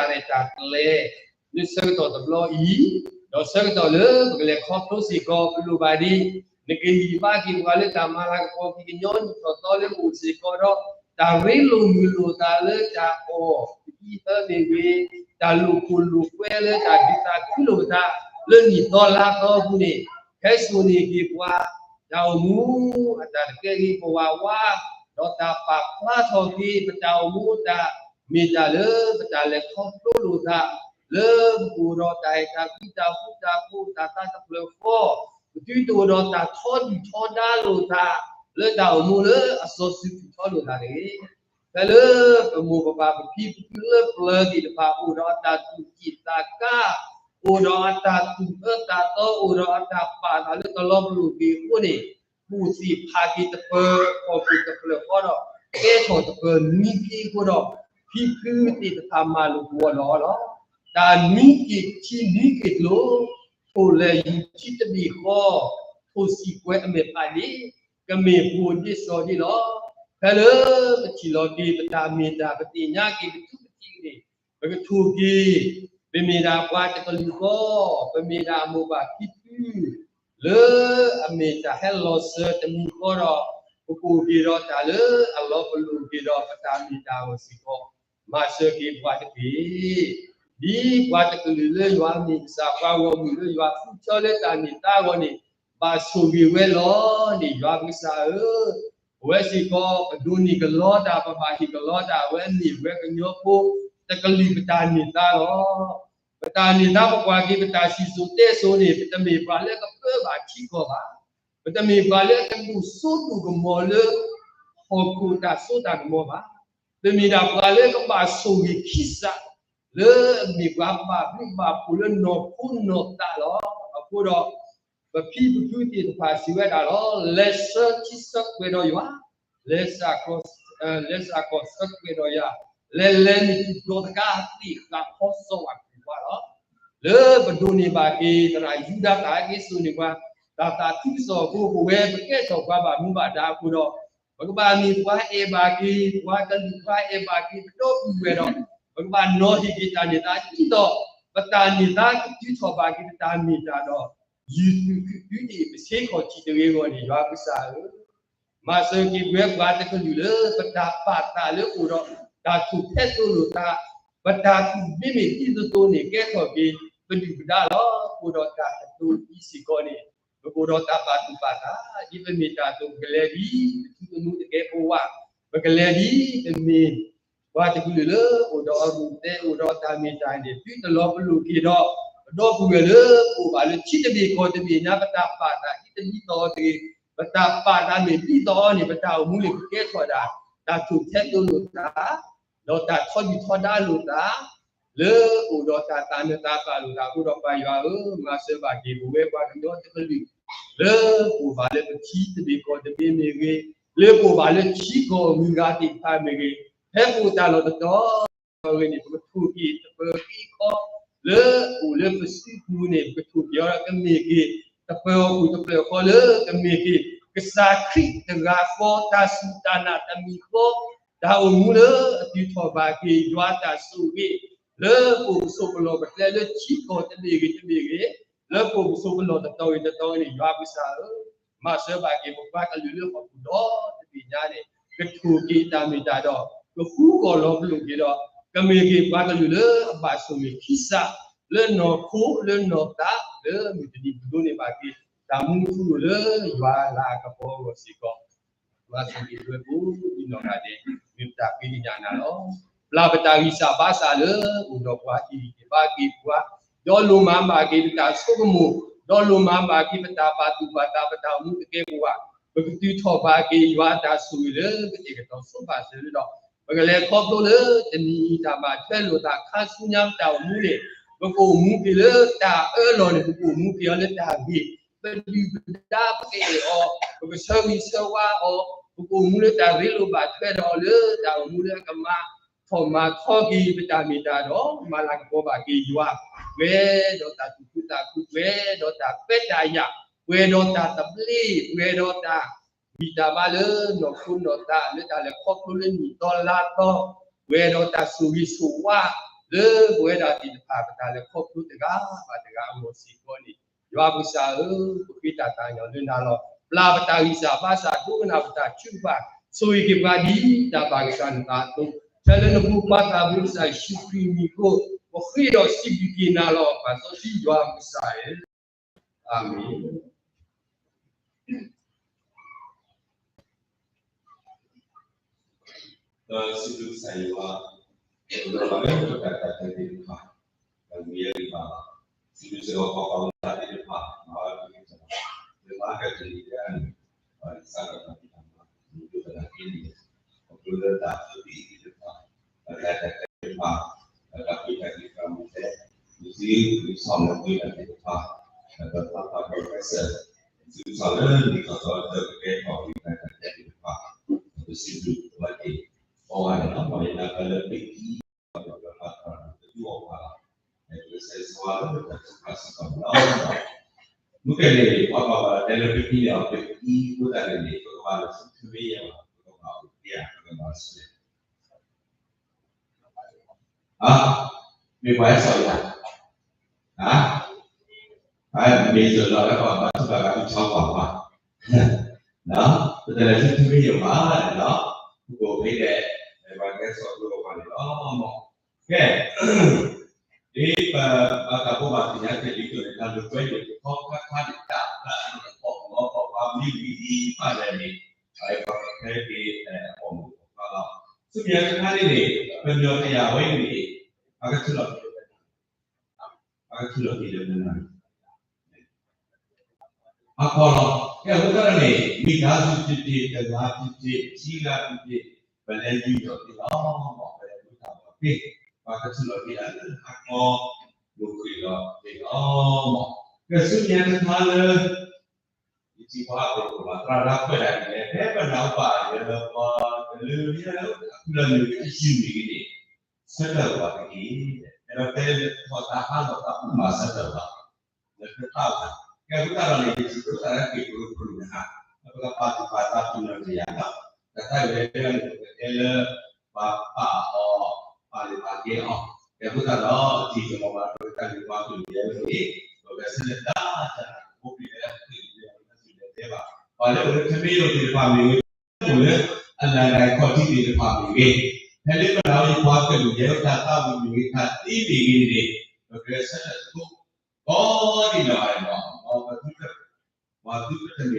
လၢဆၢကတီၢ်တဘျီအံၤ, ဒီးဆၢကတီၢ်လၢပကလဲၤခီဖျိစ့ၢ်ကီး ပလိၣ်ဘၣ်ဒ် နကဟ့ၣ်ဂံၢ်ဟ့ၣ်ဘါက့ၤပှၤလၢတၢ်မၤလၤကပီၤက့ၤကညီနံၣ်ထီၣ်သီလၢပအိၣ်စ့ၢ်ကီးဒီး တၢ်ရ့လိာ်မုာ်လိာ်သးလၢတၢ်အီၣ်တအံသၢမ့ၢ်ဂ့ၤ, တၢ်လိာ်ခိၣ်လိာ်ကွဲလၢတၢ်ဒုးသးခုလိာ်ပသး လၢနံၣ်သီလါသီအပူၤန့ၣ်, ဟဲစိာ်န့ၢ်က့ၤပှၤ တၢ်အိၣ်မူအတၢ်တကဲဂ့ၤပဝးဝါ, ဒီးတၢ်ပာ်ဖျါထီၣ်က့ၤ ပတၢ်အိၣ်မူအတၢ်မ့ၢ်တၢ်လၢ ပတၢ်လဲၤခီဖျိလိာ်သး လၢပကအိၣ်ဒီးတၢ်အဲၣ်တၢ်ကွံ တၢ်ဃူတၢ်ဖိး တၢ်သးတဖျၢၣ်ဃီ, ပသုတအိၣ်ဒီးတၢ်ထီဒုၣ်ထီဒါလိာ်သး လၢတၢ်အိၣ်မူလၢအစီၤစုၤထီၣ်လိာ်သးတဂ့ၤ. ဖဲလၢပမိၢ်ပပၢ်ပဖံပဖုလၢပျၢၤသ့ၣ်တဖၣ်အိၣ်ဒီးအတၢ်သူၣ်ကံၢ်သးကါ, အိၣ်ဒီးအတၢ်သူၣ်အၢသးသီ, အိၣ်ဒီးအတၢ်ပာ်သးလၢတလီၤပလိာ်က့ၤအဃိန့ၣ်, ကူၣ်သ့ၣ်ဖးက့ၤတပၢၤခီၣ်က့ၤတပၢၤဃီဒီး ကဲထီၣ်တပၢၤနွံက့အဃိဒီး, ဖံဖုသ့ၣ်တဖၣ်မၤလိာ်ကွီၢ်လီၤအီၤလီၤ. တၢ်နွံက့ၤထံနွံက့ၤကျိ, ထိၣ်လဲၤယူၤထံတဘ့ၣ်ဃီ, ထိၣ်စံၣ်ကွဲးအမဲာ်ဖးန့ၣ်, ကမ့ၢ်ပှိၤဒ့စီဒ့လီၤ. ဖဲလၢပထံၣ်လီၤက့ၤပတၢ်မ့ၢ်တၢ် ပသ့ၣ်ညါက့ၤပထူပထံးန့ၣ်, ပကထိၣ်က့ၤ, ပမ့ၢ်ဒၣ်ပှၤတကလုာ်ဃီ, ပမ့ၢ်ဒၣ်အမိၢ်ပၢ်ဖံဖု လၢအမ့ၢ်တၢ်ဟဲလီၤစၢၤတမံၤဃီဒီး, ပကအိၣ်က့ၤဒီးတၢ်လၢအလီၤပလိာ်က့ၤဒီးပတၢ်မ့ၢ်တၢ်အဂီၢ်စ့ၢ်ကီး, မၤစၢၤက့ၤပှၤတက့ၢ်. ဒ်ပှၤတကလုာ်လၢယွၤမ့ၢ်ကစၢ် ပှၤဂီၢ်မုၢ်လၢယွၤဃုထၢလၢတၢ်န့ၢ်သါအဂီၢ်န့ၣ်, ဘၣ်ဆိၣ်ဂ့ၤဝဲလီၤန့ၣ် ယွၤပကစၢ်ဧၢ, ပဝဲစ့ၢ်ကီး ပဒိးန့ၢ်ကလီတၢ် ပဘၣ်ဟ့ၣ်ကလီတၢ် အဝဲမ့ၢ်ပှၤကညီဖိ တကလုာ်ပတၢ်န့ၢ်သါလီၤ. ပတၢ်န့ၢ်သါပကွၢ်က့ၤ ပတၢ်စံၣ်စိၤတဲစိၤန့ၣ် ပတမ့ၢ်ပှၤလၢကပၢဘၣ်ထံကီၢ်ဘၣ်. ပတမ့ၢ်ပှၤလၢအကဒိၣ်စိဒိၣ်ကမီၤလၢ ဟီၣ်ခိၣ်တၢ်စိတၢ်ကမီၤဘၣ်. ပမ့ၢ်ဒၣ်ပှၤလၢကဘၣ်ဆိၣ်ဂ့ၤခံစး လၢအမ့ၢ်ပှၤဘၣ်ဘျုးဘၣ်ဖှိၣ်လၢနီၢ်ခိနီၢ်သးလီၤ. အဃိဒီး ပဖံပဖုသ့ၣ်တဖၣ်စံးဝဲဒၣ်လီၤ, လဲၤဆှၢထံဆှၢကွဲးဒီးယွၤ, လဲၤစးကီး လဲၤစးကီးဆှၢကွဲးဒီးယွၤ, လဲၤလဲၤနုာ်ထံၣ်ဒီးတကးသ့ၣ်ဃာ်ဖီစီဝါက့ၤပှၤလီၤ. လၢပဒိးန့ၢ်ဘၣ်က့ၤသရၣ်ယူဒၤသၣ်က့ၤစိာ်န့ၢ်ပှၤ တၢ်သးခုကစီၣ်အဃိ ပဝဲပကဲထီၣ်ပှၤဘၣ်မူဘၣ်ဒါအဃိဒီး ပကဘၣ်မ့ၢ်ပှၤအဲၣ်ဘၣ်က့ၤ ပှၤကလုာ်ပှၤအဲၣ်ဘၣ်က့ၤ ပဒီပုၢ်ဝဲၢ်ဒီး ပကဘၣ်နီၤဟ့ၣ်က့ၤတၢ်န့ၢ်သါ ဒ်သိးပတၢ်န့ၢ်သါကတုၤထီၣ်ဘၣ်က့ၤပတၢ်မ့ၢ်တၢ်ဒီး ယုၢ်သူၣ်ခုၣ်တုၤန့ၣ် ပဆ့ခီၣ်ထံးတဂ့ၤအဂီၢ်န့ၣ် ယွၤကစၢ်ဧၢ, မၤစၢၤက့ၤပဝဲပှၤတကလုာ်လၢ ပတၢ်ပာ်သးလၢအိၣ်ဒီး တၢ်ထူၣ်ဖျဲးသိလိာ်သး, ပတၢ်ကူၣ်ဘ့မ့ၢ်ဒ်သိးသိးန့ၣ် ကဲထီၣ်က့ၤ ပဒုၣ်ပဒါလီၤ. အိၣ်ဒီးတၢ်ကတိၤဒ်စ့ၢ်ကီးန့ၣ် ပကအိၣ်ဒီးတၢ်ပာ်သူၣ်ပာ်သး, ဒ်ပမ့ၢ်တၢ်အသိး ပကလဲၤဒ် ပထူသနူတကဲပဝး, ပကလဲၤဒ် ပမ့ၢ် ပှၤတကလုာ်လၢအိၣ်ဒီးအရူၣ်သဲ အိၣ်ဒီးတၢ်မ့ၢ်တၢ်န့ၣ် သုတလီၤပလိာ်က့ၤဒီး ပဒီပုၢ်ဝဲၢ်လၢ ပအိၣ်ဘၣ်လၢထံတဘ့ၣ်ကီၢ်တဘ့ၣ်ညါ ပတၢ်ပာ်သးဒ်တဒ်သိးအီၤတဂ့ၤ, ပတၢ်ပာ်သးမ့ၢ်ဒ်သိးအီၤန့ၣ် ပတၢ်အိၣ်မူန့ၣ် ကကဲထီၣ်ဒၣ် တၢ်ထူၣ်ဖျဲးသိလိာ်သး ဒီးတၢ်ထီဒုၣ်ထီဒါလိာ်သး လၢအိၣ်ဒီးတၢ်သးနၢၤသးဖးလိာ်သးအဃိဒီး ပၢ်ယွၤဧၢ, မၤစၢၤဘၣ်က့ၤပဝဲပှၤကညီတကလုာ် လၢပအိၣ်ဘၣ်လၢပထံတဘ့ၣ်ကီၢ်တဘ့ၣ်မ့ၢ်ဂ့ၤ, လၢပအိၣ်ဘၣ်လၢထံကီၢ်မုၢ်ဂၤသ့ၣ်တဖၣ်မ့ၢ်ဂ့ၤ, ဖဲပအိၣ်တၢ်လီၢ်တတီၤ အဂ့ၢ်န့ၣ် ပကထိၣ်က့ၤတပၢၤဃံခီ လၢအိၣ်လၢပစုပူၤန့ၣ် ပကထိၣ်က့ၤအီၤလၢကမ့ၢ်က့ၤ တပၢၤအီၣ်ပူၤတပၢၤဃီလၢကမ့ၢ်က့ၤ ကစၢ်ခရံာ်တဂၤဃီ တၢ်စူၢ်တၢ်နာ်တမံၤဃီ တၢ်အိၣ်မူလၢအတုၤထီၣ်ဘၣ်က့ၤ ယွၤတၢ်ဆိၣ်ဂ့ၤ လၢပအိၣ်ပဆိးပလီၢ်ပကျဲလၢထံကီၢ်တဘ့ၣ်ဂ့ၤတဘ့ၣ်ဂ့ၤ, လၢပအိၣ်ပဆိးပလီၢ်တတီၤဂ့ၤတတီၤဂ့ၤန့ၣ် ယွၤကစၢ်ဧၢ, မၤစၢၤဘၣ်က့ၤပပှၤကလုာ်လၢဟီၣ်ခိၣ်ဒီတဘ့ၣ်ညါန့ၣ် ကထိၣ်က့ၤတၢ်မ့ၢ်တၢ်ဒီး ကဃူကီၢ်လီၤပလိာ်က့ၤဒီး ကမ့ၢ်က့ၤပှၤကလုာ်လၢအဘၣ်ဆိၣ်ဂ့ၤခံစး လၢနီၢ်ခိလၢနီၢ်သး လၢမုၢ်တနံၤပဒိးန့ၢ်ဘၣ်က့ၤ တၢ်မူထူလိာ်လၢယွၤလၤကပီၤအဂီၢ်စ့ၢ်ကီး မၤစၢၤက့ၤပဝဲကိးဒံနီၢ်ဂၤဒဲး မ့ၢ်ပတၢ်ဃ့ကညးနၤလီၤ. ပျၢ်ပတၢ်ဂံၢ်စၢ်ဘါစၢ်လၢအိၣ်ဒီးပှၤ ဟ့ၣ်ဂံၢ်ဟ့ၣ်ဘါက့ၤပှၤ, ဒီးလိၣ်မၤဘၣ်က့ၤပတၢ်ဆိကမိၣ်, ဒီးလိၣ်မၤဘၣ်က့ၤပတၢ်ပာ်သူၣ်ပာ်သး ပတၢ်အိၣ်မူတကဲပဝး, ပကတုၤထီၣ်ဘၣ်က့ၤယွၤတၢ်ဆိၣ်ဂ့ၤလၢကတဲာ်ကတီၤဆိဘၣ်စၢၤလၢဒီး ပကလဲၤခီဖျိလၢတနံၤအံၤတၢ်ဘၣ်ထွဲလိာ်သးခါဆူညါပတၢ်အိၣ်မူန့ၣ် ပကအိၣ်မူက့ၤလၢတၢ်အၢလီၤန့ၣ် ပကအိၣ်မူက့ၤအီၤလၢတၢ်ဂ့ၤ ပဒုၣ်ပဒါပအဲၣ်အီၤ, ပကဆၢဂ့ၤဆၢဝါအီၤ, ပကအိၣ်မူလၢတၢ်ရ့လိာ်ဘၣ်ထွဲဒီးအီၤလၢတၢ်အိၣ်မူလၢအကမၤထီၣ်မၤထီက့ၤ ပတၢ်မ့ၢ်တၢ်ဒီး မၤလၤကပီၤဘၣ်က့ၤယွၤ, ပှဲၤဒီးတၢ်သူၣ်ခုသးခု, ပှဲၤဒီးတၢ်ခွဲးတၢ်ယာ်, ပှဲၤဒီးတၢ်သဘျ့, ပှဲၤဒီးတၢ် ဂံၢ်တၢ်ဘါလၢနီၢ်ခိနီၢ်သး လၢတၢ်လဲၤခီဖျိလၢနံၣ်သီလါသီ, ပှဲၤဒီးတၢ်ဆိၣ်ဂ့ၤဆိၣ်ဝါ လၢပဝဲဒၣ်သ့ၣ်တဖၣ် ပတၢ်လဲၤခီဖျိတဂၤဘၣ်တဂၤအဂီၢ်စ့ၢ်ကီးန့ၣ်, ယွၤပကစၢ်ဧၢ, ပဃ့တၢ်သးကညီၤလၢနၤလီၤ. ပျၢ်ပတၢ်ဂံၢ်စၢ်ဘါစၢ် ဒိကနၣ်ပတၢ်ထုကဖၣ်, ဆိၣ်ဂ့ၤက့ၤပှၤဒ်တၢ်ဘၣ်ကစၢ်နသးအသိး, ဖဲလၢနဖိခွါသးဘိကစၢ်ယ့ၣ်ၡူးခရံာ်မံၤအဃိ, ပဃ့ဒီးစံးဘျုးက့ၤနၤလီၤ. ပၢ်စီဆှံယွၤပကစၢ်ဧၢ အၤမ့ၣ်. ဒီးစံးဘျုးကစၢ်ယွၤ, ဒီးပှၤလၢပတၢ်တၢ်တၢ်သ့ၣ်တဖၣ်, ဒီးမ့ၢ်ယဲဒၣ်ဘၣ်, စံးဘျုးစ့ၢ်ကီးပှၤဘၣ်မူဘၣ်ဒါသ့ၣ်တဖၣ်, မၤဝဲဒၣ်တၢ်, လၢမၤကတၢၢ်တနံၤတဂၤန့ၣ်, ဒီးစးထီၣ်တၢ်ဖံးတၢ်မၤ, မ့ၢ်ဒိကနၣ်က့ၤန့ၣ်, ခီဖျိလၢတၢ်သဘျ့သ့ၣ်တဖၣ်, ဒီးတၢ်တၢ်တၢ်သ့ၣ်တဖၣ်, ဒီးတၢ်ဖံးတၢ်သ့ၣ်တဖၣ်မ့ၢ်တဲ, မ့ၢ်သ့မ့ၢ်ဆီၣ်မ့ၢ်ဝံၤတၢ်သ့ၣ်တဖၣ်, ဒီးတၢ်သးပှၢ်ဒီးကစၢၢ် သုးထီၣ်လၢနံၣ်ထီၣ်သီလၢကကဲထီၣ်က့ၤတၢ်တၢ်သ့ၣ်တဖၣ်, ပစံးဘျုးဘၣ်က့ၤ, အဝဲန့ၣ်လီၤ. မ့ၢ်ဒၣ်ပလၢပအံၤ, ပဘၣ်သရၣ်ဒိၣ်တဒူၣ်အီၣ်ပှၤလီၤ. ကစၢ်ယွၤလၢတၢ်ထုကဖၣ်စ့ၢ်ကီးန့ၣ်လီၤ. မုၢ်ကဲၤန့ၣ် ပှၤဘၣ်ဝဲတဲလၢပအံၤန့ၣ် ပအံၤအဃိသတးန့ၣ်န့ၣ် ပကဘၣ်လၢဆူထမ့ၢ်ယဲၢ်ဘၣ်, ပကဘၣ်အိၣ်က့ၤ, ပကဘၣ်ဆူ ဟါ, မ့ၢ်ပှၤဟဲစိာ်ယၤ, ဟါ, မ့ၢ်စိာ်လီၤလၢပှၤဘါထုကဖၣ်ကဘၣ်ဆါကွၢ်ပှၤ, ပတလဲၤဆူထမ့ၢ်ယဲၢ်ဘၣ်န့ၣ်လီၤ, ပကအိၣ်ဖဲဒဲး, ပှၤကဲစိာ်ကျိပှၤန့ၣ်လီၤ. ကဲ, ဒ်ပဘၣ်တၢ်ဘိးဘၣ်သ့ၣ်ညါတ့ၢ်လံအသိးန့ၣ် တၢ်လိာ်ကွဲန့ၣ်တခီခါခါန့ၣ် တၢ်အၢၣ်လီၤအီလီၤပှၤမံဝံၤဖးလဲၣ်န့ၣ်, ပှၤကဖဲက့ၤအီၣ်မူးအီၣ်ခွါလီၤ. ဆူမဲာ်ညါတခါန့ၣ်န့ၣ် ပညီတယာ်ဝဲအံၤန့ၣ် အကထုးလီၤက့ၤလၢ အကထုးလီၤက့ၤလၢ အကီလီၤ. ကဲ အဃိသတးဒီးန့ၣ် မိသားစု တံၤတံၤ, တဂၤတံၤတံၤ, ထံဂၤတံၤတံၤ, ပလဲၤယူးယီၣ်သ့လီၤ. ပလဲၤမၤတၢ်သ့, ပှၤကထူၣ်လီၤက့ၤဒၣ်လၢဟါကီ မုၢ်ဃ့ၢ်လီၤသ့လီၤ. ကဲ ဆူညါတခါလၢ ယထံၣ်ပှၤဟီၣ်ခိၣ်ဖိ သရၣ်ဒၢကွဲးဒၣ်ဒ်လဲၣ်, ဖဲပနၢ်ဟူဘၣ်လၢပှၤကလုာ် အဖျၢၣ်မ့ၢ်ဂ့ၤ အယူၢ်မ့ၢ်ဂ့ၤန့ၣ် ဆၢထၢၣ်ပှၤတက့ၢ်. အဲၣ်ဒိးတဲလၢတထီၣ်တၢ်ဟးလီၤသး ပမၤဆၢထၢၣ်ဘၣ် လၢတၢ်သးဝံၣ်. ကဲ အဃိသတးဒီးန့ၣ် ယစံးဘျုးသးလၢက့ၤပရူၤပရူၤနဟါ, လၢပကပာ်သူၣ်ပာ်သးပနီၢ်တယၢ်လီၤ. တၢ်သးဝံၣ်လၢတဂၤန့ၣ် ပကတဲလၢ ပှၤပာ်အီၤ ပာ်လၢပာ်ကဲအီၤ. ကဲ အဃိသတးဒီး တံၤကမီၤဘၣ် ပကတၢ်ဂ့ၢ်ပှၤကလုာ်ယဲၢ်န့ၣ် ပကဆၢထၢၣ်တၢ်တၢ်အိၣ်ဖျဲၣ်လၢအကလုာ်ယဲၢ် ပကစူၢ်လဲၤတဲဘၣ် ပှၤလၢအိၣ်လၢထမင်းရုံသ့ၣ်တဖၣ်မ့ၢ်ဂ့ၤ, အိၣ်လၢအလၤကပီၤထံသ့ၣ်တဖၣ်မ့ၢ်ဂ့ၤ, ဖဲလၢပနၢ်ဟူယပှၤကလုာ်ယဲၢ် တၢ်သးဝံၣ်မ့ၢ်ဂ့ၤ တၢ်သ့မ့ၢ်ဂ့ၤန့ၣ် ပကဆၢထၢၣ်သကိး ကိးဒံးနီၢ်ဂၤဒဲးလီၤ. ပှၤသုတမ့ၢ်လၢတၢ်တပာ်လံာ်ပာ်ကဲလီၤ. လီၤ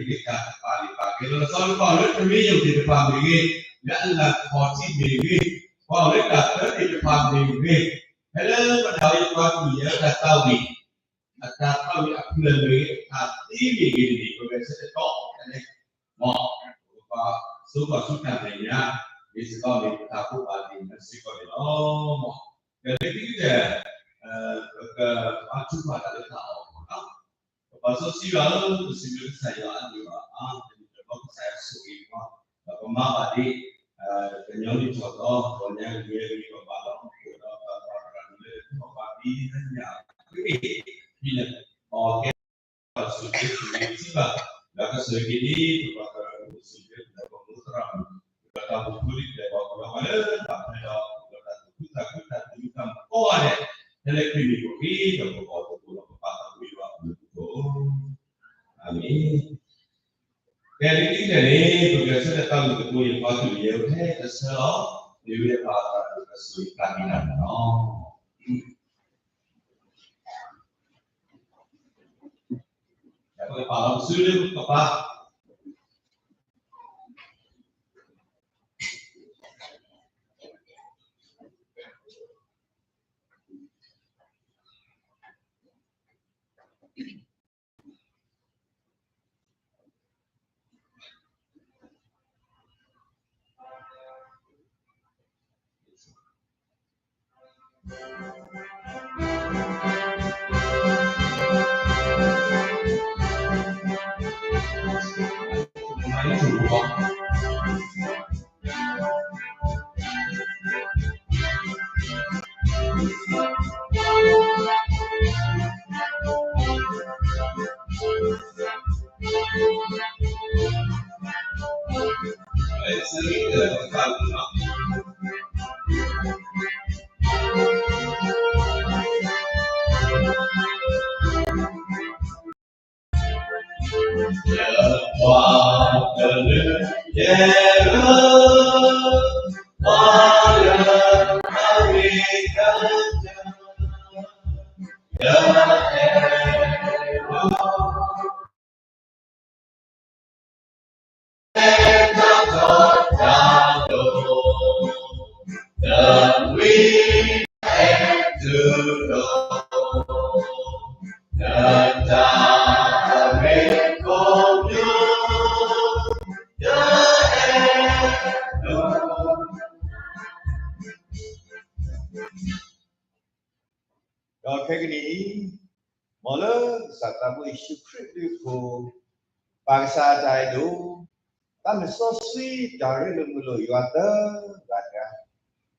ဆီလၢပှၤအိၣ်လၢထမင်းရုံသ့ၣ်တဖၣ်မ့ၢ်ဂ့ၤ, လၢအလၤကပီၤထံမ့ၢ်ဂ့ၤ, ပှၤအိၣ်လၢတၢ်သၢသ့ၣ်တဖၣ်မ့ၢ်ဂ့ၤ, ဖဲလၢပနၢ်ဟူယပှၤကလုာ်ယဲၢ်တၢ်သးဝံၣ် အတၢ်သးဝံၣ်အဖျၢၣ်မ့ၢ်ဂ့ၤ, အတၢ်သ့မ့ၢ်ဂ့ၤန့ၣ် ပကဆၢထၢၣ်ကိးဒံး မ်ပကပာ်စိကမီၤဆူတၢ်မဲာ်ညါ မ့ၢ်စ့ၢ်ကီးမ့ၢ်ပတၢ်ဘိးဘၣ်သ့ၣ်ညါစ့ၢ်ကီးန့ၣ်လီၤ. ဒီးလၢခံကတၢၢ် ပကဘါထုကဖၣ်တၢ်လၢတၢ်အီၣ်အဂီၢ်လီၤ. ပပၢ်စီဆှံယွၤဧၢ, ပစံးဘျုးကစၢ်ယွၤအဂ့ၢ်ဘၣ်အါ, တနံၤဒီးကစၢ်ယွၤဆိၣ်ဂ့ၤပှၤ, ဒီးပမၤဘၣ်ဒ် ကညီနံၣ်ထီၣ်သီ ပှၤညါက့ၤဝဲ ပမၤလီၤအိၣ်ဒီးပှၤသရၣ်ဒိၣ်လၢပှၤဘၣ်သံလၢညါအဂ့ၢ်, ဒ်န့ၣ် အကဲ ပှၤစူၢ်က့ၤစူၢ်က့ၤထံဘၣ်, ဒီးကစူၢ်က့ၤဒ် ပပှၤသရၣ်ဒိၣ်စူၢ်က့ၤ ဒီးပမိၢ်သရၣ်မုၣ်, ဒီးတၢ်အိၣ်ဖှိၣ်ဒ်လဲၣ်ပှၤကညီဝဲလၢတၢ်ဖဲဒီး ဒီးတၢ်သူၣ်ခုသးခု တၢ်သူၣ်မံသးမုာ်ကိးဂၤဒဲး, ဖဲလၢခရံာ်မံၤပူၤအံၤ ဒီးပဘီၣ်သကိးဒီးပပာ်သးဝံၣ်ဘၣ်အမုၢ်အကိၣ် အၤမ့ၣ်. ကဲ လၢခံကတၢၢ်န့ၣ် ပကဆၢထၢၣ်သးဝံၣ်သကိးယပှၤကလုာ်ယဲၢ်အိၣ်ထဲတဆၢလီၤ, မ့ၢ်ဝဲဒၣ်ပှၤသရၣ်ဒိၣ်ကစူၢ်က့ၤသးက့ၤတၢ်န့ၣ်လီၤ. ပကပာ်လီၤပစုလၢပကပာ်ဒီးခဲကနံၣ်အံၤ, မ်လၢကစၢ်သးဘိယ့ၣ်ၡူးခရံာ်အဘျုးအဖှိၣ်, ပၢ်ကစၢ်အတၢ်အဲၣ်ဒိၣ်, သးစီဆှံတၢ်ရ့လိာ်မုာ်လိာ်ယွၤသၢဂၤတဂၤ,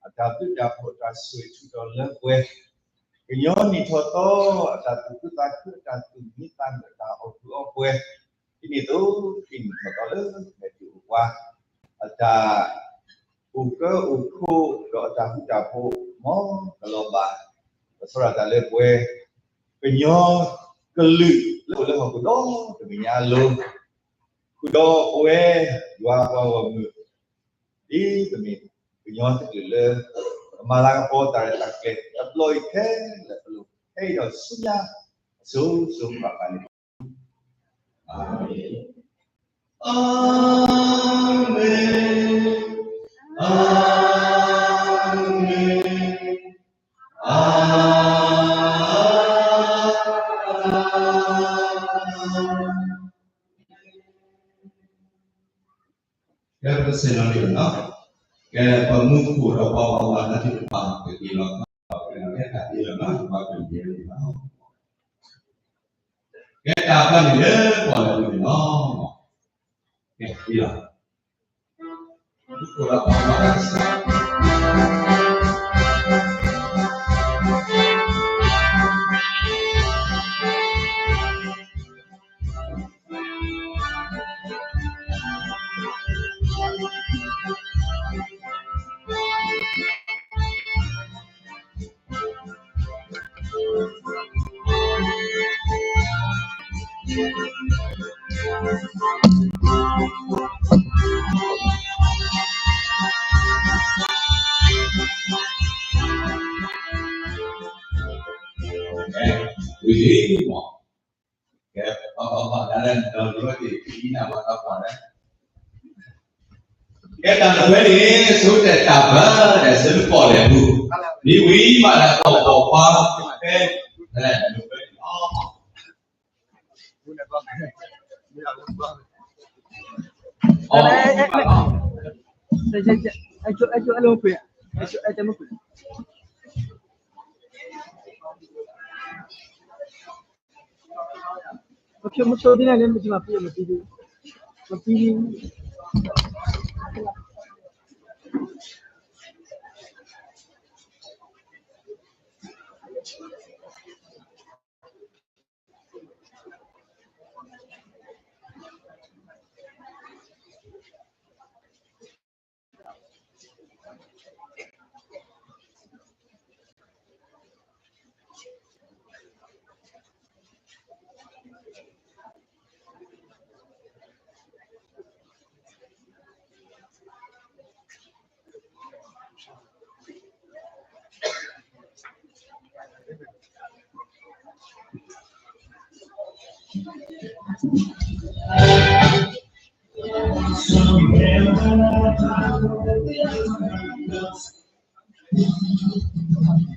အတၢ်ဘျုးတၢ်ဖှိၣ်တၢ်ဆိၣ်ဂ့ၤထူးထီၣ်လၢပှဲၤ, ကညီနံၣ်ထီၣ်သီ အတၢ်သူၣ်ခုသးခု အတၢ်သူၣ်မံသးမုာ် အတၢ်အီၣ်ကုၢ်အီပှဲၤ, ဒ်န့ၣ်အသိး ခရံာ်နံၣ်ထီၣ်သီလၢပဟဲတုၤအိၣ်ပှၤ, အတၢ် အိၣ်ကၢအိၣ်ခိး ဒီးအတၢ်ဃူတၢ်ဖိး မ်ကလီၤဘၣ် ပသရၣ်တၢ်လၢပှဲၤ ကညီကလုာ်လၢအိၣ်လၢဟီၣ်ခိၣ်ဒီတဘ့ၣ်ညါအလိၤ, ဃုာ်ဒီးပဝဲယွၤအပှၤဂီၢ်မုၢ် ဒ်ပမ့ၢ်ကညီတကလုာ်လၢ ကမၤလၤကပီၤတၢ်ရဲၣ်တၢ်ကျဲၤ တဘျီအံၤခဲလၢာ် ပလိၣ်ခဲအံၤဒီးဆူညါ အစိၤစိၤဃၣ်ဃၣ်န့ၣ် အၤမ့ၣ်, အၤမ့ၣ်, အၤမ့ၣ်. ကဲပကဆဲးလီၤန့ၣ်လီၤ. ကဲပမူခိၣ်ဒီးပှၤဘၣ်မူဘၣ်ဒါသ့ၣ်တဖၣ် ကက့ၤလီၤခီလီၤ ကဲတၢ်သ့လီၤလီၤ ပှၤကမ့ၢ်န့ၣ်လီၤ. ကဲတၢ်ဘၣ်န့ၣ်လၢပှၤလၢပူၤန့ၣ်လီၤ. ကဲသ့လီၤ. မူခိၣ်ဒီးပှၤဘၣ်မူဘၣ်ဒါ ဝံၤလံမး, ကဲ, ပှၤဘၣ်မူဘၣ်ဒါလၢ နီၢ်ဒိၣ်ဝဲသ့ၣ် ခံနၢ်ပှၤသးပှၢ်လၢ ကဲတၢ်လၢဝဲန့ၣ် ဆိကတၢၢ်တၢ်ဘၣ်ဒီး ဆၢကတီၢ်လဲၤပူၤ, မ့ၢ်ဝံၤမးဒီး ကီၢ်ပိာ်ခွါ ဖဲ တၢ်လၢဝဲန့ၣ်လီၤ.